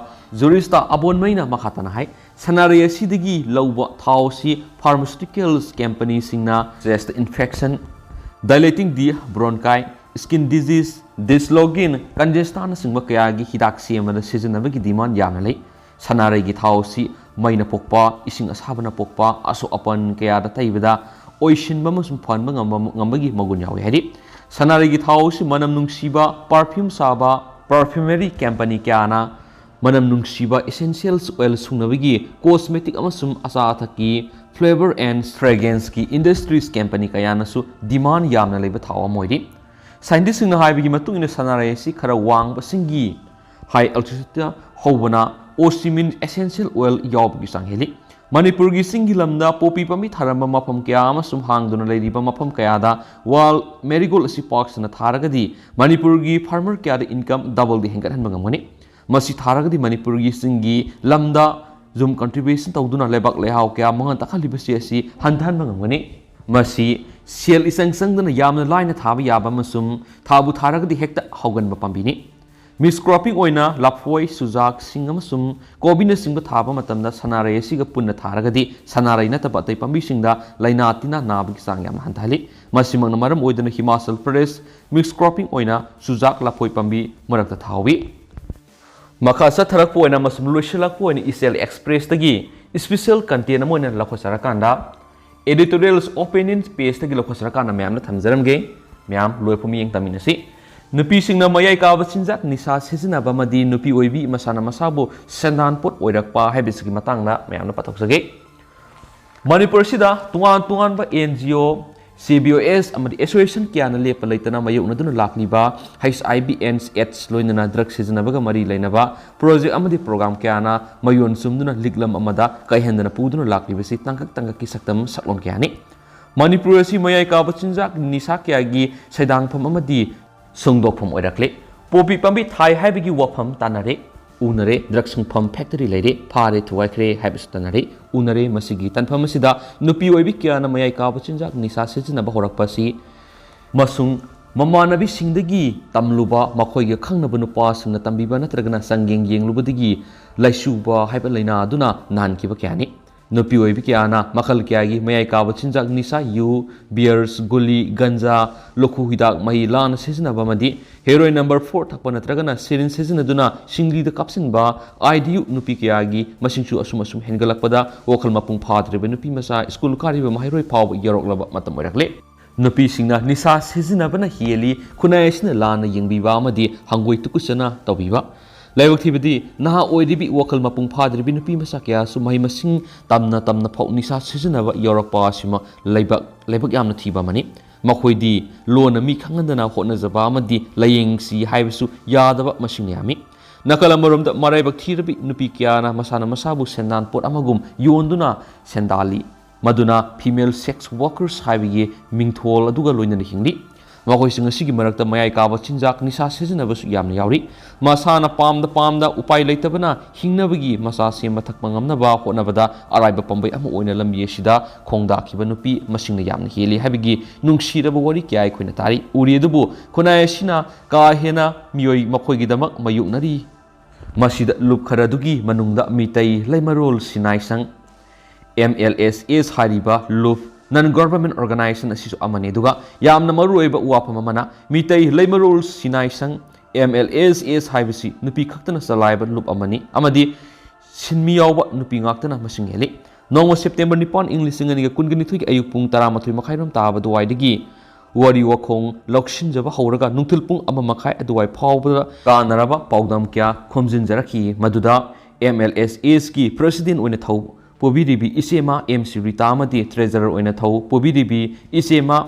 ꯖꯨꯔꯤꯁꯇꯥ ꯑꯕꯣꯟꯃꯩꯅ ꯃꯈꯥ ꯇꯥꯅ ꯍꯥꯏ, ꯁꯅꯥꯔꯩ ꯑꯁꯤꯗꯒꯤ ꯂꯧꯕ ꯊꯥꯎ ꯑꯁꯤ ꯐꯥꯔꯃꯥꯁꯤꯎꯇꯤꯀꯦꯜꯁ ꯀꯝꯄꯅꯤꯁꯤꯡꯅ chest infection, dilating the bronchi, skin disease, dislodging, congestionꯅꯆꯤꯡꯕ ꯀꯌꯥꯒꯤ ꯍꯤꯗꯥꯛ ꯁꯦꯝꯕꯗ ꯁꯤꯖꯤꯟꯅꯕꯒꯤ ꯗꯤꯃꯥꯟ ꯌꯥꯝꯅ ꯂꯩ꯫ ꯁꯅꯥꯔꯩꯒꯤ ꯊꯥꯎ ꯑꯁꯤ ꯃꯩꯅ ꯄꯣꯛꯄ, ꯏꯁꯤꯡ ꯑꯁꯥꯕꯅ ꯄꯣꯛꯄ, ꯑꯁꯣꯛ ꯑꯄꯟ ꯀꯌꯥꯗ ꯇꯩꯕꯗ ꯑꯣꯏꯁꯤꯟꯕ ꯑꯃꯁꯨꯡ ꯐꯍꯟꯕ ꯉꯝꯕ, ꯉꯝꯕꯒꯤ ꯃꯒꯨꯟ ꯌꯥꯎꯏ ꯍꯥꯏꯔꯤ꯫ ꯁꯅꯥꯔꯩꯒꯤ ꯊꯥꯎ ꯑꯁꯤ ꯃꯅꯝ ꯅꯨꯡꯁꯤꯕ perfume ꯁꯥꯕ perfumery ꯀꯝꯄꯅꯤ ꯀꯌꯥꯅ ꯃꯅꯝ ꯅꯨꯡꯁꯤꯕ essential oil ꯁꯨꯡꯅꯕꯒꯤ cosmetic ꯑꯃꯁꯨꯡ ꯑꯆꯥ ꯑꯊꯛꯀꯤ flavor and fragranceꯀꯤ industries ꯀꯝꯄꯅꯤ ꯀꯌꯥꯅꯁꯨ demand ꯌꯥꯝꯅ ꯂꯩꯕ ꯊꯥꯎ ꯑꯃ ꯑꯣꯏꯔꯤ꯫ Scientistꯁꯤꯡꯅ ꯍꯥꯏꯕꯒꯤ ꯃꯇꯨꯡ ꯏꯟꯅ ꯁꯅꯥꯔꯩ ꯑꯁꯤ ꯈꯔ ꯋꯥꯡꯕꯁꯤꯡꯒꯤ high altitudeꯇ ꯍꯧꯕꯅ ꯑꯣꯁꯤꯃꯤꯟ essential oil ꯌꯥꯎꯕꯒꯤ ꯆꯥꯡ ꯍꯦꯜꯂꯤ꯫ ꯃꯅꯤꯄꯨꯔꯒꯤ ꯆꯤꯡꯒꯤ ꯂꯝꯗ ꯄꯣꯄꯤ ꯄꯥꯝꯕꯤ ꯊꯥꯔꯝꯕ ꯃꯐꯝ ꯀꯌꯥ ꯑꯃꯁꯨꯡ ꯍꯥꯡꯗꯨꯅ ꯂꯩꯔꯤꯕ ꯃꯐꯝ ꯀꯌꯥꯗ wild marigold ꯑꯁꯤ ꯄꯥꯛ ꯁꯟꯅ ꯊꯥꯔꯒꯗꯤ ꯃꯅꯤꯄꯨꯔꯒꯤ farmer ꯀꯌꯥꯗ income doubleꯗꯤ ꯍꯦꯟꯒꯠꯍꯟꯕ ꯉꯝꯒꯅꯤ꯫ ꯃꯁꯤ ꯊꯥꯔꯒꯗꯤ ꯃꯅꯤꯄꯨꯔꯒꯤ ꯆꯤꯡꯒꯤ ꯂꯝꯗ ꯌꯨꯝ cultivation ꯇꯧꯗꯨꯅ ꯂꯩꯕꯥꯛ ꯂꯩꯍꯥꯎ ꯀꯌꯥ ꯃꯥꯡꯍꯟ ꯇꯥꯛꯍꯜꯂꯤꯕꯁꯤ ꯑꯁꯤ ꯍꯟꯊꯍꯟꯕ ꯉꯝꯒꯅꯤ꯫ ꯃꯁꯤ ꯁꯦꯜ ꯏꯆꯪ ꯆꯪꯗꯅ ꯌꯥꯝꯅ ꯂꯥꯏꯅ ꯊꯥꯕ ꯌꯥꯕ ꯑꯃꯁꯨꯡ ꯊꯥꯕꯨ ꯊꯥꯔꯒꯗꯤ ꯍꯦꯛꯇ ꯍꯧꯒꯟꯕ ꯄꯥꯝꯕꯤꯅꯤ꯫ Mixed cropping ꯑꯣꯏꯅ ꯂꯐꯣꯏ, ꯆꯨꯖꯥꯛ, ꯁꯤꯡ ꯑꯃꯁꯨꯡ ꯀꯣꯕꯤꯅꯆꯤꯡꯕ ꯊꯥꯕ ꯃꯇꯝꯗ ꯁꯅꯥꯔꯩ ꯑꯁꯤꯒ ꯄꯨꯟꯅ ꯊꯥꯔꯒꯗꯤ ꯁꯅꯥꯔꯩ ꯅꯠꯇꯕ ꯑꯇꯩ ꯄꯥꯝꯕꯤꯁꯤꯡꯗ ꯂꯥꯏꯅꯥ ꯇꯤꯟꯅꯥ ꯅꯥꯕꯒꯤ ꯆꯥꯡ ꯌꯥꯝꯅ ꯍꯟꯊꯍꯜꯂꯤ꯫ ꯃꯁꯤꯃꯛꯅ ꯃꯔꯝ ꯑꯣꯏꯗꯨꯅ ꯍꯤꯃꯥꯆꯜ ꯄ꯭ꯔꯗꯦꯁ mixed cropping ꯑꯣꯏꯅ ꯆꯨꯖꯥꯛ, ꯂꯐꯣꯏ ꯄꯥꯝꯕꯤ ꯃꯔꯛꯇ ꯊꯥꯍꯧꯏ꯫ ꯃꯈꯥ ꯆꯠꯊꯔꯛꯄ ꯑꯣꯏꯅ ꯑꯃꯁꯨꯡ ꯂꯣꯏꯁꯤꯜꯂꯛꯄ ꯑꯣꯏꯅ ꯏꯆꯦꯜ ꯑꯦꯛꯁꯄ꯭ꯔꯦꯁꯇꯒꯤ special content ꯑꯃ ꯑꯣꯏꯅ ꯂꯧꯈꯠꯆꯔꯀꯥꯟꯗ, editorials opinion pageꯇꯒꯤ ꯂꯧꯈꯠꯆꯔꯀꯥꯟꯗ ꯃꯌꯥꯝꯅ ꯊꯝꯖꯔꯝꯒꯦ꯫ ꯃꯌꯥꯝ ꯂꯣꯏꯐꯥꯎ ꯃꯤꯠꯌꯦꯡ ꯇꯝꯃꯤꯟꯅꯁꯤ꯫ ꯅꯨꯄꯤꯁꯤꯡꯅ ꯃꯌꯥꯏ ꯀꯥꯕ ꯆꯤꯟꯖꯥꯛ ꯅꯤꯁꯥ ꯁꯤꯖꯤꯟꯅꯕ ꯑꯃꯗꯤ ꯅꯨꯄꯤ ꯑꯣꯏꯕꯤ ꯃꯁꯥꯅ ꯃꯁꯥꯕꯨ ꯁꯦꯟꯗꯥꯟ ꯄꯣꯠ ꯑꯣꯏꯔꯛꯄ ꯍꯥꯏꯕꯁꯤꯒꯤ ꯃꯇꯥꯡꯗ ꯃꯌꯥꯝꯅ ꯄꯥꯊꯣꯛꯆꯒꯦ꯫ ꯃꯅꯤꯄꯨꯔ ꯑꯁꯤꯗ ꯇꯣꯉꯥꯟ ꯇꯣꯉꯥꯟꯕ NGO, CBOS ꯑꯃꯗꯤ association ꯀꯌꯥꯅ ꯂꯦꯞꯄ ꯂꯩꯇꯅ ꯃꯥꯌꯣꯛꯅꯗꯨꯅ ꯂꯥꯛꯂꯤꯕ HIV and AIDS ꯂꯣꯏꯅꯅ drug ꯁꯤꯖꯤꯟꯅꯕꯒ ꯃꯔꯤ ꯂꯩꯅꯕ project ꯑꯃꯗꯤ program ꯀꯌꯥꯅ ꯃꯌꯣꯟ ꯆꯨꯝꯗꯨꯅ ꯂꯤꯛꯂꯝ ꯑꯃꯗ ꯀꯥꯏꯍꯟꯗꯅ ꯄꯨꯗꯨꯅ ꯂꯥꯛꯂꯤꯕꯁꯤ ꯇꯥꯡꯀꯛ ꯇꯥꯡꯀꯛꯀꯤ ꯁꯛꯇꯝ ꯁꯛꯂꯣꯟ ꯀꯌꯥꯅꯤ꯫ ꯃꯅꯤꯄꯨꯔ ꯑꯁꯤ ꯃꯌꯥꯏ ꯀꯥꯕ ꯆꯤꯟꯖꯥꯛ ꯅꯤꯁꯥ ꯀꯌꯥꯒꯤ ꯁꯩꯗꯥꯡꯐꯝ ꯑꯃꯗꯤ ꯁꯨꯡꯗꯣꯛꯐꯝ ꯑꯣꯏꯔꯛꯂꯦ꯫ ꯄꯣꯄꯤ ꯄꯥꯝꯕꯤ ꯊꯥꯏ ꯍꯥꯏꯕꯒꯤ ꯋꯥꯐꯝ ꯇꯥꯅꯔꯦ, ꯎꯅꯔꯦ꯫ Drug ꯁꯨꯡꯐꯝ factory ꯂꯩꯔꯦ, ꯐꯥꯔꯦ, ꯊꯨꯒꯥꯏꯈ꯭ꯔꯦ ꯍꯥꯏꯕꯁꯨ ꯇꯥꯅꯔꯦ, ꯎꯅꯔꯦ꯫ ꯃꯁꯤꯒꯤ ꯇꯥꯟꯐꯝ ꯑꯁꯤꯗ ꯅꯨꯄꯤ ꯑꯣꯏꯕꯤ ꯀꯌꯥꯅ ꯃꯌꯥꯏ ꯀꯥꯕ ꯆꯤꯟꯖꯥꯛ ꯅꯤꯁꯥ ꯁꯤꯖꯤꯟꯅꯕ ꯍꯧꯔꯛꯄ ꯑꯁꯤ ꯑꯃꯁꯨꯡ ꯃꯃꯥꯟꯅꯕꯤꯁꯤꯡꯗꯒꯤ ꯇꯝꯂꯨꯕ, ꯃꯈꯣꯏꯒ ꯈꯪꯅꯕ ꯅꯨꯄꯥꯁꯤꯡꯅ ꯇꯝꯕꯤꯕ ꯅꯠꯇ꯭ꯔꯒꯅ ꯆꯥꯡꯌꯦꯡ ꯌꯦꯡꯂꯨꯕꯗꯒꯤ ꯂꯥꯏꯆꯨꯕ ꯍꯥꯏꯕ ꯂꯥꯏꯅꯥ ꯑꯗꯨꯅ ꯅꯥꯍꯟꯈꯤꯕ ꯀꯌꯥꯅꯤ꯫ ꯅꯨꯄꯤ ꯑꯣꯏꯕꯤ ꯀꯌꯥꯅ ꯃꯈꯜ ꯀꯌꯥꯒꯤ ꯃꯌꯥꯏ ꯀꯥꯕ ꯆꯤꯟꯖꯥꯛ ꯅꯤꯁꯥ, ꯌꯨ, beers, ꯒꯨꯂꯤ, ꯒꯟꯖꯥ, ꯂꯣꯈꯨ ꯍꯤꯗꯥꯛ ꯃꯍꯤ ꯂꯥꯟꯅ ꯁꯤꯖꯤꯟꯅꯕ ꯑꯃꯗꯤ heroin number four ꯊꯛꯄ ꯅꯠꯇ꯭ꯔꯒꯅ syringe ꯁꯤꯖꯤꯟꯅꯗꯨꯅ ꯁꯤꯡꯂꯤꯗ ꯀꯥꯞꯁꯤꯟꯕ, IDU ꯅꯨꯄꯤ ꯀꯌꯥꯒꯤ ꯃꯁꯤꯡꯁꯨ ꯑꯁꯨꯝ ꯑꯁꯨꯝ ꯍꯦꯟꯒꯠꯂꯛꯄꯗ ꯋꯥꯈꯜ ꯃꯄꯨꯡ ꯐꯥꯗ꯭ꯔꯤꯕ ꯅꯨꯄꯤ ꯃꯆꯥ ꯁ꯭ꯀꯨꯜ ꯀꯥꯔꯤꯕ ꯃꯍꯩꯔꯣꯏ ꯐꯥꯎꯕ ꯌꯧꯔꯛꯂꯕ ꯃꯇꯝ ꯑꯣꯏꯔꯛꯂꯦ꯫ ꯅꯨꯄꯤꯁꯤꯡꯅ ꯅꯤꯁꯥ ꯁꯤꯖꯤꯟꯅꯕꯅ ꯍꯦꯜꯂꯤ, ꯈꯨꯟꯅꯥꯏ ꯑꯁꯤꯅ ꯂꯥꯟꯅ ꯌꯦꯡꯕꯤꯕ ꯑꯃꯗꯤ ꯍꯪꯒꯣꯏ ꯇꯨꯀꯠꯆꯅ ꯇꯧꯕꯤꯕ꯫ ꯂꯥꯏꯕꯛ ꯊꯤꯕꯗꯤ, ꯅꯍꯥ ꯑꯣꯏꯔꯤꯕꯤ, ꯋꯥꯈꯜ ꯃꯄꯨꯡ ꯐꯥꯗ꯭ꯔꯤꯕꯤ ꯅꯨꯄꯤ ꯃꯆꯥ ꯀꯌꯥꯁꯨ ꯃꯍꯩ ꯃꯁꯤꯡ ꯇꯝꯅ ꯇꯝꯅ ꯐꯥꯎ ꯅꯤꯁꯥ ꯁꯤꯖꯤꯟꯅꯕ ꯌꯥꯎꯔꯛꯄ ꯑꯁꯤꯃ ꯂꯩꯕꯥꯛ, ꯂꯥꯏꯕꯛ ꯌꯥꯝꯅ ꯊꯤꯕ ꯑꯃꯅꯤ꯫ ꯃꯈꯣꯏꯗꯤ ꯂꯣꯟꯅ ꯃꯤ ꯈꯪꯍꯟꯗꯅ ꯍꯣꯠꯅꯖꯕ ꯑꯃꯗꯤ ꯂꯥꯏꯌꯦꯡꯁꯤ ꯍꯥꯏꯕꯁꯨ ꯌꯥꯗꯕ ꯃꯁꯤꯡꯅ ꯌꯥꯝꯃꯤ꯫ ꯅꯥꯀꯜ ꯑꯃꯔꯣꯝꯗ ꯃꯔꯥꯏꯕꯛ ꯊꯤꯔꯕꯤ ꯅꯨꯄꯤ ꯀꯌꯥꯅ ꯃꯁꯥꯅ ꯃꯁꯥꯕꯨ ꯁꯦꯟꯗꯥꯟ ꯄꯣꯠ ꯑꯃꯒꯨꯝ ꯌꯣꯟꯗꯨꯅ ꯁꯦꯟꯗꯥꯜꯂꯤ꯫ ꯃꯗꯨꯅ female sex workers ꯍꯥꯏꯕꯒꯤ ꯃꯤꯡꯊꯣꯜ ꯑꯗꯨꯒ ꯂꯣꯏꯅꯅ ꯍꯤꯡꯂꯤ꯫ ꯃꯈꯣꯏꯁꯤꯡ ꯑꯁꯤꯒꯤ ꯃꯔꯛꯇ ꯃꯌꯥꯏ ꯀꯥꯕ ꯆꯤꯟꯖꯥꯛ ꯅꯤꯁꯥ ꯁꯤꯖꯤꯟꯅꯕꯁꯨ ꯌꯥꯝꯅ ꯌꯥꯎꯔꯤ꯫ ꯃꯁꯥꯅ ꯄꯥꯝꯗ ꯄꯥꯝꯗ ꯎꯄꯥꯏ ꯂꯩꯇꯕꯅ ꯍꯤꯡꯅꯕꯒꯤ ꯃꯆꯥ ꯁꯦꯝꯕ ꯊꯛꯄ ꯉꯝꯅꯕ ꯍꯣꯠꯅꯕꯗ ꯑꯔꯥꯏꯕ ꯄꯥꯝꯕꯩ ꯑꯃ ꯑꯣꯏꯅ ꯂꯝꯕꯤ ꯑꯁꯤꯗ ꯈꯣꯡꯗꯥꯈꯤꯕ ꯅꯨꯄꯤ ꯃꯁꯤꯡꯅ ꯌꯥꯝꯅ ꯍꯦꯜꯂꯤ ꯍꯥꯏꯕꯒꯤ ꯅꯨꯡꯁꯤꯔꯕ ꯋꯥꯔꯤ ꯀꯌꯥ ꯑꯩꯈꯣꯏꯅ ꯇꯥꯔꯤ꯫ ꯎꯔꯤ ꯑꯗꯨꯕꯨ ꯈꯨꯟꯅꯥꯏ ꯑꯁꯤꯅ ꯀꯥ ꯍꯦꯟꯅ ꯃꯤꯑꯣꯏ ꯃꯈꯣꯏꯒꯤꯗꯃꯛ ꯃꯥꯌꯣꯛꯅꯔꯤ꯫ ꯃꯁꯤꯗ ꯂꯨꯞ ꯈꯔꯗꯨꯒꯤ ꯃꯅꯨꯡꯗ Meitei ꯂꯩꯃꯔꯣꯜ ꯁꯤꯟꯅꯥꯏꯁꯪ, M L S S ꯍꯥꯏꯔꯤꯕ ꯂꯨꯞ non government organization ꯑꯁꯤꯁꯨ ꯑꯃꯅꯤ꯫ ꯑꯗꯨꯒ ꯌꯥꯝꯅ ꯃꯔꯨꯑꯣꯏꯕ ꯋꯥꯐꯝ ꯑꯃꯅ, Meitei ꯂꯩꯃꯔꯣꯜ ꯁꯤꯟꯅꯥꯏꯁꯪ, M L S S ꯍꯥꯏꯕꯁꯤ ꯅꯨꯄꯤ ꯈꯛꯇꯅ ꯆꯂꯥꯏꯕ ꯂꯨꯞ ꯑꯃꯅꯤ ꯑꯃꯗꯤ ꯁꯤꯟꯃꯤ ꯌꯥꯎꯕ ꯅꯨꯄꯤ ꯉꯥꯛꯇꯅ ꯃꯁꯤꯡ ꯍꯦꯜꯂꯤ꯫ ꯅꯣꯡꯃ September ꯅꯤꯄꯥꯟ, ꯏꯪ ꯂꯤꯁꯤꯡ ꯑꯅꯤꯒ ꯀꯨꯟꯒ ꯅꯤꯊꯣꯏꯒꯤ ꯑꯌꯨꯛ ꯄꯨꯡ ꯇꯔꯥꯃꯥꯊꯣꯏ ꯃꯈꯥꯏꯔꯣꯝ ꯇꯥꯕ ꯑꯗꯨꯋꯥꯏꯗꯒꯤ ꯋꯥꯔꯤ ꯋꯥꯈꯣꯡ ꯂꯧꯁꯤꯟꯖꯕ ꯍꯧꯔꯒ ꯅꯨꯡꯊꯤꯜ ꯄꯨꯡ ꯑꯃ ꯃꯈꯥꯏ ꯑꯗꯨꯋꯥꯏ ꯐꯥꯎꯕꯗ ꯀꯥꯟꯅꯔꯕ ꯄꯥꯎꯗꯝ ꯀꯌꯥ ꯈꯣꯝꯖꯤꯟꯖꯔꯛꯈꯤ꯫ ꯃꯗꯨꯗ M L S S ꯀꯤ president ꯑꯣꯏꯅ ꯊꯧ ꯄꯨꯕꯤꯔꯤꯕꯤ ꯏꯆꯦꯃ M C ꯔꯤꯇꯥ ꯑꯃꯗꯤ treasurer ꯑꯣꯏꯅ ꯊꯧ ꯄꯨꯕꯤꯔꯤꯕꯤ ꯏꯆꯦꯃ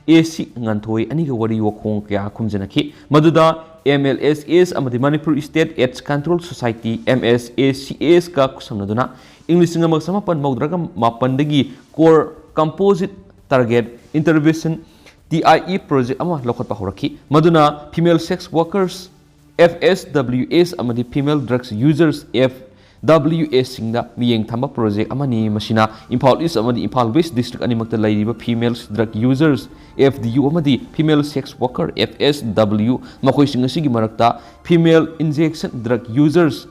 A C ꯉꯥꯟꯊꯣꯏ ꯑꯅꯤꯒ ꯋꯥꯔꯤ ꯋꯥꯈꯣꯡ ꯀꯌꯥ ꯈꯨꯝꯖꯤꯟꯅꯈꯤ꯫ ꯃꯗꯨꯗ M L S S ꯑꯃꯗꯤ Manipur State AIDS Control Society, M S A C S ꯀ ꯈꯨꯠꯁꯝꯅꯗꯨꯅ ꯏꯪ ꯂꯤꯁꯤꯡ ꯑꯃꯒ ꯆꯃꯥꯄꯟ ꯃꯧꯗ꯭ꯔꯥꯒ ꯃꯥꯄꯟꯗꯒꯤ Core Composite Target Intervention, T I E project ꯑꯃ ꯂꯧꯈꯠꯄ ꯍꯧꯔꯛꯈꯤ, ꯃꯗꯨꯅ female sex workers, F S W S ꯑꯃꯗꯤ female drugs users, F W S ꯁꯤꯡꯗ ꯃꯤꯠꯌꯦꯡ ꯊꯝꯕ project ꯑꯃꯅꯤ꯫ ꯃꯁꯤꯅ ꯏꯝꯐꯥꯜ East ꯑꯃꯗꯤ ꯏꯝꯐꯥꯜ West district ꯑꯅꯤꯃꯛꯇ ꯂꯩꯔꯤꯕ female drug users, F D U ꯑꯃꯗꯤ female sex worker, F S W, ꯃꯈꯣꯏꯁꯤꯡ ꯑꯁꯤꯒꯤ ꯃꯔꯛꯇ female injection drug users,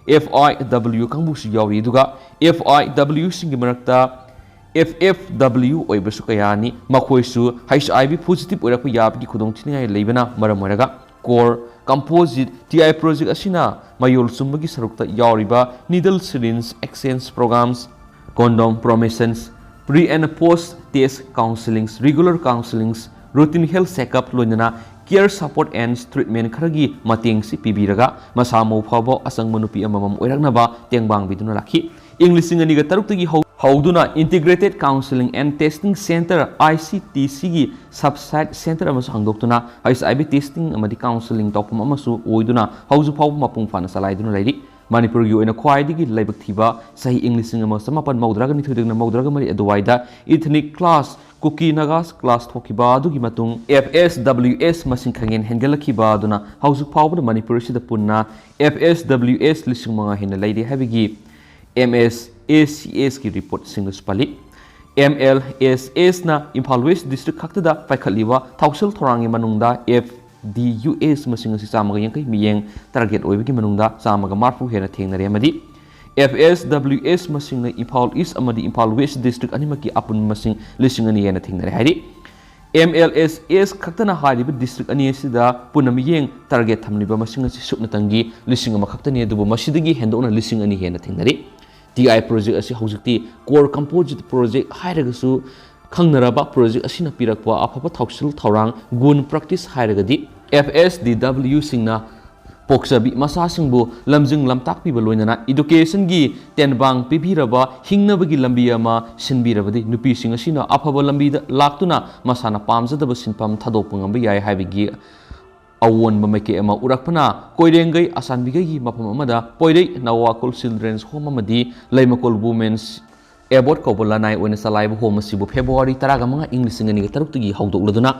F I W, ꯀꯥꯡꯕꯨꯁꯨ ꯌꯥꯎꯔꯤ꯫ ꯑꯗꯨꯒ F I W ꯁꯤꯡꯒꯤ ꯃꯔꯛꯇ F F W ꯑꯣꯏꯕꯁꯨ ꯀꯌꯥꯅꯤ꯫ ꯃꯈꯣꯏꯁꯨ H I V positive ꯑꯣꯏꯔꯛꯄ ꯌꯥꯕꯒꯤ ꯈꯨꯗꯣꯡꯊꯤꯅꯤꯡꯉꯥꯏ ꯂꯩꯕꯅ ꯃꯔꯝ ꯑꯣꯏꯔꯒ Core Composite T I project ꯑꯁꯤꯅ ꯃꯌꯣꯜ ꯆꯨꯝꯕꯒꯤ ꯁꯔꯨꯛꯇ ꯌꯥꯎꯔꯤꯕ needle syringe exchange programs, condom promotions, pre and post test counsellings, regular counsellings, routine health checkup, ꯂꯣꯏꯅꯅ care support and treatment ꯈꯔꯒꯤ ꯃꯇꯦꯡꯁꯤ ꯄꯤꯕꯤꯔꯒ ꯃꯁꯥ ꯃꯎ ꯐꯥꯎꯕ ꯑꯆꯪꯕ ꯅꯨꯄꯤ ꯑꯃꯃꯝ ꯑꯣꯏꯔꯛꯅꯕ ꯇꯦꯡꯕꯥꯡꯕꯤꯗꯨꯅ ꯂꯥꯛꯈꯤ꯫ ꯏꯪ ꯂꯤꯁꯤꯡ ꯑꯅꯤꯒ ꯇꯔꯨꯛꯇꯒꯤ ꯍꯧ ꯍꯧꯗꯨꯅ Integrated Counselling and Testing Centre, I C T C ꯒꯤ subsite centre ꯑꯃꯁꯨ ꯍꯥꯡꯗꯣꯛꯇꯨꯅ H I V testing ꯑꯃꯗꯤ counselling ꯇꯧꯐꯝ ꯑꯃꯁꯨ ꯑꯣꯏꯗꯨꯅ ꯍꯧꯖꯤꯛ ꯐꯥꯎꯕ ꯃꯄꯨꯡ ꯐꯥꯅ ꯆꯂꯥꯏꯗꯨꯅ ꯂꯩꯔꯤ꯫ ꯃꯅꯤꯄꯨꯔꯒꯤ ꯑꯣꯏꯅ ꯈ꯭ꯋꯥꯏꯗꯒꯤ ꯂꯥꯏꯕꯛ ꯊꯤꯕ ꯆꯍꯤ ꯏꯪ ꯂꯤꯁꯤꯡ ꯑꯃ ꯆꯃꯥꯄꯟ ꯃꯧꯗ꯭ꯔꯥꯒ ꯅꯤꯊꯣꯏꯗꯒꯤꯅ ꯃꯧꯗ꯭ꯔꯥꯒ ꯃꯔꯤ ꯑꯗꯨꯋꯥꯏꯗ ethnic class ꯀꯨꯀꯤ ꯅꯥꯒꯥ class ꯊꯣꯛꯈꯤꯕ ꯑꯗꯨꯒꯤ ꯃꯇꯨꯡ F S W S ꯃꯁꯤꯡ ꯈꯪꯍꯦꯟ ꯍꯦꯟꯒꯠꯂꯛꯈꯤꯕ ꯑꯗꯨꯅ ꯍꯧꯖꯤꯛ ꯐꯥꯎꯕꯗ ꯃꯅꯤꯄꯨꯔ ꯑꯁꯤꯗ ꯄꯨꯟꯅ F S W S ꯂꯤꯁꯤꯡ ꯃꯉꯥ ꯍꯦꯟꯅ ꯂꯩꯔꯤ ꯍꯥꯏꯕꯒꯤ M S A C S ꯀꯤ reportꯁꯤꯡꯗꯁꯨ ꯄꯜꯂꯤ꯫ M L S S ꯅ ꯏꯝꯐꯥꯜ West District ꯈꯛꯇꯗ ꯄꯥꯏꯈꯠꯂꯤꯕ ꯊꯧꯁꯤꯜ ꯊꯧꯔꯥꯡꯒꯤ ꯃꯅꯨꯡꯗ F D U S ꯃꯁꯤꯡ ꯑꯁꯤ ꯆꯥꯝꯃꯒ ꯌꯥꯡꯈꯩ ꯃꯤꯠꯌꯦꯡ target ꯑꯣꯏꯕꯒꯤ ꯃꯅꯨꯡꯗ ꯆꯥꯝꯃꯒ ꯃꯔꯤꯐꯨ ꯍꯦꯟꯅ ꯊꯦꯡꯅꯔꯦ ꯑꯃꯗꯤ F S W S ꯃꯁꯤꯡꯅ ꯏꯝꯐꯥꯜ East ꯑꯃꯗꯤ ꯏꯝꯐꯥꯜ West District ꯑꯅꯤꯃꯛꯀꯤ ꯑꯄꯨꯟꯕ ꯃꯁꯤꯡ ꯂꯤꯁꯤꯡ ꯑꯅꯤ ꯍꯦꯟꯅ ꯊꯦꯡꯅꯔꯦ ꯍꯥꯏꯔꯤ꯫ M L S S ꯈꯛꯇꯅ ꯍꯥꯏꯔꯤꯕ district ꯑꯅꯤ ꯑꯁꯤꯗ ꯄꯨꯟꯅ ꯃꯤꯠꯌꯦꯡ target ꯊꯝꯂꯤꯕ ꯃꯁꯤꯡ ꯑꯁꯤ ꯁꯨꯞꯅꯇꯪꯒꯤ ꯂꯤꯁꯤꯡ ꯑꯃ ꯈꯛꯇꯅꯤ, ꯑꯗꯨꯕꯨ ꯃꯁꯤꯗꯒꯤ ꯍꯦꯟꯗꯣꯛꯅ ꯂꯤꯁꯤꯡ ꯑꯅꯤ ꯍꯦꯟꯅ ꯊꯦꯡꯅꯔꯤ꯫ T I project ꯑꯁꯤ ꯍꯧꯖꯤꯛꯇꯤ core composite project ꯍꯥꯏꯔꯒꯁꯨ ꯈꯪꯅꯔꯕ project ꯑꯁꯤꯅ ꯄꯤꯔꯛꯄ ꯑꯐꯕ ꯊꯧꯁꯤꯜ ꯊꯧꯔꯥꯡ, ꯒꯨꯟ practice ꯍꯥꯏꯔꯒꯗꯤ F S D W ꯁꯤꯡꯅ ꯄꯣꯛꯆꯕꯤ ꯃꯆꯥꯁꯤꯡꯕꯨ ꯂꯝꯖꯤꯡ ꯂꯝꯇꯥꯛꯄꯤꯕ ꯂꯣꯏꯅꯅ educationꯒꯤ ꯇꯦꯡꯕꯥꯡ ꯄꯤꯕꯤꯔꯕ ꯍꯤꯡꯅꯕꯒꯤ ꯂꯝꯕꯤ ꯑꯃ ꯁꯤꯟꯕꯤꯔꯕꯗꯤ ꯅꯨꯄꯤꯁꯤꯡ ꯑꯁꯤꯅ ꯑꯐꯕ ꯂꯝꯕꯤꯗ ꯂꯥꯛꯇꯨꯅ ꯃꯁꯥꯅ ꯄꯥꯝꯖꯗꯕ ꯁꯤꯟꯐꯝ ꯊꯥꯗꯣꯛꯄ ꯉꯝꯕ ꯌꯥꯏ ꯍꯥꯏꯕꯒꯤ ꯑꯑꯣꯟꯕ ꯃꯥꯏꯀꯩ ꯑꯃ ꯎꯔꯛꯄꯅ ꯀꯣꯏꯔꯦꯡꯒꯩ ꯑꯁꯥꯟꯕꯤꯒꯩꯒꯤ ꯃꯐꯝ ꯑꯃꯗ ꯄꯣꯏꯔꯩ ꯅꯋꯥꯀꯨꯜ Children's Home ꯑꯃꯗꯤ ꯂꯩꯃꯀꯣꯜ Women's Abode ꯀꯧꯕ ꯂꯅꯥꯏ ꯑꯣꯏꯅ ꯆꯂꯥꯏꯕ home ꯑꯁꯤꯕꯨ February ꯇꯔꯥꯃꯉꯥ ꯏꯪ ꯂꯤꯁꯤꯡ ꯑꯅꯤꯒ ꯇꯔꯨꯛꯇꯒꯤ ꯍꯧꯗꯣꯛꯂꯗꯨꯅ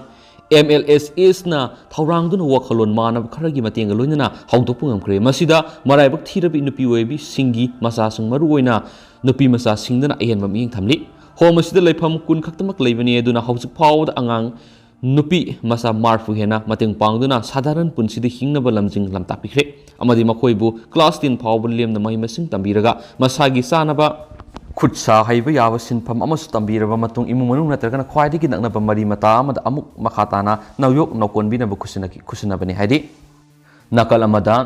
M L S S ꯅ ꯊꯧꯔꯥꯡꯗꯨꯅ ꯋꯥꯈꯜꯂꯣꯟ ꯃꯥꯟꯅꯕ ꯈꯔꯒꯤ ꯃꯇꯦꯡꯒ ꯂꯣꯏꯅꯅ ꯍꯧꯗꯣꯛꯄ ꯉꯝꯈ꯭ꯔꯦ꯫ ꯃꯁꯤꯗ ꯃꯔꯥꯏꯕꯛ ꯊꯤꯔꯕꯤ ꯅꯨꯄꯤ ꯑꯣꯏꯕꯤꯁꯤꯡꯒꯤ ꯃꯆꯥꯁꯤꯡ, ꯃꯔꯨꯑꯣꯏꯅ ꯅꯨꯄꯤ ꯃꯆꯥꯁꯤꯡꯗꯅ ꯑꯍꯦꯟꯕ ꯃꯤꯠꯌꯦꯡ ꯊꯝꯂꯤ꯫ Home ꯑꯁꯤꯗ ꯂꯩꯐꯝ ꯀꯨꯟ ꯈꯛꯇꯃꯛ ꯂꯩꯕꯅꯤ, ꯑꯗꯨꯅ ꯍꯧꯖꯤꯛ ꯐꯥꯎꯕꯗ ꯑꯉꯥꯡ ꯅꯨꯄꯤ ꯃꯆꯥ ꯃꯔꯤꯐꯨ ꯍꯦꯟꯅ ꯃꯇꯦꯡ ꯄꯥꯡꯗꯨꯅ ꯁꯥꯙꯥꯔꯟ ꯄꯨꯟꯁꯤꯗ ꯍꯤꯡꯅꯕ ꯂꯝꯖꯤꯡ ꯂꯝꯇꯥꯛꯄꯤꯈ꯭ꯔꯦ ꯑꯃꯗꯤ ꯃꯈꯣꯏꯕꯨ class ten ꯐꯥꯎꯕ ꯂꯦꯝꯅ ꯃꯍꯩ ꯃꯁꯤꯡ ꯇꯝꯕꯤꯔꯒ ꯃꯁꯥꯒꯤ ꯆꯥꯅꯕ ꯈꯨꯠ ꯁꯥ ꯍꯩꯕ ꯌꯥꯕ ꯁꯤꯟꯐꯝ ꯑꯃꯁꯨ ꯇꯝꯕꯤꯔꯕ ꯃꯇꯨꯡ ꯏꯃꯨꯡ ꯃꯅꯨꯡ ꯅꯠꯇ꯭ꯔꯒꯅ ꯈ꯭ꯋꯥꯏꯗꯒꯤ ꯅꯛꯅꯕ ꯃꯔꯤ ꯃꯇꯥ ꯑꯃꯗ ꯑꯃꯨꯛ ꯃꯈꯥ ꯇꯥꯅ ꯅꯧꯌꯣꯛ ꯅꯧꯀꯣꯟꯕꯤꯅꯕ ꯈꯨꯠꯁꯤꯟꯅꯈꯤ-, ꯈꯨꯠꯁꯤꯟꯅꯕꯅꯤ ꯍꯥꯏꯔꯤ꯫ ꯅꯥꯀꯜ ꯑꯃꯗ,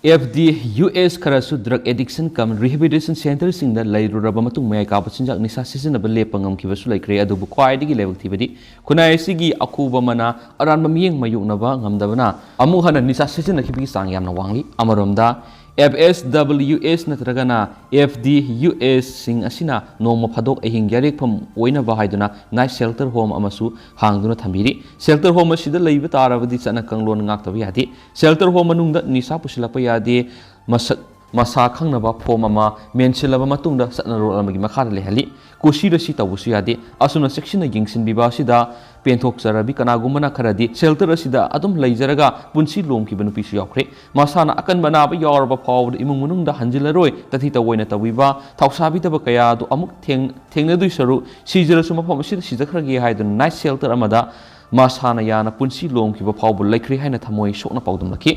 F D U S ꯈꯔꯁꯨ drug addiction cum rehabilitation centreꯁꯤꯡꯗ ꯂꯩꯔꯨꯔꯕ ꯃꯇꯨꯡ ꯃꯌꯥꯏ ꯀꯥꯕ ꯆꯤꯟꯖꯥꯛ ꯅꯤꯁꯥ ꯁꯤꯖꯤꯟꯅꯕ ꯂꯦꯞꯄ ꯉꯝꯈꯤꯕꯁꯨ ꯂꯩꯈ꯭ꯔꯦ꯫ ꯑꯗꯨꯕꯨ ꯈ꯭ꯋꯥꯏꯗꯒꯤ ꯂꯥꯏꯕꯛ ꯊꯤꯕꯗꯤ ꯈꯨꯟꯅꯥꯏ ꯑꯁꯤꯒꯤ ꯑꯈꯨꯕ ꯑꯃꯅ ꯑꯔꯥꯟꯕ ꯃꯤꯠꯌꯦꯡ ꯃꯥꯌꯣꯛꯅꯕ ꯉꯝꯗꯕꯅ ꯑꯃꯨꯛ ꯍꯟꯅ ꯅꯤꯁꯥ ꯁꯤꯖꯤꯟꯅꯈꯤꯕꯒꯤ ꯆꯥꯡ ꯌꯥꯝꯅ ꯋꯥꯡꯂꯤ꯫ ꯑꯃꯔꯣꯝꯗ, F S W S ꯅꯠꯇ꯭ꯔꯒꯅ F D U S ꯁꯤꯡ ꯑꯁꯤꯅ ꯅꯣꯡꯃ ꯐꯥꯗꯣꯛ ꯑꯍꯤꯡ ꯌꯥꯔꯦꯛꯐꯝ ꯑꯣꯏꯅꯕ ꯍꯥꯏꯗꯨꯅ night shelter home ꯑꯃꯁꯨ ꯍꯥꯡꯗꯨꯅ ꯊꯝꯕꯤꯔꯤ꯫ Shelter home ꯑꯁꯤꯗ ꯂꯩꯕ ꯇꯥꯔꯕꯗꯤ ꯆꯠꯅ ꯀꯥꯡꯂꯣꯟ ꯉꯥꯛꯇꯕ ꯌꯥꯗꯦ꯫ Shelter home ꯃꯅꯨꯡꯗ ꯅꯤꯁꯥ ꯄꯨꯁꯤꯜꯂꯛꯄ ꯌꯥꯗꯦ꯫ ꯃꯁꯛ ꯃꯁꯥ ꯈꯪꯅꯕ form ꯑꯃ ꯃꯦꯟꯁꯤꯜꯂꯕ ꯃꯇꯨꯡꯗ ꯆꯠꯅꯔꯣꯜ ꯑꯃꯒꯤ ꯃꯈꯥꯗ ꯂꯩꯍꯜꯂꯤ꯫ ꯀꯨꯁꯤꯔꯁꯤ ꯇꯧꯕꯁꯨ ꯌꯥꯗꯦ꯫ ꯑꯁꯨꯝꯅ ꯆꯦꯛꯁꯤꯟꯅ ꯌꯦꯡꯁꯤꯟꯕꯤꯕ ꯑꯁꯤꯗ ꯄꯦꯟꯊꯣꯛꯆꯔꯕꯤ ꯀꯅꯥꯒꯨꯝꯕꯅ ꯈꯔꯗꯤ shelter ꯑꯁꯤꯗ ꯑꯗꯨꯝ ꯂꯩꯖꯔꯒ ꯄꯨꯟꯁꯤ ꯂꯣꯝꯈꯤꯕ ꯅꯨꯄꯤꯁꯨ ꯌꯥꯎꯈ꯭ꯔꯦ꯫ ꯃꯁꯥꯅ ꯑꯀꯟꯕ ꯑꯅꯥꯕ ꯌꯥꯎꯔꯕ ꯐꯥꯎꯕꯗ ꯏꯃꯨꯡ ꯃꯅꯨꯡꯗ ꯍꯟꯖꯤꯜꯂꯔꯣꯏ, ꯇꯊꯤ ꯇꯧꯑꯣꯏꯅ ꯇꯧꯕꯤꯕ, ꯊꯧꯁꯥꯕꯤꯗꯕ ꯀꯌꯥ ꯑꯗꯨ ꯑꯃꯨꯛ ꯊꯦꯡ-, ꯊꯦꯡꯅꯗꯣꯏ ꯁꯔꯨꯛ ꯁꯤꯖꯔꯁꯨ ꯃꯐꯝ ꯑꯁꯤꯗ ꯁꯤꯖꯈ꯭ꯔꯒꯦ ꯍꯥꯏꯗꯨꯅ night shelter ꯑꯃꯗ ꯃꯁꯥꯅ ꯌꯥꯅ ꯄꯨꯟꯁꯤ ꯂꯣꯝꯈꯤꯕ ꯐꯥꯎꯕ ꯂꯩꯈ꯭ꯔꯦ ꯍꯥꯏꯅ ꯊꯃꯣꯏ ꯁꯣꯛꯅ ꯄꯥꯎꯗꯝꯂꯛꯈꯤ꯫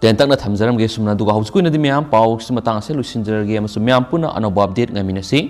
ꯇꯦꯟꯇꯛꯅ ꯊꯝꯖꯔꯝꯒꯦ꯫ ꯁꯨꯝꯅ ꯑꯗꯨꯒ ꯍꯧꯖꯤꯛꯀꯤ ꯑꯣꯏꯅꯗꯤ ꯃꯌꯥꯝ ꯄꯥꯎꯁꯤ ꯃꯇꯥꯡ ꯑꯁꯤꯗ ꯂꯣꯏꯁꯤꯟꯖꯔꯒꯦ ꯑꯃꯁꯨꯡ ꯃꯌꯥꯝ ꯄꯨꯟꯅ ꯑꯅꯧꯕ update ꯉꯥꯏꯃꯤꯟꯅꯁꯤ꯫